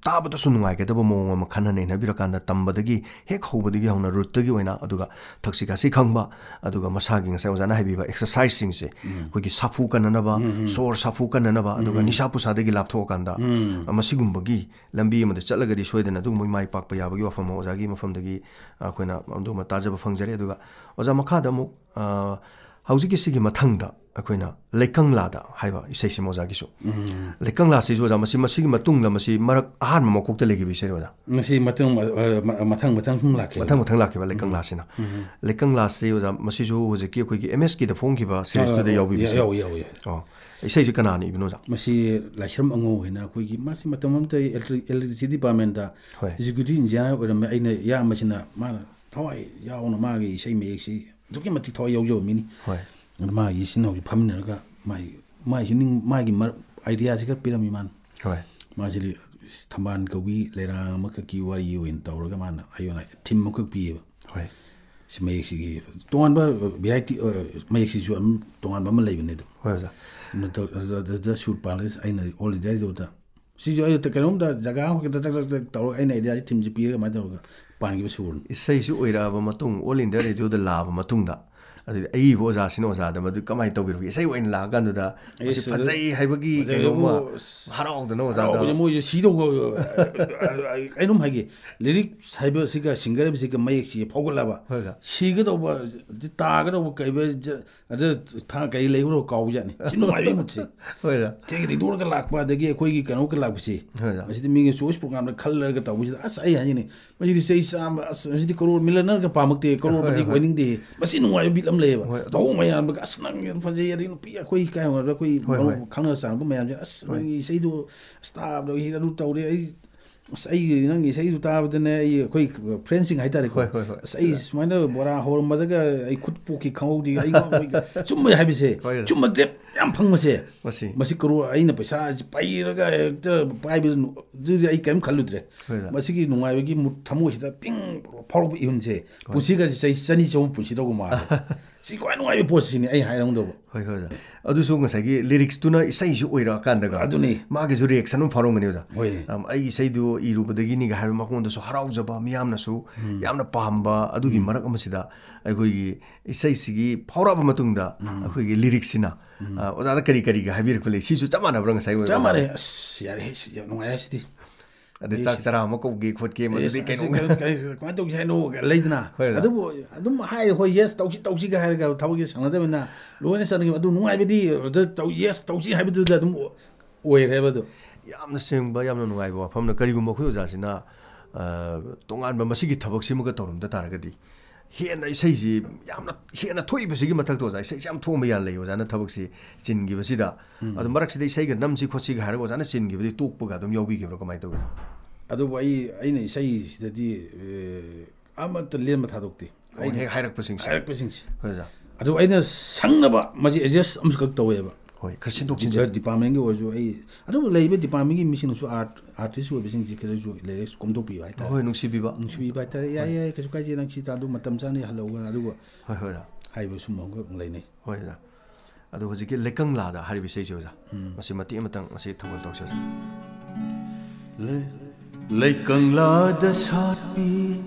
ꯇꯥꯕꯗꯁꯨ ꯅꯨꯡꯉꯥꯏꯒꯗꯕ ꯃꯑꯣꯡ ꯑꯃ ꯈꯟꯅ ꯅꯩꯅꯕꯤꯔꯀꯥꯟꯗ ꯇꯝꯕꯗꯒꯤ ꯍꯦꯛ ꯍꯧꯕꯗꯒꯤ ꯍꯧꯅ ꯔꯨꯠꯇꯒꯤ ꯑꯣꯏꯅ, ꯑꯗꯨꯒ ꯊꯛꯁꯤ ꯈꯥꯁꯤ ꯈꯪꯕ, ꯑꯗꯨꯒ ꯃꯁꯥꯒꯤ ꯉꯁꯥꯏ ꯑꯣꯖꯥꯅ ꯍꯥꯏꯕꯤꯕ ꯑꯦꯛꯁꯔꯁꯥꯏꯁꯁꯤꯡꯁꯦ, ꯑꯩꯈꯣꯏꯒꯤ ꯁꯥꯐꯨ ꯀꯟꯅꯅꯕ, ꯁꯣꯔ ꯁꯥꯐꯨ ꯀꯟꯅꯅꯕ, ꯑꯗꯨꯒ ꯅꯤꯁꯥ ꯄꯨꯁꯥꯗꯒꯤ ꯂꯥꯞꯊꯣꯛꯑꯀꯥꯟꯗ, ꯃꯁꯤꯒꯨꯝꯕꯒꯤ ꯂꯝꯕꯤ ꯑꯃꯗ ꯆꯠꯂꯒꯗꯤ ꯁꯣꯏꯗꯅ ꯑꯗꯨꯒꯨꯝꯕꯒꯤ ꯃꯥꯏ ꯄꯥꯛꯄ ꯌꯥꯕꯒꯤ ꯋꯥꯐꯝ ꯑꯃ ꯑꯣꯖꯥꯒꯤ ꯃꯐꯝꯗꯒꯤ ꯑꯩꯈꯣꯏꯅ ꯑꯗꯨꯒꯨꯝꯕ ꯇꯥꯖꯕ ꯐꯪꯖꯔꯦ꯫ ꯑꯗꯨꯒ ꯑꯣꯖꯥ, ꯃꯈꯥꯗ ꯑꯃꯨꯛ, ꯑ, ꯍꯧꯖꯤꯛꯀꯤ ꯁꯤꯒꯤ ꯃꯊꯪꯗ ꯑꯩꯈꯣꯏꯅ ꯂꯩꯀꯪꯂꯥꯗ ꯍꯥꯏꯕ ꯏꯁꯩꯁꯤꯃ ꯑꯣꯖꯥꯒꯤꯁꯨ꯫ ꯂꯩꯀꯪꯂꯥꯁꯤꯁꯨ ꯑꯣꯖꯥ, ꯃꯁꯤ, ꯃꯁꯤꯒꯤ ꯃꯇꯨꯡꯗ ꯃꯁꯤ ꯃꯔꯛ ꯑꯍꯥꯟꯕ ꯃꯀꯣꯛꯇ ꯂꯩꯈꯤꯕ ꯏꯁꯩꯔꯣ ꯑꯣꯖꯥ? ꯃꯁꯤ ꯃꯇꯨꯡ, ꯑ, ꯃ-, ꯃꯊꯪ ꯃꯊꯪ ꯁꯨꯝ ꯂꯥꯛꯈꯤ꯫ ꯃꯊꯪ ꯃꯊꯪ ꯂꯥꯛꯈꯤꯕ ꯂꯩꯀꯪꯂꯥꯁꯤꯅ꯫ ꯂꯩꯀꯪꯂꯥꯁꯤ ꯑꯣꯖꯥ, ꯃꯁꯤꯁꯨ ꯍꯧꯖꯤꯛꯀꯤ ꯑꯩꯈꯣꯏꯒꯤ M S Kꯗ ꯐꯣꯡꯈꯤꯕ series ꯇꯨꯗ ꯑ, ꯌꯥꯎꯕꯤꯕ ꯏꯁꯩ? ꯌꯥꯎꯏ, ꯌꯥꯎꯏ, ꯌꯥꯎꯏ꯫ ꯑꯣ, ꯏꯁꯩꯁꯤ ꯀꯅꯥꯅ ꯏꯕꯅꯣ ꯑꯣꯖꯥ? ꯃꯁꯤ ꯂꯥꯏꯁ꯭ꯔꯝ ꯑꯉꯧ ꯍꯥꯏꯅ ꯑꯩꯈꯣꯏꯒꯤ, ꯃꯥꯁꯤ ꯃꯇꯝ ꯑꯃꯗ electric-, electricity departmentꯇ ꯍꯣꯏ꯫ Executive engineer ꯑꯣꯏꯔꯝꯃꯦ꯫ ꯑꯩꯅ ꯏꯌꯥꯝꯕꯁꯤꯅ ꯃꯥꯅ ꯊꯋꯥꯏ ꯌꯥꯎꯅ ꯃꯥꯒꯤ ꯏꯁꯩ ꯃꯌꯦꯛꯁꯤ ꯑꯗꯨꯛꯀꯤ ꯃꯇꯤꯛ ꯊꯋꯥꯏ ꯌꯥꯎꯖꯕ ꯃꯤꯅꯤ꯫ ꯍꯣꯏ꯫ ꯑꯗꯨ ꯃꯥꯒꯤꯁꯤꯅ ꯍꯧꯖꯤꯛ ꯐꯝꯃꯤꯟꯅꯔꯒ ꯃꯥꯒꯤ, ꯃꯥꯒꯤꯁꯤ ꯅꯤꯡ-, ꯃꯥꯒꯤ ꯃꯔ-, ideaꯁꯤ ꯈꯔ ꯄꯤꯔꯝꯃꯤ ꯃꯥꯅ꯫ ꯍꯣꯏ꯫ ꯃꯥꯁꯤꯗꯤ ꯊꯝꯕꯥꯜ ꯀꯧꯕꯤ ꯂꯩꯔꯥꯡ ꯑꯃꯈꯛꯀꯤ ꯋꯥꯔꯤ ꯑꯣꯏꯅ ꯇꯧꯔꯒ ꯃꯥꯅ ꯑꯩꯉꯣꯟꯗ theme ꯑꯃꯈꯛ ꯄꯤꯌꯦꯕ꯫ ꯍꯣꯏ꯫ ꯁꯤ ꯃꯌꯦꯛꯁꯤꯒꯤ ꯇꯣꯉꯥꯟꯕ variety, ꯑ, ꯃꯌꯦꯛꯁꯤꯁꯨ ꯑꯗꯨꯝ ꯇꯣꯉꯥꯟꯕ ꯑꯃ ꯂꯩꯕꯅꯦ ꯑꯗꯨꯝ꯫ ꯍꯣꯏ ꯑꯣꯖꯥ꯫ ꯑꯗꯨꯗ, ꯑꯗꯨꯗ, ꯑꯗꯨꯗ ꯁꯨꯔ ꯄꯥꯜꯂꯒ ꯑꯩꯅ all India radioꯗ ꯁꯤꯁꯨ ꯑꯩ ꯀꯩꯅꯣꯝꯗ ꯖꯒꯥ ꯑꯃꯈꯛꯇ ꯇꯛ ꯇꯛ ꯇꯛ ꯇꯧꯔꯒ ꯑꯩꯅ ideaꯁꯤ themeꯁꯤ ꯄꯤꯔꯒ ꯑꯗꯨꯃꯥꯏꯅ ꯇꯧꯔꯒ ꯄꯥꯟꯈꯤꯕ ꯁꯨꯔꯅꯤ꯫ ꯏꯁꯩꯁꯤ ꯑꯣꯏꯔꯛꯑꯕ ꯃꯇꯨꯡ, all India radioꯗ ꯂꯥꯛꯑꯕ ꯃꯇꯨꯡꯗ, ꯑꯗꯨꯗꯤ ꯑꯏꯕ ꯑꯣꯖꯥꯁꯤꯅ ꯑꯣꯖꯥꯗ ꯃꯗꯨ ꯀꯃꯥꯏꯅ ꯇꯧꯕꯤꯔꯛꯏ? ꯏꯁꯩ ꯑꯣꯏꯅ ꯂꯥꯛꯑꯀꯥꯟꯗꯨꯗ ꯃꯁꯤ ꯑꯩꯁ, ꯐꯖꯩ ꯍꯥꯏꯕꯒꯤ ꯐꯖꯩ ꯀꯩꯅꯣꯝꯃ ꯍꯥꯏꯕꯕꯨ, ꯑꯁ, ꯍꯔꯥꯎꯗꯅ ꯑꯣꯖꯥꯗ ꯍꯔꯥꯎꯕꯁꯦ ꯃꯣꯏꯁꯨ ꯁꯤꯗꯧꯕ, ꯑ, ꯑ, ꯑ, ꯀꯩꯅꯣꯝ ꯍꯥꯏꯒꯦ, lyrics ꯍꯥꯏꯕꯁꯤꯒ singer ꯍꯥꯏꯕꯁꯤꯒ ꯃꯌꯦꯛꯁꯤ ꯐꯥꯎꯒꯠꯂꯕ ꯍꯣꯏ, ꯑꯣꯖꯥ꯫ ꯁꯤꯒꯗꯧꯕ, ꯇꯥꯒꯗꯧꯕ ꯀꯩꯕ, ꯖ-, ꯑꯗ ꯊꯥ ꯀꯩ ꯂꯩꯕ꯭ꯔꯣ ꯀꯥꯎꯖꯥꯠꯅꯤ꯫ ꯁꯤ ꯅꯨꯡꯉꯥꯏꯕꯩ ꯃꯨꯠꯁꯦ꯫ ꯍꯣꯏ, ꯑꯣꯖꯥ꯫ ꯊꯦꯡꯒ ꯊꯦꯡꯗꯣꯛꯑꯒ ꯂꯥꯛꯄ, ꯑꯗꯒꯤ ꯑꯩꯈꯣꯏꯒꯤ ꯀꯩꯅꯣꯒ ꯂꯥꯛꯄꯁꯦ꯫ ꯍꯣꯏ, ꯑꯣꯖꯥ꯫ ꯃꯁꯤꯗꯤ ꯃꯤꯒꯤ choice programꯗ ꯈꯜꯂꯒ ꯇꯧꯕꯁꯤꯗ, ꯑꯁ, ꯑꯩ ꯍꯥꯏꯅꯤꯡꯉꯤ, ꯃꯁꯤꯗꯤ ꯆꯍꯤ ꯆꯥꯝꯃ, ꯑꯁ, ꯃꯁꯤꯗꯤ crorepatiꯅꯒ ꯄꯥꯝꯃꯛꯇꯦ, ꯍꯣꯏ, crorepatiꯒ ꯍꯣꯏ꯫ ꯑꯣꯏꯅꯤꯡꯗꯦ꯫ ꯃꯁꯤ ꯅꯨꯡꯉꯥꯏꯕ beat ꯑꯃ ꯂꯩꯌꯦꯕ꯫ ꯍꯣꯏ, ꯑꯗꯨ ꯃꯑꯣꯡ ꯃꯌꯥꯝꯗꯒ, "ꯑꯁ, ꯅꯪ ꯌꯥꯝ ꯐꯖꯩ", ꯑꯗꯒꯤ ꯅꯨꯄꯤ ꯑꯩꯈꯣꯏ ꯀꯥꯏ ꯑꯣꯏꯔꯕ ꯑꯩꯈꯣꯏ ꯍꯣꯏ, ꯃꯔꯨꯞ ꯍꯣꯏ꯫ ꯈꯪꯅ ꯆꯥꯟꯅꯕ ꯃꯌꯥꯝꯁꯦ, "ꯑꯁ, ꯍꯣꯏ꯫ ꯅꯪꯒꯤ ꯏꯁꯩꯗꯣ, ꯑꯁ, ꯇꯥꯕꯗ ꯑꯩ ꯑꯗꯨ ꯇꯧꯔꯦ, ꯑꯩ, ꯑꯁ, ꯑꯩꯒꯤ ꯅꯪꯒꯤ ꯏꯁꯩꯗꯨ ꯇꯥꯕꯗꯅꯦ ꯑꯩ ꯑꯩꯈꯣꯏ friendꯁꯤꯡ ꯍꯥꯏꯇꯥꯔꯦꯀꯣ꯫ ꯍꯣꯏ, ꯍꯣꯏ, ꯍꯣꯏ꯫ ꯑꯁ, ꯑꯩ ꯁꯨꯃꯥꯏꯅ ꯕꯣꯔꯥ ꯍꯧꯔꯝꯕꯗꯒ ꯑꯩ ꯈꯨꯠ ꯄꯣꯛꯈꯤ ꯈꯪꯍꯧꯗꯦ, ꯑꯩ ꯉꯥꯎꯕꯩ-" ꯆꯨꯝꯕ ꯍꯥꯏꯕꯁꯦ, ꯍꯣꯏ꯫ ꯆꯨꯝꯕ grab ꯌꯥꯝ ꯐꯪꯕꯁꯦ꯫ ꯃꯁꯤ꯫ ꯃꯁꯤ crore ꯑꯩꯅ ꯄꯩꯁꯥꯁꯤ ꯄꯩꯔꯒ ꯍꯦꯛꯇ ꯄꯥꯏꯕꯗꯨ, ꯑꯗꯨꯗꯤ ꯑꯩ ꯀꯔꯤꯝ ꯈꯜꯂꯨꯗ꯭ꯔꯦ꯫ ꯍꯣꯏ, ꯍꯣꯏ꯫ ꯃꯁꯤꯒꯤ ꯅꯨꯡꯉꯥꯏꯕꯒꯤ ꯃꯨꯠ ꯊꯃꯣꯏꯁꯤꯗ ꯄꯤꯡ ꯐꯥꯎꯔꯛꯄ ꯏꯍꯨꯟꯁꯦ, ꯍꯣꯏ꯫ ꯄꯨꯟꯁꯤꯒꯁꯦ ꯆꯍꯤ ꯆꯅꯤ ꯆꯍꯨꯝ ꯄꯨꯟꯁꯤꯗꯧꯕ ꯃꯥꯜꯂꯦ꯫ ꯁꯤ ꯈ꯭ꯋꯥꯏ ꯅꯨꯡꯉꯥꯏꯕ ꯄꯣꯠꯁꯤꯅꯤ ꯑꯩ ꯍꯥꯏꯔꯝꯗꯧꯕ꯫ ꯍꯣꯏ, ꯍꯣꯏ, ꯑꯣꯖꯥ꯫ ꯑꯗꯨꯁꯨ ꯉꯁꯥꯏꯒꯤ lyricsꯇꯨꯅ ꯏꯁꯩꯁꯨ ꯑꯣꯏꯔꯛꯑꯀꯥꯟꯗꯒ ꯑꯗꯨꯅꯤ꯫ ꯃꯥꯒꯤꯁꯨ reaction ꯑꯃ ꯐꯥꯎꯔꯝꯒꯅꯤ, ꯑꯣꯖꯥ꯫ ꯍꯣꯏ꯫ ꯑꯝ, "ꯑꯩꯒꯤ ꯏꯁꯩꯗꯨ ꯏꯔꯨꯕꯗꯒꯤꯅꯤꯒ" ꯍꯥꯏꯕ ꯃꯉꯣꯟꯗꯁꯨ ꯍꯔꯥꯎꯖꯕ, ꯃꯤꯌꯥꯝꯅꯁꯨ ꯎꯝ꯫ ꯌꯥꯝꯅ ꯄꯥꯝꯕ ꯑꯗꯨꯒꯤ ꯎꯝ꯫ ꯃꯔꯛ ꯑꯃꯁꯤꯗ ꯑꯩꯈꯣꯏꯒꯤ ꯏꯁꯩꯁꯤꯒꯤ ꯐꯥꯎꯔꯛꯑꯕ ꯃꯇꯨꯡꯗ ꯎꯝ꯫ ꯑꯩꯈꯣꯏꯒꯤ lyricsꯁꯤꯅ, ꯎꯝ꯫ ꯑ, ꯑꯣꯖꯥꯗ ꯀꯔꯤ ꯀꯔꯤꯒ ꯍꯥꯏꯕꯤꯔꯛꯄ ꯂꯩ? ꯁꯤꯁꯨ ꯆꯞ ꯃꯥꯟꯅꯕ꯭ꯔꯥ ꯉꯁꯥꯏ ꯑꯣꯏꯕ? ꯆꯞ ꯃꯥꯟꯅꯩ꯫ ꯑꯁ, ꯌꯥꯔꯦꯍꯦ, ꯁꯤ ꯌꯥꯝ ꯅꯨꯡꯉꯥꯏꯔꯦ ꯁꯤꯗꯤ꯫ ꯑꯗꯩ ꯆꯥꯛ ꯆꯔꯥ ꯑꯃ ꯀꯧꯒꯦ ꯈꯣꯠꯀꯦ, ꯃꯗꯨꯗꯤ ꯀꯩꯅꯣ ꯀꯃꯥꯏꯅ ꯇꯧꯁꯤ ꯍꯥꯏꯅꯣ ꯂꯩꯗꯅ꯫ ꯍꯣꯏ, ꯑꯣꯖꯥ꯫ ꯑꯗꯨꯕꯨ ꯑꯗꯨꯝ ꯍꯥꯏ, "ꯍꯣꯏ, yes, ꯇꯧꯁꯤ, ꯇꯧꯁꯤꯒ" ꯍꯥꯏꯔꯒ ꯊꯕꯛꯁꯦ ꯁꯪꯅꯗꯕꯅꯤꯅ ꯂꯣꯏꯅ ꯆꯠꯅꯈꯤꯕ꯫ ꯑꯗꯨ ꯅꯨꯡꯉꯥꯏꯕꯗꯤ ꯑꯗꯨꯗ ꯇꯧ-, yes, ꯇꯧꯁꯤ ꯍꯥꯏꯕꯗꯨꯗ ꯑꯗꯨꯝ ꯑꯣꯏꯔꯦꯕ ꯑꯗꯨ꯫ ꯌꯥꯝꯅ ꯁꯦꯡꯕ, ꯌꯥꯝꯅ ꯅꯨꯡꯉꯥꯏꯕ ꯋꯥꯐꯝꯅ꯫ ꯀꯔꯤꯒꯨꯝꯕ ꯑꯩꯈꯣꯏ ꯑꯣꯖꯥꯁꯤꯅ, ꯑ, ꯇꯣꯉꯥꯟꯕ ꯃꯁꯤꯒꯤ ꯊꯕꯛꯁꯤꯃꯒ ꯇꯧꯔꯝꯗ ꯇꯥꯔꯒꯗꯤ, ꯍꯦꯟꯅ ꯏꯁꯩꯁꯤ ꯌꯥꯝꯅ ꯍꯦꯟꯅ ꯊꯣꯛꯏꯕꯁꯤꯒꯤ ꯃꯊꯛꯇ, ꯑꯣꯖꯥ, ꯏꯁꯩꯁꯤ ꯌꯥꯝ ꯊꯣꯛꯑꯝꯕ ꯌꯥꯅ ꯂꯩ, ꯑꯣꯖꯥꯅ ꯊꯕꯛꯁꯤ ꯆꯤꯟꯈꯤꯕꯁꯤꯗ꯫ ꯎꯝ꯫ ꯑꯗꯣ ꯃꯔꯛꯁꯤꯗ ꯏꯁꯩꯒ ꯅꯝꯁꯤ ꯈꯣꯠꯁꯤꯒ ꯍꯥꯏꯔꯒ ꯑꯣꯖꯥꯅ ꯆꯤꯟꯈꯤꯕꯗꯤ ꯇꯣꯛꯄꯒ ꯑꯗꯨꯝ ꯌꯥꯎꯕꯤꯈꯤꯕ꯭ꯔꯥ, ꯀꯃꯥꯏꯅ ꯇꯧꯒꯦ? ꯑꯗꯨꯕꯨ ꯑꯩ, ꯑꯩꯅ ꯏꯁꯩꯁꯤꯗꯗꯤ, ꯑꯦ, ꯑꯃꯠꯇ ꯂꯦꯝꯕ ꯊꯥꯗꯣꯛꯇꯦ꯫ ꯑꯣ, ꯑꯩꯅ ꯍꯦꯛ ꯍꯥꯏꯔꯛꯄꯁꯤꯡꯁꯦ꯫ ꯍꯥꯏꯔꯛꯄꯁꯤꯡꯁꯦ꯫ ꯍꯣꯏ, ꯑꯣꯖꯥ꯫ ꯑꯗꯨ ꯑꯩꯅ ꯁꯪꯅꯕ ꯃꯁꯤ adjust ꯑꯃꯁꯨꯈꯛ ꯇꯧꯋꯦꯕ꯫ ꯍꯣꯏ, ꯈꯔ ꯁꯤꯟꯗꯣꯛ ꯁꯤꯟꯖꯤꯟ꯫ ꯗꯤꯄꯥꯔꯠꯃꯦꯟꯒꯤ ꯑꯣꯏꯔꯁꯨ ꯑꯩ ꯑꯗꯨꯕꯨ ꯂꯩꯔꯤꯕ ꯗꯤꯄꯥꯔꯠꯃꯦꯟꯒꯤ ꯃꯤꯁꯤꯡꯅꯁꯨ, ꯑꯥꯔꯠ, ꯑꯥꯔꯇꯤꯁ ꯑꯣꯏꯕꯁꯤꯡꯁꯤ ꯈꯤꯇꯪꯁꯨ ꯂꯥꯏꯔꯤꯛ ꯀꯣꯝꯊꯣꯛꯄꯤꯕ ꯍꯥꯏꯇꯥꯔꯦ꯫ ꯍꯣꯏ, ꯅꯨꯡꯁꯤꯕꯤꯕ꯫ ꯅꯨꯡꯁꯤꯕꯤꯕ ꯍꯥꯏꯇꯥꯔꯦ꯫ "ꯌꯥꯏ, ꯍꯣꯏ꯫ ꯌꯥꯏ, ꯀꯩꯁꯨ ꯀꯥꯏꯗꯦ, ꯅꯪ ꯁꯤ ꯇꯥꯗꯨ ꯃꯇꯝ ꯆꯥꯅ ꯍꯜꯂꯛꯎ", ꯑꯗꯨꯒ ꯍꯣꯏ, ꯍꯣꯏ, ꯑꯣꯖꯥ꯫ ꯍꯥꯏꯕ ꯁꯨꯝꯕ ꯑꯃꯈꯛ ꯂꯩꯅꯩ꯫ ꯍꯣꯏ, ꯑꯣꯖꯥ꯫ ꯑꯗꯣ ꯍꯧꯖꯤꯛꯀꯤ ꯂꯩꯀꯪꯂꯥꯗ ꯍꯥꯏꯔꯤꯕ ꯏꯁꯩꯁꯦ, ꯑꯣꯖꯥ, ꯎꯝ꯫ ꯃꯁꯤ ꯃꯇꯦꯛ ꯑꯃꯇꯪ ꯃꯁꯤ ꯊꯧꯒꯜ ꯇꯧꯁꯦ, ꯑꯣꯖꯥ꯫ ꯂꯩ-, ꯂꯩꯀꯪꯂꯥꯗ ꯁꯥꯠꯄꯤ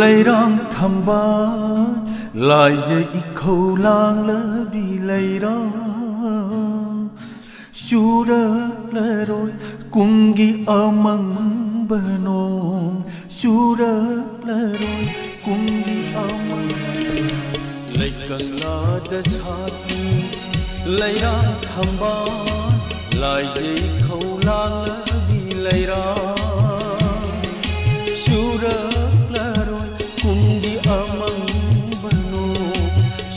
ꯂꯩꯔꯥꯡ ꯊꯝꯕꯥꯜ, ꯂꯥꯏꯖ ꯏꯈꯧ ꯂꯥꯡꯂꯕꯤ ꯂꯩꯔꯥꯡ꯫ ꯆꯨꯔꯛꯂꯔꯣꯏ ꯀꯨꯝꯒꯤ ꯑꯃꯪꯕ ꯅꯣꯡ, ꯆꯨꯔꯛꯂꯔꯣꯏ ꯀꯨꯝꯒꯤ ꯑꯃꯪꯕ ꯅꯣꯡ꯫ ꯂꯩꯀꯪꯂꯥꯗ ꯁꯥꯠꯄꯤ ꯂꯩꯔꯥꯡ ꯊꯝꯕꯥꯜ, ꯂꯥꯏꯖꯩ ꯈꯧꯂꯥꯡꯂꯕꯤ ꯂꯩꯔꯥꯡ꯫ ꯆꯨꯔꯛꯂꯔꯣꯏ ꯀꯨꯝꯒꯤ ꯑꯃꯪꯕ ꯅꯣꯡ,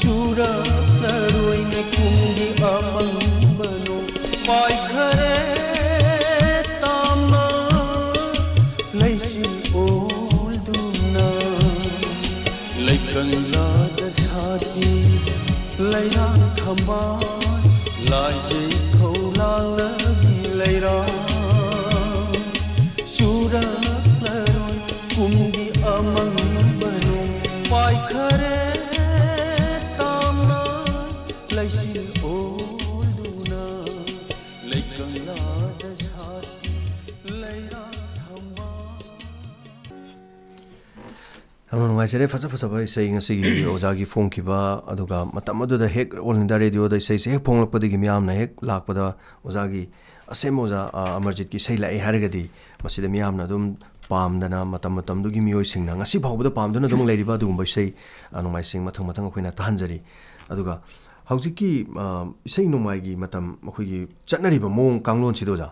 ꯆꯨꯔꯛꯂꯔꯣꯏꯅꯦ ꯀꯨꯝꯒꯤ ꯑꯃꯪꯕ ꯅꯣꯡ꯫ ꯄꯥꯏꯈꯔꯦ ꯇꯥꯝꯅ ꯂꯩꯆꯤꯜ ꯑꯣꯜꯗꯨꯅ, ꯂꯩꯀꯪꯂꯥꯗ ꯁꯥꯠꯄꯤ ꯂꯩꯔꯥꯡ ꯊꯝꯕꯥꯜ, ꯂꯥꯏꯖꯩ ꯈꯧꯂꯥꯡꯂꯕꯤ ꯂꯩꯔꯥꯡ꯫ ꯆꯨꯔꯛꯂꯔꯣꯏ ꯀꯨꯝꯒꯤ ꯑꯃꯪꯕ ꯅꯣꯡ, ꯄꯥꯏꯈꯔꯦ ꯇꯥꯝꯅ ꯂꯩꯆꯤꯜ ꯑꯣꯜꯗꯨꯅ, ꯂꯩꯀꯪꯂꯥꯗ ꯁꯥꯠꯄꯤ ꯂꯩꯔꯥꯡ ꯊꯝꯕꯥꯜ꯫ ꯌꯥꯝꯅ ꯅꯨꯡꯉꯥꯏꯖꯔꯦ꯫ ꯐꯖ ꯐꯖꯕ ꯏꯁꯩ ꯉꯁꯤꯒꯤ ꯑꯣꯖꯥꯒꯤ ꯐꯣꯡꯈꯤꯕ, ꯑꯗꯨꯒ ꯃꯇꯝ ꯑꯗꯨꯗ ꯍꯦꯛ All India Radio ꯗ ꯏꯁꯩꯁꯦ ꯍꯦꯛ ꯐꯣꯡꯂꯛꯄꯗꯒꯤ ꯃꯤꯌꯥꯝꯅ ꯍꯦꯛ ꯂꯥꯛꯄꯗ ꯑꯣꯖꯥꯒꯤ ꯑꯁꯦꯡꯕ ꯑꯣꯖꯥ, ꯑ, ꯑꯃꯔꯖꯤꯠꯀꯤ ꯏꯁꯩ ꯂꯥꯛꯑꯦ ꯍꯥꯏꯔꯒꯗꯤ ꯃꯁꯤꯗ ꯃꯤꯌꯥꯝꯅ ꯑꯗꯨꯝ ꯄꯥꯝꯗꯅ, ꯃꯇꯝ ꯃꯇꯝꯗꯨꯒꯤ ꯃꯤꯑꯣꯏꯁꯤꯡꯅ ꯉꯁꯤ ꯐꯥꯎꯕꯗ ꯄꯥꯝꯗꯨꯅ ꯑꯗꯨꯝ ꯂꯩꯔꯤꯕ ꯑꯗꯨꯒꯨꯝꯕ ꯏꯁꯩ, ꯑ, ꯅꯣꯡꯃꯥꯏꯁꯤꯡ ꯃꯊꯪ ꯃꯊꯪ ꯑꯩꯈꯣꯏꯅ ꯇꯥꯍꯟꯖꯔꯤ꯫ ꯑꯗꯨꯒ ꯍꯧꯖꯤꯛꯀꯤ, ꯑ, ꯏꯁꯩ ꯅꯣꯡꯃꯥꯏꯒꯤ ꯃꯇꯝ ꯑꯩꯈꯣꯏꯒꯤ ꯆꯠꯅꯔꯤꯕ ꯃꯑꯣꯡ ꯀꯥꯡꯂꯣꯟꯁꯤꯗ ꯑꯣꯖꯥ,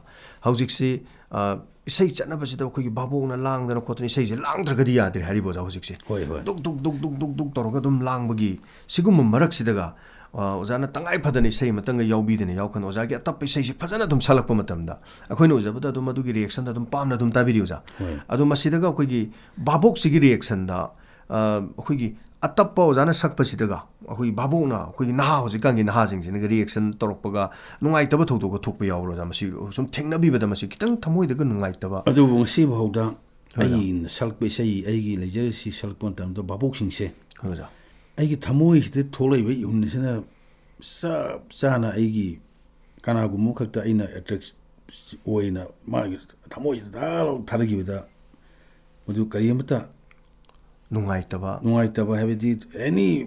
ꯍꯧꯖꯤꯛꯁꯤ, ꯑ, ꯏꯁꯩ ꯆꯠꯅꯕꯁꯤꯗ ꯑꯩꯈꯣꯏꯒꯤ ꯚꯥꯕꯣꯛꯅ ꯂꯥꯡꯗꯅ ꯈꯣꯠꯇꯅ ꯏꯁꯩꯁꯦ ꯂꯥꯡꯗ꯭ꯔꯒꯗꯤ ꯌꯥꯗ꯭ꯔꯦ ꯍꯥꯏꯔꯤꯕ ꯑꯣꯖꯥ ꯍꯧꯖꯤꯛꯁꯦ꯫ ꯍꯣꯏ, ꯍꯣꯏ꯫ ꯗꯨꯛ ꯗꯨꯛ ꯗꯨꯛ ꯗꯨꯛ ꯗꯨꯛ ꯇꯧꯔꯒ ꯑꯗꯨꯝ ꯂꯥꯡꯕꯒꯤ, ꯁꯤꯒꯨꯝꯕ ꯃꯔꯛꯁꯤꯗꯒ, ꯑ, ꯑꯣꯖꯥꯅ ꯇꯉꯥꯏ ꯐꯗꯅ ꯏꯁꯩ ꯑꯃꯇꯪꯒ ꯌꯥꯎꯕꯤꯗꯅ ꯌꯥꯎꯈꯅꯨ, ꯑꯣꯖꯥꯒꯤ ꯑꯇꯞꯄ ꯏꯁꯩꯁꯦ ꯐꯖꯅ ꯑꯗꯨꯝ ꯁꯥꯠꯂꯛꯄ ꯃꯇꯝꯗ ꯑꯩꯈꯣꯏꯅ ꯎꯖꯕꯗ ꯑꯗꯨꯝ ꯑꯗꯨꯒꯤ reaction ꯗ ꯑꯗꯨꯝ ꯄꯥꯝꯅ ꯑꯗꯨꯝ ꯇꯥꯕꯤꯔꯤ ꯑꯣꯖꯥ꯫ ꯍꯣꯏ꯫ ꯑꯗꯣ ꯃꯁꯤꯗꯒ ꯑꯩꯈꯣꯏꯒꯤ ꯚꯥꯕꯣꯛꯁꯤꯒꯤ reaction ꯗ, ꯑ, ꯑꯩꯈꯣꯏꯒꯤ ꯑꯇꯞꯄ ꯑꯣꯖꯥꯅ ꯁꯛꯄꯁꯤꯗꯒ ꯑꯩꯈꯣꯏꯒꯤ ꯚꯥꯕꯣꯛꯅ, ꯑꯩꯈꯣꯏꯒꯤ ꯅꯍꯥ, ꯍꯧꯖꯤꯛꯀꯥꯟꯒꯤ ꯅꯍꯥꯁꯤꯡꯁꯤꯅꯒ reaction ꯇꯧꯔꯛꯄꯒ ꯅꯨꯡꯉꯥꯏꯇꯕ ꯊꯧꯗꯣꯛꯀ ꯊꯣꯛꯄ ꯌꯥꯎꯕ꯭ꯔꯣ ꯑꯣꯖꯥ? ꯃꯁꯤ ꯁꯨꯝ ꯊꯦꯡꯅꯕꯤꯕꯗ ꯃꯁꯤ ꯈꯤꯇꯪ ꯊꯃꯣꯏꯗꯒ ꯅꯨꯡꯉꯥꯏꯇꯕ꯫ ꯑꯗꯨꯕꯨ ꯉꯁꯤ ꯐꯥꯎꯗ ꯍꯣꯏ, ꯑꯣꯖꯥ꯫ ꯑꯩꯅ ꯁꯛꯂꯛꯄ ꯏꯁꯩ, ꯑꯩꯒꯤ ꯂꯩꯖꯔꯤꯁꯤ ꯁꯛꯂꯛꯄ ꯃꯇꯝꯗ ꯚꯥꯕꯣꯛꯁꯤꯡꯁꯦ ꯍꯣꯏ, ꯑꯣꯖꯥ꯫ ꯑꯩꯒꯤ ꯊꯃꯣꯏꯁꯤꯗ ꯊꯣꯛꯂꯛꯏꯕ ꯏꯍꯨꯜ ꯑꯁꯤꯅ ꯆꯞ ꯆꯥꯅ ꯑꯩꯒꯤ ꯀꯅꯥꯒꯨꯝꯕ ꯈꯛꯇ ꯑꯩꯅ attract ꯑꯣꯏꯅ ꯃꯥꯒꯤ ꯊꯃꯣꯏꯁꯤꯗ ꯗꯥꯛ ꯂꯥꯎ ꯊꯥꯗꯈꯤꯕꯗ ꯃꯗꯨ ꯀꯔꯤ ꯑꯃꯠꯇ ꯅꯨꯡꯉꯥꯏꯇꯕ꯫ ꯅꯨꯡꯉꯥꯏꯇꯕ ꯍꯥꯏꯕꯗꯤ any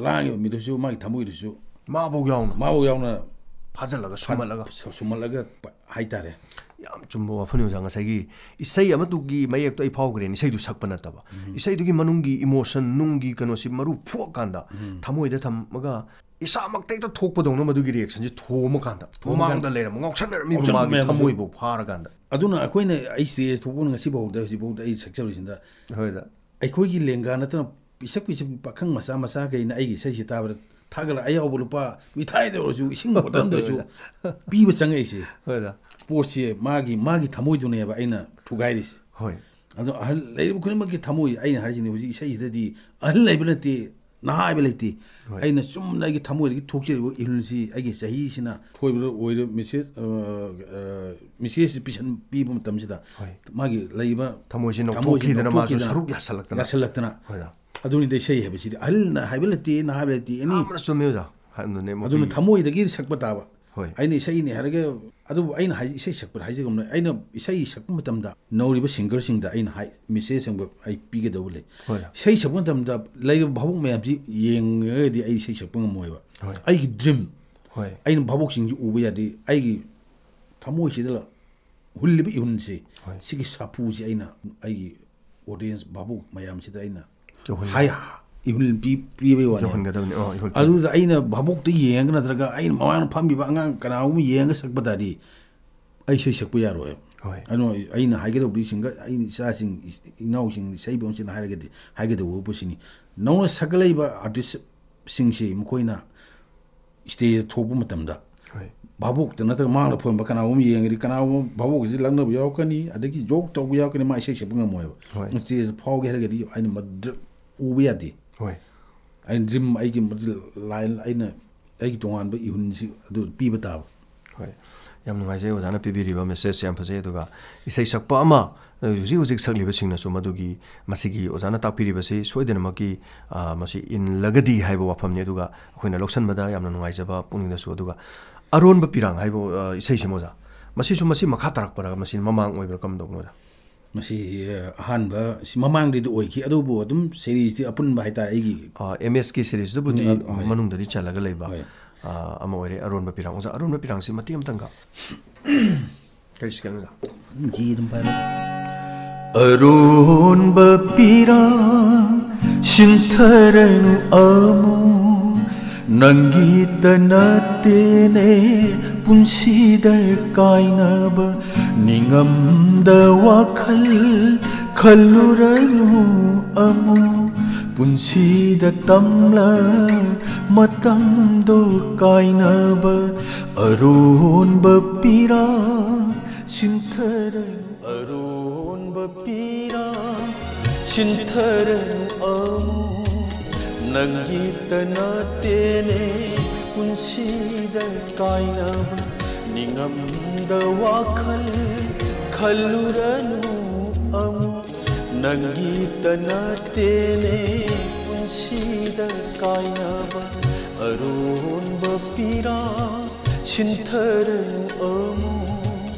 ꯂꯥꯡꯉꯤꯕ ꯃꯤꯗꯨꯁꯨ ꯃꯥꯒꯤ ꯊꯃꯣꯏꯗꯨꯁꯨ ꯃꯥꯐꯧ ꯌꯥꯎꯅ꯫ ꯃꯥꯐꯧ ꯌꯥꯎꯅ ꯐꯥꯖꯤꯜꯂꯒ ꯁꯨꯝꯍꯜꯂꯒ꯫ ꯁꯨꯝꯍꯜꯂꯒ ꯍꯥꯏꯇꯥꯔꯦ꯫ ꯌꯥꯝ ꯆꯨꯝꯕ ꯋꯥꯐꯝꯅꯤ ꯑꯣꯖꯥ꯫ ꯉꯁꯥꯏꯒꯤ ꯏꯁꯩ ꯑꯃꯗꯨꯒꯤ ꯃꯌꯦꯛꯇꯣ ꯑꯩ ꯐꯥꯎꯈ꯭ꯔꯦꯅꯦ, ꯏꯁꯩꯗꯨ ꯁꯛꯄ ꯅꯠꯇꯕ꯫ ꯎꯝ꯫ ꯏꯁꯩꯗꯨꯒꯤ ꯃꯅꯨꯡꯒꯤ emotion, ꯅꯨꯡꯒꯤ ꯀꯩꯅꯣꯁꯤ ꯃꯔꯨ ꯐꯨꯛꯑꯀꯥꯟꯗ, ꯎꯝ꯫ ꯊꯃꯣꯏꯗ ꯊꯝꯃꯒ ꯏꯁꯥꯃꯛꯇ ꯍꯦꯛꯇ ꯊꯣꯛꯄꯗꯧꯅ ꯃꯗꯨꯒꯤ reaction ꯁꯤ ꯊꯣꯝꯃꯀꯥꯟꯗ, ꯊꯣꯝꯃꯀꯥꯟꯗ꯫ ꯃꯃꯥꯡꯗ ꯂꯩꯔꯝꯕ ꯉꯥꯎꯁꯟꯅꯔꯝꯃꯤꯕ ꯉꯥꯎꯁꯟꯅꯕ ꯃꯥꯒꯤ ꯃꯌꯥꯝꯗꯨꯁꯨ꯫ ꯊꯃꯣꯏꯕꯨ ꯐꯥꯔꯀꯥꯟꯗ꯫ ꯑꯗꯨꯅ ꯑꯩꯈꯣꯏꯅ, ꯑꯩ stage ꯊꯣꯛꯄ ꯉꯁꯤꯐꯥꯎꯗ, ꯍꯧꯖꯤꯛꯐꯥꯎꯗ ꯑꯩ ꯁꯛꯆꯔꯤꯁꯤꯗ ꯍꯣꯏ, ꯑꯣꯖꯥ꯫ ꯑꯩꯈꯣꯏꯒꯤ ꯂꯦꯡꯒꯥ ꯅꯠꯇꯅ ꯄꯤꯁꯛ ꯄꯤꯁꯛ ꯄꯥꯈꯪ ꯃꯆꯥ ꯃꯆꯥꯈꯩꯅ ꯑꯩꯒꯤ ꯏꯁꯩꯁꯤ ꯇꯥꯕꯗ ꯊꯥꯒꯠꯂ ꯑꯌꯥꯎꯕ ꯂꯨꯄꯥ ꯃꯤꯊꯥꯏꯗ ꯑꯣꯏꯔꯁꯨ, ꯏꯁꯤꯡ bottle ꯑꯃꯗ ꯑꯣꯏꯔꯁꯨ ꯄꯤꯕ ꯆꯪꯉꯛꯏꯁꯦ꯫ ꯍꯣꯏ, ꯑꯣꯖꯥ꯫ ꯄꯣꯠꯁꯦ ꯃꯥꯒꯤ, ꯃꯥꯒꯤ ꯊꯃꯣꯏꯗꯨꯅꯦꯕ ꯑꯩꯅ ꯊꯨꯒꯥꯏꯔꯤꯁꯦ꯫ ꯍꯣꯏ꯫ ꯑꯗꯣ ꯑꯍꯜ ꯂꯩꯔꯤꯕ ꯈꯨꯗꯤꯡꯃꯛꯀꯤ ꯊꯃꯣꯏ, ꯑꯩꯅ ꯍꯥꯏꯔꯤꯁꯤꯅꯦ, ꯍꯧꯖꯤꯛ ꯏꯁꯩꯁꯤꯗꯗꯤ ꯑꯍꯜ ꯍꯥꯏꯕ ꯅꯠꯇꯦ, ꯅꯍꯥ ꯍꯥꯏꯕ ꯂꯩꯇꯦ꯫ ꯍꯣꯏ꯫ ꯑꯩꯅ ꯆꯨꯝꯅ ꯑꯩꯒꯤ ꯊꯃꯣꯏꯗꯒꯤ ꯊꯣꯛꯆꯔꯤꯕ ꯏꯍꯨꯜꯁꯤ ꯑꯩꯒꯤ ꯆꯍꯤꯁꯤꯅ ꯊꯣꯏꯕꯗ ꯑꯣꯏꯔ message, ꯑ, ꯑ, message ꯄꯤꯁꯟ-, ꯄꯤꯕ ꯃꯇꯝꯁꯤꯗ ꯍꯣꯏ꯫ ꯃꯥꯒꯤ ꯂꯩꯕ ꯊꯃꯣꯏꯁꯤ ꯊꯃꯣꯏꯁꯤ ꯅꯧꯊꯣꯛꯈꯤꯗꯅ ꯃꯥꯁꯨ ꯅꯧꯊꯣꯛꯈꯤꯗꯅ ꯁꯔꯨꯛ ꯌꯥꯁꯜꯂꯛꯇꯅ꯫ ꯌꯥꯁꯜꯂꯛꯇꯅ꯫ ꯍꯣꯏ꯫ ꯑꯗꯨꯅꯤꯗ ꯏꯁꯩ ꯍꯥꯏꯕꯁꯤꯗꯤ ꯑꯍꯜꯅ ꯍꯥꯏꯕ ꯂꯩꯇꯦ, ꯅꯍꯥ ꯍꯥꯏꯕ ꯂꯩꯇꯦ, any꯫ ꯌꯥꯝꯅ ꯆꯨꯝꯃꯦ ꯑꯣꯖꯥ꯫ ꯑꯗꯨꯅ ꯃꯈꯣꯏꯒꯤ ꯊꯃꯣꯏꯗꯒꯤ ꯁꯛꯄ ꯇꯥꯕ꯫ ꯍꯣꯏ꯫ ꯑꯩꯅ ꯏꯁꯩꯅꯤ ꯍꯥꯏꯔꯒ, ꯑꯗꯨꯕꯨ ꯑꯩꯅ ꯍꯥꯏ-, ꯏꯁꯩ ꯁꯛꯄꯗ ꯍꯥꯏꯖꯒꯨꯝꯅ, ꯑꯩꯅ ꯏꯁꯩ ꯁꯛꯄ ꯃꯇꯝꯗ ꯅꯧꯔꯤꯕ singerꯁꯤꯡꯗ ꯑꯩꯅ ꯍꯥꯏ-, message ꯑꯃ ꯑꯩ ꯄꯤꯒꯗꯧꯕ ꯂꯩ꯫ ꯍꯣꯏ꯫ ꯏꯁꯩ ꯁꯛꯄ ꯃꯇꯝꯗ ꯂꯩꯔꯤꯕ ꯚꯥꯕꯣꯛ ꯃꯌꯥꯝꯁꯤ ꯌꯦꯡꯉꯒꯗꯤ ꯑꯩ ꯏꯁꯩ ꯁꯛꯄ ꯉꯝꯃꯣꯏꯕ꯫ ꯍꯣꯏ꯫ ꯑꯩꯒꯤ dream, ꯍꯣꯏ꯫ ꯑꯩꯅ ꯚꯥꯕꯣꯛꯁꯤꯡꯁꯤ ꯎꯕ ꯌꯥꯗꯦ꯫ ꯑꯩꯒꯤ ꯊꯃꯣꯏꯁꯤꯗ ꯍꯨꯜꯂꯤꯕ ꯏꯍꯨꯜꯁꯦ, ꯍꯣꯏ꯫ ꯁꯤꯒꯤ ꯁꯥꯐꯨꯁꯦ ꯑꯩꯅ ꯑꯩꯒꯤ audience ꯚꯥꯕꯣꯛ ꯃꯌꯥꯝꯁꯤꯗ ꯑꯩꯅ ꯌꯧꯍꯟ- ꯍꯥꯏ, ꯏꯍꯨꯜ ꯄꯤ-, ꯄꯤꯕꯩ ꯋꯥꯅꯤ꯫ ꯌꯧꯍꯟꯒꯗꯕꯅꯤ꯫ ꯑꯣ, ꯏꯍꯨꯜ ꯄꯤ- ꯑꯗꯨꯗ ꯑꯩꯅ ꯚꯥꯕꯣꯛꯇ ꯌꯦꯡꯉꯒ ꯅꯠꯇ꯭ꯔꯒ ꯑꯩꯅ ꯃꯃꯥꯡꯗ ꯐꯝꯃꯤꯕ ꯑꯉꯥꯡ ꯀꯅꯥꯒꯨꯝꯕ ꯌꯦꯡꯉꯒ ꯁꯛꯄ ꯇꯥꯔꯗꯤ ꯑꯩ ꯏꯁꯩ ꯁꯛꯄ ꯌꯥꯔꯣꯏꯕ꯫ ꯍꯣꯏ꯫ ꯑꯗꯨꯅ ꯑꯩꯅ ꯍꯥꯏꯒꯗꯧꯕꯁꯤꯡꯒ ꯑꯩꯅ ꯏꯆꯥꯁꯤꯡ, ꯏꯅꯥꯎꯁꯤꯡ, ꯏꯁꯩꯕꯣꯝꯁꯤꯅ ꯍꯥꯏꯔꯒꯗꯤ, ꯍꯥꯏꯒꯗꯧꯕꯕꯨ ꯁꯤꯅꯤ, ꯅꯧꯅ ꯁꯛꯀꯠꯂꯛꯏꯕ artistꯁꯤꯡꯁꯤ ꯃꯈꯣꯏꯅ stage ꯊꯣꯛꯄ ꯃꯇꯝꯗ ꯍꯣꯏ꯫ ꯚꯥꯕꯣꯛꯇ ꯅꯠꯇ꯭ꯔꯒ ꯃꯥꯡꯗ ꯐꯝꯕ ꯀꯅꯥꯒꯨꯝꯕ ꯌꯦꯡꯉꯗꯤ ꯀꯅꯥꯒꯨꯝꯕ ꯚꯥꯕꯣꯛꯁꯤ ꯂꯛꯅꯕ ꯌꯥꯎꯔꯛꯀꯅꯤ, ꯑꯗꯒꯤ joke ꯇꯧꯕ ꯌꯥꯎꯔꯛꯀꯅꯤ, ꯃꯥ ꯏꯁꯩ ꯁꯛꯄ ꯉꯝꯃꯣꯏꯕ꯫ ꯍꯣꯏ꯫ Stage ꯐꯥꯎꯒꯦ ꯍꯥꯏꯔꯒꯗꯤ ꯑꯩꯅ ꯃꯗꯨ ꯎꯕ ꯌꯥꯗꯦ꯫ ꯍꯣꯏ꯫ ꯑꯩꯅ dream, ꯑꯩꯒꯤ ꯃꯗꯨ line, ꯑꯩꯅ ꯑꯩꯒꯤ ꯇꯣꯉꯥꯟꯕ ꯏꯍꯨꯜꯁꯤ ꯑꯗꯨ ꯄꯤꯕ ꯇꯥꯕ꯫ ꯍꯣꯏ꯫ ꯌꯥꯝ ꯅꯨꯡꯉꯥꯏꯖꯩ ꯑꯣꯖꯥꯅ ꯄꯤꯕꯤꯔꯤꯕ message ꯌꯥꯝ ꯐꯖꯩ꯫ ꯑꯗꯨꯒ ꯏꯁꯩ ꯁꯛꯄ ꯑꯃ, ꯑ, ꯍꯧꯖꯤꯛ ꯍꯧꯖꯤꯛ ꯁꯛꯂꯤꯕꯁꯤꯡꯅꯁꯨ ꯃꯗꯨꯒꯤ, ꯃꯁꯤꯒꯤ ꯑꯣꯖꯥꯅ ꯇꯥꯛꯄꯤꯔꯤꯕꯁꯤ ꯁꯣꯏꯗꯅꯃꯛꯀꯤ, ꯑ, ꯃꯁꯤ ꯏꯜꯂꯒꯗꯤ ꯍꯥꯏꯕ ꯋꯥꯐꯝꯅꯤ꯫ ꯑꯗꯨꯒ ꯑꯩꯈꯣꯏꯅ ꯂꯧꯁꯟꯕꯗ ꯌꯥꯝꯅ ꯅꯨꯡꯉꯥꯏꯖꯕ ꯄꯨꯛꯅꯤꯡꯗꯁꯨ꯫ ꯑꯗꯨꯒ ꯑꯔꯣꯟꯕ ꯄꯤꯔꯥꯡ ꯍꯥꯏꯕ, ꯑ, ꯏꯁꯩꯁꯤꯃ ꯑꯣꯖꯥ, ꯃꯁꯤꯁꯨ ꯃꯁꯤ ꯃꯈꯥ ꯇꯥꯔꯛꯄꯔꯥ, ꯃꯁꯤ ꯃꯃꯥꯡ ꯑꯣꯏꯕ꯭ꯔꯥ, ꯀꯝꯗꯧꯕꯅꯣ ꯑꯣꯖꯥ? ꯃꯁꯤ, ꯑ, ꯑꯍꯥꯟꯕ, ꯁꯤ ꯃꯃꯥꯡꯗꯗꯤ ꯑꯣꯏꯈꯤ, ꯑꯗꯨꯕꯨ ꯑꯗꯨꯝ seriesꯇꯤ ꯑꯄꯨꯟꯕ ꯍꯥꯏꯇꯥꯔꯦ ꯑꯩꯒꯤ꯫ ꯑ, MSꯀꯤ seriesꯇꯕꯨꯗꯤ ꯑ, ꯍꯣꯏ꯫ ꯃꯅꯨꯡꯗꯗꯤ ꯆꯜꯂꯒ ꯂꯩꯕ, ꯍꯣꯏ꯫ ꯑ, ꯑꯃ ꯑꯣꯏꯔꯦ꯫ ꯑꯔꯣꯟꯕ ꯄꯤꯔꯥꯡ, ꯑꯣꯖꯥ, ꯑꯔꯣꯟꯕ ꯄꯤꯔꯥꯡꯁꯤ ꯃꯇꯦꯛ ꯑꯃꯇꯪꯒ ꯀꯔꯤ ꯁꯤꯀꯦꯜꯅꯣ ꯑꯣꯖꯥ? ꯖꯤ ꯑꯗꯨꯝ ꯄꯥꯏꯔꯣ꯫ ꯑꯔꯣꯟꯕ ꯄꯤꯔꯥꯡ ꯁꯤꯟꯊꯔꯅꯨ ꯑꯃꯨꯛ, ꯅꯪꯒꯤꯇ ꯅꯠꯇꯦꯅꯦ ꯄꯨꯟꯁꯤꯗ ꯀꯥꯏꯅꯕ꯫ ꯅꯤꯡꯉꯝꯗ ꯋꯥꯈꯜ ꯈꯜꯂꯨꯔꯅꯨ ꯑꯃꯨꯛ, ꯄꯨꯟꯁꯤꯗ ꯇꯝꯂ ꯃꯇꯝꯗꯣ ꯀꯥꯏꯅꯕ꯫ ꯑꯔꯣꯟꯕ ꯄꯤꯔꯥꯡ ꯁꯤꯟꯊꯔꯅꯨ꯫ ꯑꯔꯣꯟꯕ ꯄꯤꯔꯥꯡ ꯁꯤꯟꯊꯔꯅꯨ ꯑꯃꯨꯛ, ꯅꯪꯒꯤꯇ ꯅꯠꯇꯦꯅꯦ ꯄꯨꯟꯁꯤꯗ ꯀꯥꯏꯅꯕ꯫ ꯅꯤꯡꯉꯝꯗ ꯋꯥꯈꯜ ꯈꯜꯂꯨꯔꯅꯨ ꯑꯃꯨꯛ, ꯅꯪꯒꯤꯇ ꯅꯠꯇꯦꯅꯦ ꯄꯨꯟꯁꯤꯗ ꯀꯥꯏꯅꯕ꯫ ꯑꯔꯣꯟꯕ ꯄꯤꯔꯥꯡ ꯁꯤꯟꯊꯔꯅꯨ ꯑꯃꯨꯛ,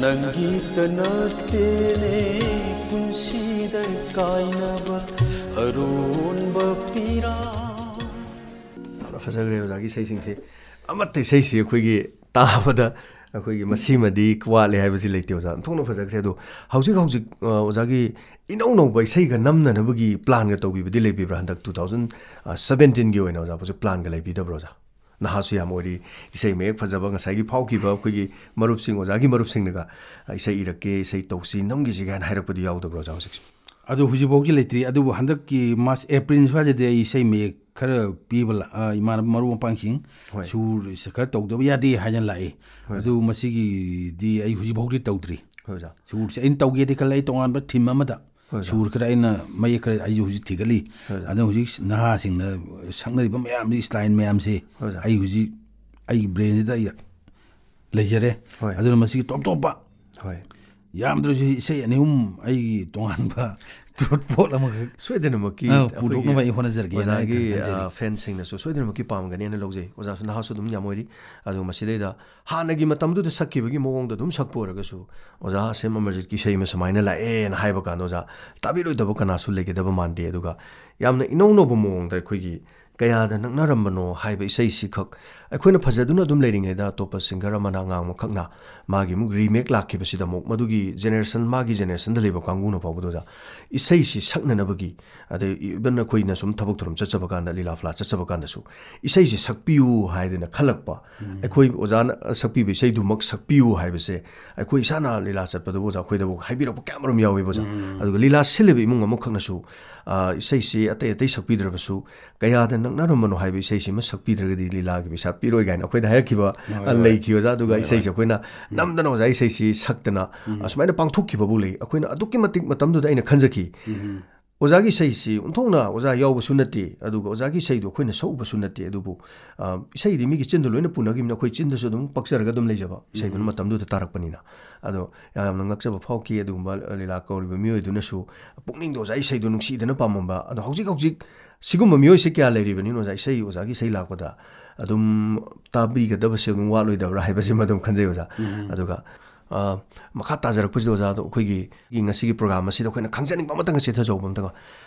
ꯅꯪꯒꯤꯇ ꯅꯠꯇꯦꯅꯦ ꯄꯨꯟꯁꯤꯗ ꯀꯥꯏꯅꯕ꯫ ꯑꯔꯣꯟꯕ ꯄꯤꯔꯥꯡ꯫ ꯌꯥꯝꯅ ꯐꯖꯈ꯭ꯔꯦ ꯑꯣꯖꯥꯒꯤ ꯏꯁꯩꯁꯤꯡꯁꯤ꯫ ꯑꯃꯠꯇ ꯏꯁꯩꯁꯤ ꯑꯩꯈꯣꯏꯒꯤ ꯇꯥꯕꯗ ꯑꯩꯈꯣꯏꯒꯤ ꯃꯁꯤꯃꯗꯤ ꯋꯥꯠꯂꯦ ꯍꯥꯏꯕꯁꯤ ꯂꯩꯇꯦ ꯑꯣꯖꯥ, ꯑꯣꯟꯊꯣꯛꯅ ꯐꯖꯈ꯭ꯔꯦ꯫ ꯑꯗꯣ ꯍꯧꯖꯤꯛ ꯍꯧꯖꯤꯛ ꯑ, ꯑꯣꯖꯥꯒꯤ ꯏꯅꯧ ꯅꯧꯕ ꯏꯁꯩꯒ ꯅꯝꯅꯅꯕꯒꯤ ꯄ꯭ꯂꯥꯟꯒ ꯇꯧꯕꯤꯕꯗꯤ ꯂꯩꯕꯤꯕ꯭ꯔꯥ? ꯍꯟꯗꯛ ꯇꯨ ꯊꯥꯎꯖꯟ ꯁꯕꯦꯟꯇꯤꯟꯒꯤ ꯑꯣꯏꯅ ꯑꯣꯖꯥ ꯍꯧꯖꯤꯛ ꯄ꯭ꯂꯥꯟꯒ ꯂꯩꯕꯤꯗꯕ꯭ꯔꯣ ꯑꯣꯖꯥ? ꯅꯍꯥꯁꯨ ꯌꯥꯝ ꯑꯣꯏꯔꯤ, ꯏꯁꯩ ꯃꯌꯦꯛ ꯐꯖꯕ ꯉꯁꯥꯏꯒꯤ ꯐꯥꯎꯈꯤꯕ ꯑꯩꯈꯣꯏꯒꯤ ꯃꯔꯨꯞꯁꯤꯡ, ꯑꯣꯖꯥꯒꯤ ꯃꯔꯨꯞꯁꯤꯡꯅꯒ, ꯑ, ꯏꯁꯩ ꯏꯔꯛꯀꯦ, ꯏꯁꯩ ꯇꯧꯁꯤ, ꯅꯝꯈꯤꯁꯤ ꯀꯥꯏꯅ ꯍꯥꯏꯔꯛꯄꯗꯤ ꯌꯥꯎꯗꯕ꯭ꯔꯣ ꯑꯣꯖꯥ ꯍꯧꯖꯤꯛꯁꯦ? ꯑꯗꯨ ꯍꯧꯖꯤꯛꯐꯥꯎꯒꯤ ꯂꯩꯇ꯭ꯔꯤ꯫ ꯑꯗꯨꯕꯨ ꯍꯟꯗꯛꯀꯤ ꯃꯥꯔꯆ, ꯑꯦꯄ꯭ꯔꯤꯜ ꯁ꯭ꯋꯥꯏꯗꯗꯤ ꯑꯩ ꯏꯁꯩ ꯃꯌꯦꯛ ꯈꯔ ꯄꯤꯕ ꯂꯥ-, ꯑ, ꯏꯃꯥꯟꯅꯕ ꯃꯔꯨꯞ ꯃꯄꯥꯡꯁꯤꯡ ꯍꯣꯏ꯫ ꯁꯨꯔ ꯈꯔ ꯇꯧꯗꯕ ꯌꯥꯗꯦ ꯍꯥꯏꯅ ꯂꯥꯛꯏ꯫ ꯍꯣꯏ, ꯑꯣꯖꯥ꯫ ꯑꯗꯨ ꯃꯁꯤꯒꯤꯗꯤ ꯑꯩ ꯍꯧꯖꯤꯛꯐꯥꯎꯗꯤ ꯇꯧꯗ꯭ꯔꯤ꯫ ꯍꯣꯏ, ꯑꯣꯖꯥ꯫ ꯁꯨꯔꯁꯦ ꯑꯩꯅ ꯇꯧꯒꯦꯗꯤ ꯈꯜꯂꯦ, ꯑꯩ ꯇꯣꯉꯥꯟꯕ ꯊꯤꯝ ꯑꯃꯗ ꯍꯣꯏ, ꯑꯣꯖꯥ꯫ ꯁꯨꯔ ꯈꯔ ꯑꯩꯅ ꯃꯌꯦꯛ ꯈꯔ ꯑꯩꯁꯨ ꯍꯧꯖꯤꯛ ꯊꯤꯒꯠꯂꯤ꯫ ꯍꯣꯏ, ꯑꯣꯖꯥ꯫ ꯑꯗꯨꯅ ꯍꯧꯖꯤꯛ ꯅꯍꯥꯁꯤꯡꯅ ꯁꯛꯅꯔꯤꯕ ꯃꯌꯥꯝꯁꯤ, ꯏꯁꯇꯥꯏꯜ ꯃꯌꯥꯝꯁꯤ ꯍꯣꯏ, ꯑꯣꯖꯥ꯫ ꯑꯩ ꯍꯧꯖꯤꯛ ꯑꯩꯒꯤ ꯕ꯭ꯔꯦꯟꯁꯤꯗ ꯑꯩ ꯂꯩꯖꯔꯦ꯫ ꯍꯣꯏ꯫ ꯑꯗꯨꯅ ꯃꯁꯤꯒꯤ ꯇꯣꯞ ꯇꯣꯞꯄ ꯍꯣꯏ꯫ ꯌꯥꯝꯗ꯭ꯔꯁꯨ ꯏꯁꯩ ꯑꯅꯤ ꯑꯍꯨꯝ ꯑꯩꯒꯤ ꯇꯣꯉꯥꯟꯕ ꯄꯣꯠ ꯑꯃꯈꯛ ꯁꯣꯏꯗꯅꯃꯛꯀꯤ ꯑ, ꯑꯩꯈꯣꯏꯒꯤ ꯄꯨꯊꯣꯛꯅꯕ ꯑꯩ ꯍꯣꯠꯅꯖꯔꯒꯦꯅ ꯑꯩ ꯑꯣꯖꯥꯒꯤ, ꯈꯟꯖꯔꯤ꯫ ꯑ, ꯐꯦꯟꯁꯤꯡꯅꯁꯨ ꯁꯣꯏꯗꯅꯃꯛꯀꯤ ꯄꯥꯝꯒꯅꯦꯅ ꯂꯧꯖꯩ꯫ ꯑꯣꯖꯥꯁꯨ ꯅꯍꯥꯁꯨ ꯑꯗꯨꯝ ꯌꯥꯝ ꯑꯣꯏꯔꯤ꯫ ꯑꯗꯨꯒ ꯃꯁꯤꯗꯩꯗ ꯍꯥꯟꯅꯒꯤ ꯃꯇꯝꯗꯨꯗ ꯁꯛꯈꯤꯕꯒꯤ ꯃꯑꯣꯡꯗ ꯑꯗꯨꯝ ꯁꯛꯄ ꯑꯣꯏꯔꯒꯁꯨ, "ꯑꯣꯖꯥ ꯁꯦꯝ ꯑꯃꯔꯖꯤꯠꯀꯤ ꯏꯁꯩ ꯑꯃ ꯁꯨꯃꯥꯏꯅ ꯂꯥꯛꯑꯦꯅ" ꯍꯥꯏꯕ ꯀꯥꯟꯗ, ꯑꯣꯖꯥ, ꯇꯥꯕꯤꯔꯣꯏꯗꯕ ꯀꯅꯥꯁꯨ ꯂꯩꯒꯗꯕ ꯃꯥꯟꯗꯦ꯫ ꯑꯗꯨꯒ ꯌꯥꯝꯅ ꯏꯅꯧ ꯅꯧꯕ ꯃꯑꯣꯡꯗ ꯑꯩꯈꯣꯏꯒꯤ "ꯀꯌꯥꯗ ꯅꯛꯅꯔꯝꯕꯅꯣ" ꯍꯥꯏꯕ ꯏꯁꯩꯁꯤꯈꯛ ꯑꯩꯈꯣꯏꯅ ꯐꯖꯗꯨꯅ ꯑꯗꯨꯝ ꯂꯩꯔꯤꯉꯩꯗ, ꯑꯇꯣꯞꯄ ꯁꯤꯡꯒꯔ ꯑꯃꯅ, ꯑꯉꯥꯡ ꯑꯃꯈꯛꯅ ꯃꯥꯒꯤ ꯑꯃꯨꯛ ꯔꯤꯃꯦꯛ ꯂꯥꯛꯈꯤꯕꯁꯤꯗ, ꯑꯃꯨꯛ ꯃꯗꯨꯒꯤ ꯖꯦꯅꯦꯔꯦꯁꯟ, ꯃꯥꯒꯤ ꯖꯦꯅꯦꯔꯦꯁꯟꯗ ꯂꯩꯕ ꯀꯥꯡꯕꯨꯅ ꯐꯥꯎꯕꯗꯨꯗ ꯏꯁꯩꯁꯤ ꯁꯛꯅꯅꯕꯒꯤ, ꯑꯗꯩ ꯏꯚꯟ ꯑꯩꯈꯣꯏꯅ ꯁꯨꯝ ꯊꯕꯛ ꯊꯧꯔꯝ ꯆꯠꯆꯕ ꯀꯥꯟꯗ, ꯂꯤꯂꯥ ꯐꯂꯥ ꯆꯠꯆꯕ ꯀꯥꯟꯗꯁꯨ ꯏꯁꯩꯁꯤ ꯁꯛꯄꯤꯌꯨ ꯍꯥꯏꯗꯅ ꯈꯜꯂꯛꯄ, ꯎꯝ꯫ ꯑꯩꯈꯣꯏ ꯑꯣꯖꯥꯅ ꯁꯛꯄꯤꯕ ꯏꯁꯩꯗꯨꯃꯛ ꯁꯛꯄꯤꯌꯨ ꯍꯥꯏꯕꯁꯦ, ꯑꯩꯈꯣꯏ ꯏꯁꯥꯅ ꯂꯤꯂꯥ ꯆꯠꯄꯗꯕꯨ ꯑꯣꯖꯥ, ꯑꯩꯈꯣꯏꯗꯕꯨ ꯍꯥꯏꯕꯤꯔꯛꯄ ꯀꯌꯥ ꯑꯃꯔꯣꯝ ꯌꯥꯎꯋꯦꯕ ꯑꯣꯖꯥ꯫ ꯎꯝ꯫ ꯑꯗꯨꯒ ꯂꯤꯂꯥ ꯁꯤꯜꯂꯤꯕ ꯏꯃꯨꯡ ꯑꯃꯈꯛꯅꯁꯨ, ꯑ, ꯏꯁꯩꯁꯤ ꯑꯇꯩ ꯑꯇꯩ ꯁꯛꯄꯤꯗ꯭ꯔꯕꯁꯨ, "ꯀꯌꯥꯗ ꯅꯛꯅꯔꯝꯕꯅꯣ" ꯍꯥꯏꯕ ꯏꯁꯩꯁꯤꯃ ꯁꯛꯄꯤꯗ꯭ꯔꯒꯗꯤ ꯂꯤꯂꯥꯒꯤ ꯄꯩꯁꯥ ꯄꯤꯔꯣꯏ ꯀꯥꯏꯅ ꯑꯩꯈꯣꯏꯗ ꯍꯥꯏꯔꯛꯈꯤꯕ, ꯍꯣꯏ, ꯑ, ꯍꯣꯏ꯫ ꯂꯩꯈꯤ ꯑꯣꯖꯥ꯫ ꯑꯗꯨꯒ ꯍꯣꯏ, ꯍꯣꯏ꯫ ꯏꯁꯩꯁꯦ ꯑꯩꯈꯣꯏꯅ ꯎꯝ꯫ ꯅꯝꯗꯅ ꯑꯣꯖꯥ ꯏꯁꯩꯁꯤ ꯁꯛꯇꯅ, ꯎꯝ꯫ ꯑꯁꯨꯃꯥꯏꯅ ꯄꯥꯡꯊꯣꯛꯈꯤꯕꯕꯨ ꯂꯩ꯫ ꯑꯩꯈꯣꯏꯅ ꯑꯗꯨꯛꯀꯤ ꯃꯇꯤꯛ ꯃꯇꯝꯗꯨꯗ ꯑꯩꯅ ꯈꯟꯖꯈꯤ, ꯎꯝ꯫ ꯑꯣꯖꯥꯒꯤ ꯏꯁꯩꯁꯤ ꯑꯣꯟꯊꯣꯛꯅ ꯑꯣꯖꯥ ꯌꯥꯎꯕꯁꯨ ꯅꯠꯇꯦ, ꯑꯗꯨꯒ ꯑꯣꯖꯥꯒꯤ ꯏꯁꯩꯗꯣ ꯑꯩꯈꯣꯏꯅ ꯁꯛꯎꯕꯁꯨ ꯅꯠꯇꯦ, ꯑꯗꯨꯕꯨ, ꯑ, ꯏꯁꯩꯗꯤ ꯃꯤꯒꯤ ꯆꯤꯟꯗ ꯂꯣꯏꯅ ꯄꯨꯅꯈꯤꯕꯅꯤ, ꯑꯩꯈꯣꯏ ꯆꯤꯟꯗꯁꯨ ꯑꯗꯨꯝ ꯄꯛꯆꯔꯒ ꯑꯗꯨꯝ ꯂꯩꯖꯕ, ꯏꯁꯩꯗꯨꯅ ꯎꯝ꯫ ꯃꯇꯝꯗꯨꯗ ꯇꯥꯔꯛꯄꯅꯤꯅ꯫ ꯑꯗꯣ ꯌꯥꯝꯅ ꯉꯛꯆꯕ ꯐꯥꯎꯈꯤ꯫ ꯑꯗꯨꯒꯨꯝꯕ ꯂꯤꯂꯥ ꯀꯧꯔꯤꯕ ꯃꯤꯑꯣꯏꯗꯨꯅꯁꯨ ꯄꯨꯛꯅꯤꯡꯗ ꯑꯣꯖꯥ ꯏꯁꯩꯗꯣ ꯅꯨꯡꯁꯤꯗꯅ ꯄꯥꯝꯃꯝꯕ꯫ ꯑꯗꯣ ꯍꯧꯖꯤꯛ ꯍꯧꯖꯤꯛ ꯁꯤꯒꯨꯝꯕ ꯃꯤꯑꯣꯏꯁꯦ ꯀꯌꯥ ꯂꯩꯔꯤꯕꯅꯤꯅ ꯑꯣꯖꯥ, ꯏꯁꯩ, ꯑꯣꯖꯥꯒꯤ ꯏꯁꯩ ꯂꯥꯛꯄꯗ ꯑꯗꯨꯝ ꯇꯥꯕꯤꯒꯗꯕꯁꯦ ꯑꯗꯨꯝ ꯋꯥꯠꯂꯣꯏꯗꯕ꯭ꯔꯥ ꯍꯥꯏꯕꯁꯤꯃ ꯑꯗꯨꯝ ꯈꯟꯖꯩ ꯑꯣꯖꯥ꯫ ꯎꯝ꯫ ꯑꯗꯨꯒ, ꯑ, ꯃꯈꯥ ꯇꯥꯖꯔꯛꯄꯁꯤꯗ ꯑꯣꯖꯥꯗꯣ ꯑꯩꯈꯣꯏꯒꯤ ꯉꯁꯤꯒꯤ ꯄ꯭ꯔꯣꯒ꯭ꯔꯥꯝ ꯑꯁꯤꯗ ꯑꯩꯈꯣꯏꯅ ꯈꯪꯖꯅꯤꯡꯕ ꯑꯃꯇꯪꯒ ꯆꯤꯊꯖꯍꯧꯕ ꯑꯃꯇꯪꯒ,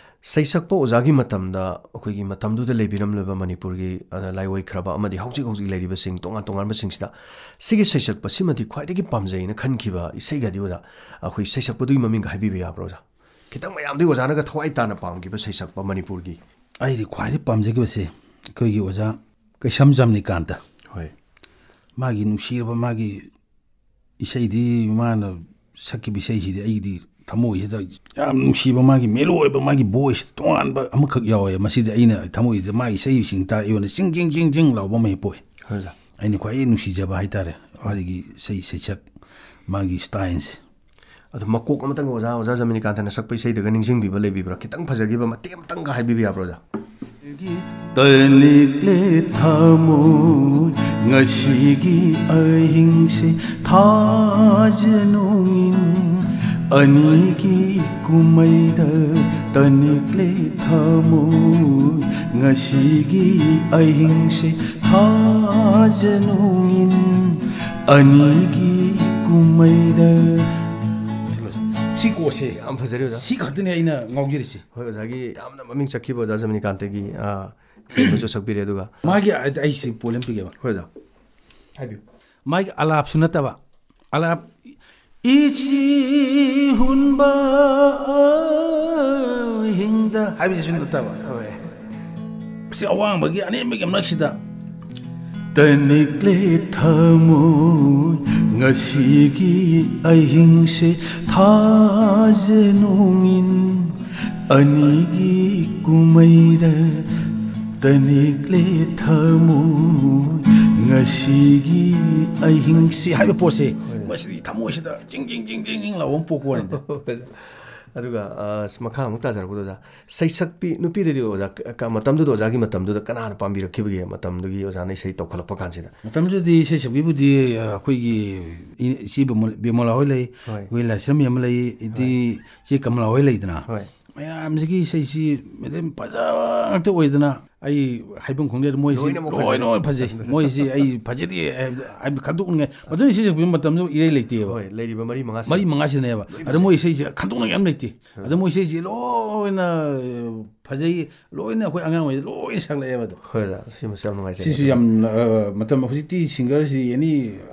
ꯁꯩꯁꯛꯄ ꯑꯣꯖꯥꯒꯤ ꯃꯇꯝꯗ, ꯑꯩꯈꯣꯏꯒꯤ ꯃꯇꯝꯗꯨꯗ ꯂꯩꯕꯤꯔꯝꯂꯤꯕ ꯃꯅꯤꯄꯨꯔꯒꯤ, ꯑ, ꯂꯥꯏꯑꯣꯏꯈ꯭ꯔꯕ ꯑꯃꯗꯤ ꯍꯧꯖꯤꯛ ꯍꯧꯖꯤꯛ ꯂꯩꯔꯤꯕꯁꯤꯡ ꯇꯣꯉꯥꯟ ꯇꯣꯉꯥꯟꯕꯁꯤꯡꯁꯤꯗ ꯁꯤꯒꯤ ꯁꯩꯁꯛꯄꯁꯤꯃꯗꯤ ꯈ꯭ꯋꯥꯏꯗꯒꯤ ꯄꯥꯝꯖꯩꯅ ꯈꯟꯈꯤꯕ ꯏꯁꯩꯒꯗꯤ ꯑꯣꯖꯥ, ꯑꯩꯈꯣꯏ ꯁꯩꯁꯛꯄꯗꯨꯒꯤ ꯃꯃꯤꯡꯒ ꯍꯥꯏꯕꯤꯕ ꯌꯥꯕ꯭ꯔꯣ ꯑꯣꯖꯥ? ꯈꯤꯇꯪ ꯃꯌꯥꯝꯗꯒꯤ ꯑꯣꯖꯥꯅꯒ ꯊꯋꯥꯏ ꯇꯥꯅ ꯄꯥꯝꯈꯤꯕ ꯁꯩꯁꯛꯄ ꯃꯅꯤꯄꯨꯔꯒꯤ꯫ ꯑꯩꯗꯤ ꯈ꯭ꯋꯥꯏꯗꯒꯤ ꯄꯥꯝꯖꯈꯤꯕꯁꯦ ꯑꯩꯈꯣꯏꯒꯤ ꯑꯣꯖꯥ ꯀꯩꯁꯝ ꯖꯝꯅꯤꯀꯥꯟꯇ꯫ ꯍꯣꯏ꯫ ꯃꯥꯒꯤ ꯅꯨꯡꯁꯤꯔꯕ ꯃꯥꯒꯤ ꯏꯁꯩꯗꯤ, ꯃꯥꯅ ꯁꯛꯈꯤꯕ ꯏꯁꯩꯁꯤꯗꯤ ꯑꯩꯒꯤꯗꯤ ꯊꯃꯣꯏꯁꯤꯗ ꯌꯥꯝ ꯅꯨꯡꯁꯤꯕ, ꯃꯥꯒꯤ mellow ꯑꯣꯏꯕ ꯃꯥꯒꯤ voice ꯇꯣꯉꯥꯟꯕ ꯑꯃꯈꯛ ꯌꯥꯎꯋꯦ꯫ ꯃꯁꯤꯗꯤ ꯑꯩꯅ ꯊꯃꯣꯏꯁꯤꯗ ꯃꯥꯒꯤ ꯏꯁꯩꯁꯤꯡ ꯇꯥꯔ ꯑꯩꯉꯣꯟꯗ ꯆꯤꯡ ꯆꯤꯡ ꯆꯤꯡ ꯆꯤꯡ ꯂꯥꯎꯕ ꯑꯃ ꯍꯦꯛ ꯄꯣꯛꯑꯦ꯫ ꯍꯣꯏ ꯑꯣꯖꯥ꯫ ꯑꯩꯅ ꯈ꯭ꯋꯥꯏꯗꯒꯤ ꯅꯨꯡꯁꯤꯖꯕ ꯍꯥꯏꯇꯥꯔꯦ, ꯃꯥꯒꯤ ꯏꯁꯩ ꯁꯩꯁꯛ, ꯃꯥꯒꯤ styleꯁꯦ꯫ ꯑꯗꯣ ꯃꯀꯣꯛ ꯑꯃꯇꯪ ꯑꯣꯖꯥ, ꯑꯣꯖꯥ ꯖꯃꯤꯅꯤꯀꯥꯟꯇꯅ ꯁꯛꯄ ꯏꯁꯩꯗꯒ ꯅꯤꯡꯁꯤꯡꯕꯤꯕ ꯂꯩꯕꯤꯕ꯭ꯔꯥ? ꯈꯤꯇꯪ ꯐꯖꯈꯤꯕ ꯃꯇꯦꯛ ꯑꯃꯇꯪꯒ ꯍꯥꯏꯕꯤꯕ ꯌꯥꯕ꯭ꯔꯣ ꯑꯣꯖꯥ? ꯇꯅꯤꯛꯂꯦ ꯊꯃꯣꯏ ꯉꯁꯤꯒꯤ ꯑꯍꯤꯡꯁꯦ ꯊꯥꯖꯅꯨꯡ ꯑꯅꯤꯒꯤ ꯀꯨꯝꯃꯩꯗ ꯇꯅꯤꯛꯂꯦ ꯊꯃꯣꯏ ꯉꯁꯤꯒꯤ ꯑꯍꯤꯡꯁꯦ ꯊꯥꯖꯅꯨꯡ ꯑꯅꯤꯒꯤ ꯀꯨꯝꯃꯩꯗ꯫ ꯁꯤ ꯀꯣꯁꯦ ꯌꯥꯝ ꯐꯖꯔꯦ ꯑꯣꯖꯥ꯫ ꯁꯤ ꯈꯛꯇꯅꯦ ꯑꯩꯅ ꯉꯥꯎꯖꯔꯤꯁꯦ꯫ ꯍꯣꯏ ꯑꯣꯖꯥꯒꯤ ꯌꯥꯝꯅ ꯃꯃꯤꯡ ꯆꯠꯈꯤꯕ ꯑꯣꯖꯥ ꯖꯃꯤꯅꯤꯀꯥꯟꯇꯒꯤ, ꯑ, ꯏꯁꯩ ꯑꯃꯁꯨ ꯁꯛꯄꯤꯔꯦ꯫ ꯑꯗꯨꯒ ꯃꯥꯒꯤ ꯑ-, ꯑꯩꯁꯤ ꯄꯣꯂꯦꯝ ꯄꯤꯒꯦꯕ꯫ ꯍꯣꯏ ꯑꯣꯖꯥ꯫ ꯍꯥꯏꯕꯤꯌꯨ꯫ ꯃꯥꯒꯤ ꯑꯂꯥꯞꯁꯨ ꯅꯠꯇꯕ, ꯑꯂꯥꯞ ꯏꯆꯤ ꯍꯨꯟꯕ ꯑꯍꯤꯡꯗ ꯍꯥꯏꯕꯁꯤꯁꯨ ꯅꯠꯇꯕ꯫ ꯍꯣꯏ꯫ ꯁꯤ ꯑꯋꯥꯡꯕꯒꯤ ꯑꯅꯦꯝꯕꯒꯤ ꯃꯔꯛꯁꯤꯗ ꯇꯅꯤꯛꯂꯦ ꯊꯃꯣꯏ ꯉꯁꯤꯒꯤ ꯑꯍꯤꯡꯁꯦ ꯊꯥꯖꯅꯨꯡ ꯑꯅꯤꯒꯤ ꯀꯨꯝꯃꯩꯗ ꯇꯅꯤꯛꯂꯦ ꯊꯃꯣꯏ ꯉꯁꯤꯒꯤ ꯑꯍꯤꯡꯁꯤ ꯍꯥꯏꯕ ꯄꯣꯠꯁꯦ, ꯍꯣꯏ꯫ ꯃꯁꯤꯗꯤ ꯊꯃꯣꯏꯁꯤꯗ ꯆꯤꯡ ꯆꯤꯡ ꯆꯤꯡ ꯆꯤꯡ ꯆꯤꯡ ꯂꯥꯎꯕ ꯑꯃ ꯄꯣꯛꯄ ꯋꯥꯅꯤꯗ꯫ ꯑꯗꯨꯒ, ꯑ, ꯃꯈꯥ ꯑꯃꯨꯛ ꯇꯥꯖꯔꯛꯄꯗ ꯑꯣꯖꯥ, ꯁꯩꯁꯛꯄꯤ ꯅꯨꯄꯤꯗꯗꯤ ꯑꯣꯖꯥ, ꯀ-, ꯀ-, ꯃꯇꯝꯗꯨꯗ ꯑꯣꯖꯥꯒꯤ ꯃꯇꯝꯗꯨꯗ ꯀꯅꯥꯅ ꯄꯥꯝꯕꯤꯔꯛꯈꯤꯕꯒꯦ? ꯃꯇꯝꯗꯨꯒꯤ ꯑꯣꯖꯥꯅ ꯏꯁꯩ ꯇꯧꯈꯠꯂꯛꯄ ꯀꯥꯟꯁꯤꯗ꯫ ꯃꯇꯝꯗꯨꯗꯗꯤ ꯏꯁꯩ ꯁꯛꯄꯤꯕꯨꯗꯤ, ꯑ, ꯑꯩꯈꯣꯏꯒꯤ ꯏ-, ꯏꯆꯦ ꯕꯤꯃꯣ-, ꯕꯤꯃꯣꯂꯥ ꯍꯣꯏ ꯂꯩ, ꯍꯣꯏ꯫ ꯑꯩꯈꯣꯏ ꯂꯥꯏꯁ꯭ꯔꯝ ꯑꯃ ꯂꯩ, ꯏꯗꯤ ꯍꯣꯏ꯫ ꯏꯆꯦ ꯀꯃꯂꯥ ꯍꯣꯏ ꯂꯩꯗꯅ꯫ ꯍꯣꯏ꯫ ꯃꯌꯥꯝꯁꯤꯒꯤ ꯏꯁꯩꯁꯤ ꯑꯗꯨꯝ ꯐꯖꯕ ꯉꯥꯛꯇ ꯑꯣꯏꯗꯅ, ꯑꯩ ꯍꯥꯏꯐꯝ ꯈꯪꯗꯦ, ꯑꯗꯨ ꯃꯣꯏꯁꯤ ꯂꯣꯏꯅꯃꯛ ꯂꯣꯏꯅꯃꯛ ꯐꯖꯩ꯫ ꯐꯖꯩ꯫ ꯃꯣꯏꯁꯤ ꯑꯩ ꯐꯖꯗꯦ ꯍꯥꯏꯕꯗ, ꯍꯥꯏꯕꯗꯤ ꯈꯟꯗꯣꯛꯅꯤꯡꯉꯥꯏ꯫ ꯃꯗꯨꯅ ꯏꯁꯩ ꯁꯛꯄꯒꯤ ꯃꯇꯝꯗꯨ ꯏꯔꯩ ꯂꯩꯇꯦꯕ꯫ ꯍꯣꯏ, ꯂꯩꯔꯤꯕ ꯃꯔꯤ ꯃꯉꯥꯁꯤ꯫ ꯃꯔꯤ ꯃꯉꯥꯁꯤꯅꯦꯕ꯫ ꯂꯣꯏ ꯑꯗ ꯃꯣꯏ ꯏꯁꯩꯁꯦ ꯈꯟꯗꯣꯛꯅꯤꯡꯉꯥꯏ ꯌꯥꯝ ꯂꯩꯇꯦ꯫ ꯍꯣꯏ꯫ ꯑꯗ ꯃꯣꯏ ꯏꯁꯩꯁꯦ ꯂꯣꯏꯅ ꯐꯖꯩ, ꯂꯣꯏꯅ ꯑꯩꯈꯣꯏ ꯑꯉꯥꯡ ꯑꯣꯏꯔꯤꯉꯩꯗ ꯂꯣꯏꯅ ꯁꯛꯂꯛꯑꯦꯕ ꯑꯗꯣ꯫ ꯍꯣꯏ, ꯑꯣꯖꯥ, ꯁꯤꯃꯁꯨ ꯌꯥꯝ ꯅꯨꯡꯉꯥꯏꯖꯩ꯫ ꯁꯤꯁꯨ ꯌꯥꯝ, ꯑ, ꯃꯇꯝ, ꯍꯧꯖꯤꯛꯇꯤ ꯁꯤꯡꯒꯔꯁꯤ ꯑꯦꯅꯤ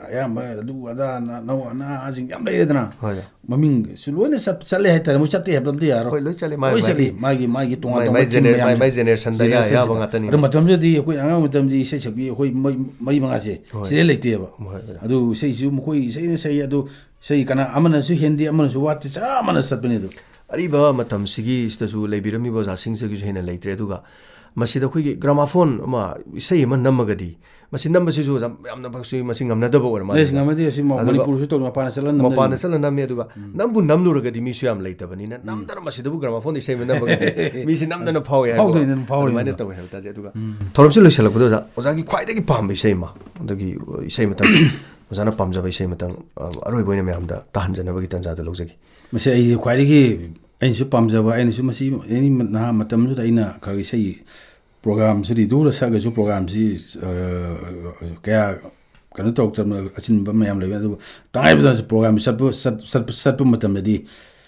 ꯑꯌꯥꯝꯕ ꯑꯗꯨ ꯑꯗꯥ ꯅ-, ꯅꯧ ꯑꯅꯥꯁꯤꯡ ꯌꯥꯝ ꯂꯩꯔꯦꯗꯅ꯫ ꯍꯣꯏ, ꯑꯣꯖꯥ꯫ ꯃꯃꯤꯡꯁꯨ ꯂꯣꯏꯅ ꯆꯠ-, ꯆꯠꯂꯦ ꯍꯥꯏꯇꯥꯔꯦ꯫ ꯃꯣꯏ ꯆꯠꯇꯦ ꯍꯥꯏꯕ ꯑꯝꯇ ꯌꯥꯔꯣꯏ꯫ ꯍꯣꯏ, ꯂꯣꯏ ꯆꯠꯂꯦ꯫ ꯃꯥꯏ, ꯂꯣꯏ ꯃꯥꯏ, ꯆꯠꯂꯤ꯫ ꯃꯥꯒꯤ, ꯃꯥꯒꯤ ꯇꯣꯉꯥꯟ ꯃꯥꯏ, ꯇꯣꯉꯥꯟꯕ ꯃꯥꯏ ꯇꯤꯝ ꯖꯦꯅꯦ-, ꯃꯌꯥꯝꯁꯦ꯫ ꯃꯥꯏ, ꯃꯥꯏ ꯖꯦꯅꯦꯔꯦꯁꯟꯗ ꯖꯦꯅꯦꯔꯦꯁꯟꯁꯤꯗ꯫ ꯌꯥꯕ ꯉꯥꯛꯇꯅꯤ꯫ ꯑꯗꯣ ꯃꯇꯝꯗꯨꯗꯗꯤ ꯑꯩꯈꯣꯏ ꯑꯉꯥꯡ ꯃꯇꯝꯗꯤ ꯏꯁꯩ ꯁꯛꯄꯤ ꯑꯩꯈꯣꯏ ꯃꯔꯤ, ꯃꯔꯤ ꯃꯉꯥꯁꯦ ꯍꯣꯏ꯫ ꯁꯤꯗꯩ ꯂꯩꯇꯦꯕ꯫ ꯍꯣꯏ, ꯍꯣꯏ꯫ ꯑꯗꯨ ꯏꯁꯩꯁꯨ ꯃꯈꯣꯏ ꯏꯁꯩꯅ ꯁꯛꯏ, ꯑꯗꯨ ꯏꯁꯩ ꯀꯅꯥ ꯑꯃꯅꯁꯨ ꯍꯦꯟꯗꯦ, ꯑꯃꯅꯁꯨ ꯋꯥꯠꯇꯦ, ꯆꯞ ꯃꯥꯟꯅ ꯆꯠꯄꯅꯤ ꯑꯗꯨ꯫ ꯑꯔꯤꯕ ꯃꯇꯝꯁꯤꯒꯤ ꯁꯤꯗꯁꯨ ꯂꯩꯕꯤꯔꯝꯃꯤꯕ ꯑꯣꯖꯥꯁꯤꯡꯁꯤꯒꯤꯁꯨ ꯍꯦꯟꯅ ꯂꯩꯇ꯭ꯔꯦ꯫ ꯑꯗꯨꯒ ꯃꯁꯤꯗ ꯑꯩꯈꯣꯏꯒꯤ ꯒ꯭ꯔꯥꯃꯥꯐꯣꯟ ꯑꯃ, ꯏꯁꯩ ꯑꯃ ꯅꯝꯃꯒꯗꯤ, ꯃꯁꯤ ꯅꯝꯕꯁꯤꯁꯨ ꯌꯥꯝ, ꯌꯥꯝꯅ ꯃꯁꯤ, ꯃꯁꯤ ꯉꯝꯅꯗꯕ ꯑꯣꯏꯔ ꯃꯥꯜꯂꯦ꯫ ꯑꯦꯁ, ꯉꯝꯅꯗꯦ꯫ ꯑꯁꯤ ꯃ-, ꯑꯗꯨꯒ ꯃꯅꯤꯄꯨꯔꯁꯨ ꯇꯧꯗꯅ ꯃꯄꯥꯟꯗ ꯆꯠꯂ ꯅꯝꯅꯔꯤꯅꯤ꯫ ꯃꯄꯥꯟꯗ ꯆꯠꯂ ꯅꯝꯃꯤ꯫ ꯑꯗꯨꯒ ꯎꯝ꯫ ꯅꯝꯕꯨ ꯅꯝꯂꯨꯔꯒꯗꯤ ꯃꯤꯁꯨ ꯌꯥꯝ ꯂꯩꯇꯕꯅꯤꯅ, ꯎꯝ꯫ ꯅꯝꯗꯅ ꯃꯁꯤꯗꯕꯨ ꯒ꯭ꯔꯥꯃꯥꯐꯣꯟꯗ ꯏꯁꯩ ꯑꯃ ꯅꯝꯃꯒꯗꯤ ꯃꯤꯁꯤ ꯅꯝꯗꯅ ꯐꯥꯎꯏ ꯍꯥꯏꯕ꯫ ꯐꯥꯎꯗꯣꯏꯅꯦ, ꯐꯥꯎꯔꯤꯅꯦ꯫ ꯑꯗꯨꯃꯥꯏꯅ ꯇꯧꯋꯦ ꯍꯥꯏꯕ ꯇꯥꯖꯩ꯫ ꯑꯗꯨꯒ ꯎꯝ꯫ ꯊꯧꯔꯝꯁꯤ ꯂꯣꯏꯁꯤꯜꯂꯛꯄꯗ ꯑꯣꯖꯥ, ꯑꯣꯖꯥꯒꯤ ꯈ꯭ꯋꯥꯏꯗꯒꯤ ꯄꯥꯝꯕ ꯏꯁꯩ ꯑꯃ, ꯑꯗꯒꯤ ꯏꯁꯩ ꯃꯊꯪ, ꯑꯣꯖꯥꯅ ꯄꯥꯝꯖꯕ ꯏꯁꯩ ꯃꯊꯪ, ꯑ, ꯑꯔꯣꯏꯕ ꯑꯣꯏꯅ ꯃꯌꯥꯝꯗ ꯇꯥꯍꯟꯖꯅꯕꯒꯤ ꯇꯥꯟꯖꯥꯗꯨ ꯂꯧꯖꯒꯦ꯫ ꯃꯁꯤ ꯑꯩꯒꯤ ꯈ꯭ꯋꯥꯏꯗꯒꯤ ꯑꯩꯅꯁꯨ ꯄꯥꯝꯖꯕ, ꯑꯩꯅꯁꯨ ꯃꯁꯤ ꯑꯦꯅꯤ ꯅꯍꯥ ꯃꯇꯝꯗꯨꯗ ꯑꯩꯅ ꯈꯔ ꯏꯁꯩ ꯄ꯭ꯔꯣꯒꯥꯝꯁꯤ ꯔꯦꯗꯤꯑꯣꯗ ꯁꯛꯑꯒꯁꯨ ꯄ꯭ꯔꯣꯒꯥꯝꯁꯤ, ꯑ, ꯀꯌꯥ ꯀꯩꯅꯣ ꯇꯧꯔꯛꯇꯕꯅ ꯑꯆꯤꯟꯕ ꯃꯌꯥꯝ ꯂꯩꯕ, ꯑꯗꯨꯕꯨ ꯇꯉꯥꯏ ꯐꯗꯅ ꯄ꯭ꯔꯣꯒꯥꯝ ꯆꯠꯄ, ꯆꯠ-, ꯆꯠꯄ, ꯆꯠꯄ ꯃꯇꯝꯗꯗꯤ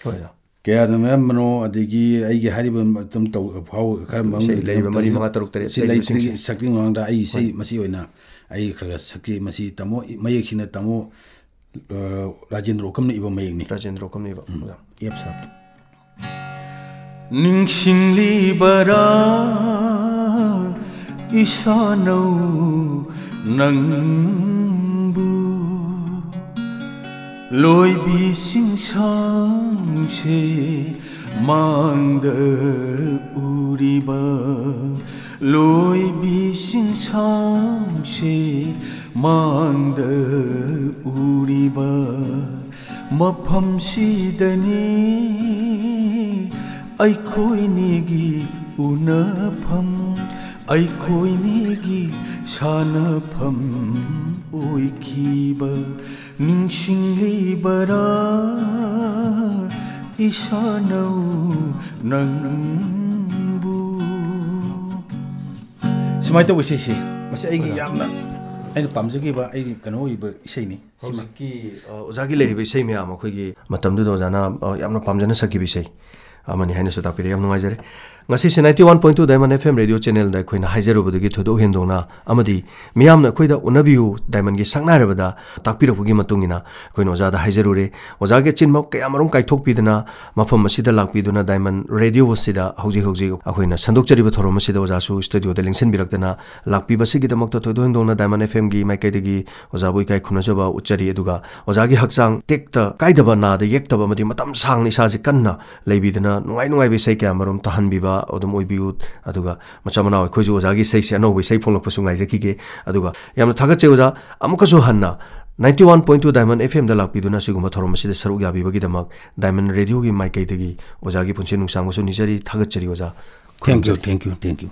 ꯍꯣꯏ, ꯑꯣꯖꯥ꯫ ꯀꯌꯥ ꯅꯝꯃꯝꯕꯅꯣ, ꯑꯗꯒꯤ ꯑꯩꯒꯤ ꯍꯥꯏꯔꯤꯕ ꯃꯇꯝ ꯇꯧ-, ꯐꯥꯎ ꯈꯔ ꯃꯅꯨꯡꯗ ꯏꯁꯩ ꯂꯩꯔꯤꯕ ꯃꯔꯤ, ꯃꯉꯥ, ꯇꯔꯨꯛ, ꯇꯔꯦꯠ ꯁꯤ ꯂꯩꯔꯤꯕꯁꯤꯡꯁꯦ꯫ ꯂꯩꯇ꯭ꯔꯤꯉꯩ ꯁꯛꯇꯤꯡ ꯃꯃꯥꯡꯗ ꯑꯩ ꯏꯁꯩ ꯍꯣꯏ꯫ ꯃꯁꯤ ꯑꯣꯏꯅ ꯑꯩ ꯈꯔ ꯈꯔ ꯁꯛꯀꯦ꯫ ꯃꯁꯤ ꯇꯥꯃꯣ ꯃꯌꯦꯛꯁꯤꯅ ꯇꯥꯃꯣ, ꯑ, ꯔꯥꯖꯦꯟꯗ꯭ꯔ ꯑꯣꯀꯝꯅ ꯏꯕ ꯃꯌꯦꯛꯅꯤ꯫ ꯔꯥꯖꯦꯟꯗ꯭ꯔ ꯑꯣꯀꯝꯅ ꯏꯕ꯫ ꯎꯝ꯫ ꯑꯣꯖꯥ꯫ ꯑꯦꯞ ꯁꯥꯞ꯫ ꯅꯤꯡꯁꯤꯡꯂꯤꯕꯔꯥ ꯏꯁꯥꯅꯧ ꯅꯪꯕꯨ? ꯂꯣꯏꯕꯤ ꯆꯤꯡꯁꯥꯡꯁꯦ ꯃꯥꯡꯗ ꯎꯔꯤꯕ, ꯂꯣꯏꯕꯤ ꯆꯤꯡꯁꯥꯡꯁꯦ ꯃꯥꯡꯗ ꯎꯔꯤꯕ ꯃꯐꯝꯁꯤꯗꯅꯤ ꯑꯩꯈꯣꯏꯅꯤꯒꯤ ꯎꯅꯐꯝ, ꯑꯩꯈꯣꯏꯅꯤꯒꯤ ꯁꯥꯟꯅꯐꯝ ꯑꯣꯏꯈꯤꯕ꯫ ꯅꯤꯡꯁꯤꯡꯂꯤꯕꯔꯥ ꯏꯁꯥꯅꯧ ꯅꯪꯕꯨ? ꯁꯨꯃꯥꯏꯅ ꯇꯧꯕ ꯏꯁꯩꯁꯦ, ꯃꯁꯤ ꯑꯩꯒꯤ ꯌꯥꯝꯅ ꯑꯩꯅ ꯄꯥꯝꯖꯈꯤꯕ, ꯑꯩꯒꯤ ꯀꯩꯅꯣ ꯑꯣꯏꯕ ꯏꯁꯩꯅꯤ꯫ ꯁꯤꯃ ꯍꯧꯖꯤꯛꯀꯤ, ꯑ, ꯑꯣꯖꯥꯒꯤ ꯂꯩꯔꯤꯕ ꯏꯁꯩ ꯃꯌꯥꯝ ꯑꯩꯈꯣꯏꯒꯤ ꯃꯇꯝꯗꯨꯗ ꯑꯣꯖꯥꯅ, ꯑ, ꯌꯥꯝꯅ ꯄꯥꯝꯖꯅ ꯁꯛꯈꯤꯕ ꯏꯁꯩ ꯑꯃꯅꯤ ꯍꯥꯏꯅꯁꯨ ꯇꯥꯛꯄꯤꯔꯦ꯫ ꯌꯥꯝ ꯅꯨꯡꯉꯥꯏꯖꯔꯦ꯫ ꯉꯁꯤꯁꯦ ninety one point two Diamond F M Radio channelꯗ ꯑꯩꯈꯣꯏꯅ ꯍꯥꯏꯖꯔꯨꯕꯗꯒꯤ ꯊꯣꯏꯗꯣꯛ ꯍꯦꯟꯗꯣꯛꯅ ꯑꯃꯗꯤ ꯃꯤꯌꯥꯝꯅ ꯑꯩꯈꯣꯏꯗ ꯎꯅꯕꯤꯌꯨ Diamondꯒꯤ ꯁꯛꯅꯥꯏꯔꯕꯗ ꯇꯥꯛꯄꯤꯔꯛꯄꯒꯤ ꯃꯇꯨꯡ ꯏꯟꯅ ꯑꯩꯈꯣꯏꯅ ꯑꯣꯖꯥꯗ ꯍꯥꯏꯖꯔꯨꯔꯦ꯫ ꯑꯣꯖꯥꯒꯤ ꯑꯆꯤꯟꯕ ꯀꯌꯥ ꯃꯔꯨꯝ ꯀꯥꯏꯊꯣꯛꯄꯤꯗꯅ ꯃꯐꯝ ꯑꯁꯤꯗ ꯂꯥꯛꯄꯤꯗꯨꯅ Diamond Radio ꯑꯁꯤꯗ ꯍꯧꯖꯤꯛ ꯍꯧꯖꯤꯛ ꯑꯩꯈꯣꯏꯅ ꯁꯟꯗꯣꯛꯆꯔꯤꯕ ꯊꯧꯔꯝ ꯑꯁꯤꯗ ꯑꯣꯖꯥꯁꯨ studioꯗ ꯂꯦꯡꯁꯤꯟꯕꯤꯔꯛꯇꯅ ꯂꯥꯛꯄꯤꯕꯁꯤꯒꯤꯗꯃꯛꯇ ꯊꯣꯏꯗꯣꯛ ꯍꯦꯟꯗꯣꯛꯅ Diamond F Mꯒꯤ ꯃꯥꯏꯀꯩꯗꯒꯤ ꯑꯣꯖꯥꯕꯨ ꯏꯀꯥꯏ ꯈꯨꯝꯅꯖꯕ ꯎꯠꯆꯔꯤ꯫ ꯑꯗꯨꯒ ꯑꯣꯖꯥꯒꯤ ꯍꯛꯆꯥꯡ ꯇꯦꯛꯇ ꯀꯥꯏꯗꯕ, ꯅꯥꯗ ꯌꯦꯛꯇꯕ ꯑꯃꯗꯤ ꯃꯇꯝ ꯁꯥꯡꯅ ꯏꯁꯥꯁꯦ ꯀꯟꯅ ꯂꯩꯕꯤꯗꯅ ꯅꯨꯡꯉꯥꯏ ꯅꯨꯡꯉꯥꯏꯕ ꯏꯁꯩ ꯀꯌꯥ ꯃꯔꯨꯝ ꯇꯥꯍꯟꯕꯤꯕ ꯑꯗꯨꯝ ꯑꯣꯏꯕꯤꯌꯨ꯫ ꯑꯗꯨꯒ ꯃꯆꯥ ꯃꯅꯥꯎ ꯑꯩꯈꯣꯏꯁꯨ ꯑꯣꯖꯥꯒꯤ ꯏꯁꯩꯁꯦ ꯑꯅꯧꯕ ꯏꯁꯩ ꯐꯣꯡꯂꯛꯄꯁꯨ ꯉꯥꯏꯖꯈꯤꯒꯦ꯫ ꯑꯗꯨꯒ ꯌꯥꯝꯅ ꯊꯥꯒꯠꯆꯩ ꯑꯣꯖꯥ, ꯑꯃꯨꯛꯀꯁꯨ ꯍꯟꯅ ninety one point two Diamond F Mꯗ ꯂꯥꯛꯄꯤꯗꯨꯅ ꯁꯤꯒꯨꯝꯕ ꯊꯧꯔꯝ ꯑꯁꯤꯗ ꯁꯔꯨꯛ ꯌꯥꯕꯤꯕꯒꯤꯗꯃꯛ Diamond Radioꯒꯤ ꯃꯥꯏꯀꯩꯗꯒꯤ ꯑꯣꯖꯥꯒꯤ ꯄꯨꯟꯁꯤ ꯅꯨꯡꯁꯥꯡꯕꯁꯨ ꯅꯤꯖꯔꯤ꯫ ꯊꯥꯒꯠꯆꯔꯤ ꯑꯣꯖꯥ꯫ Thank you, thank you, thank you.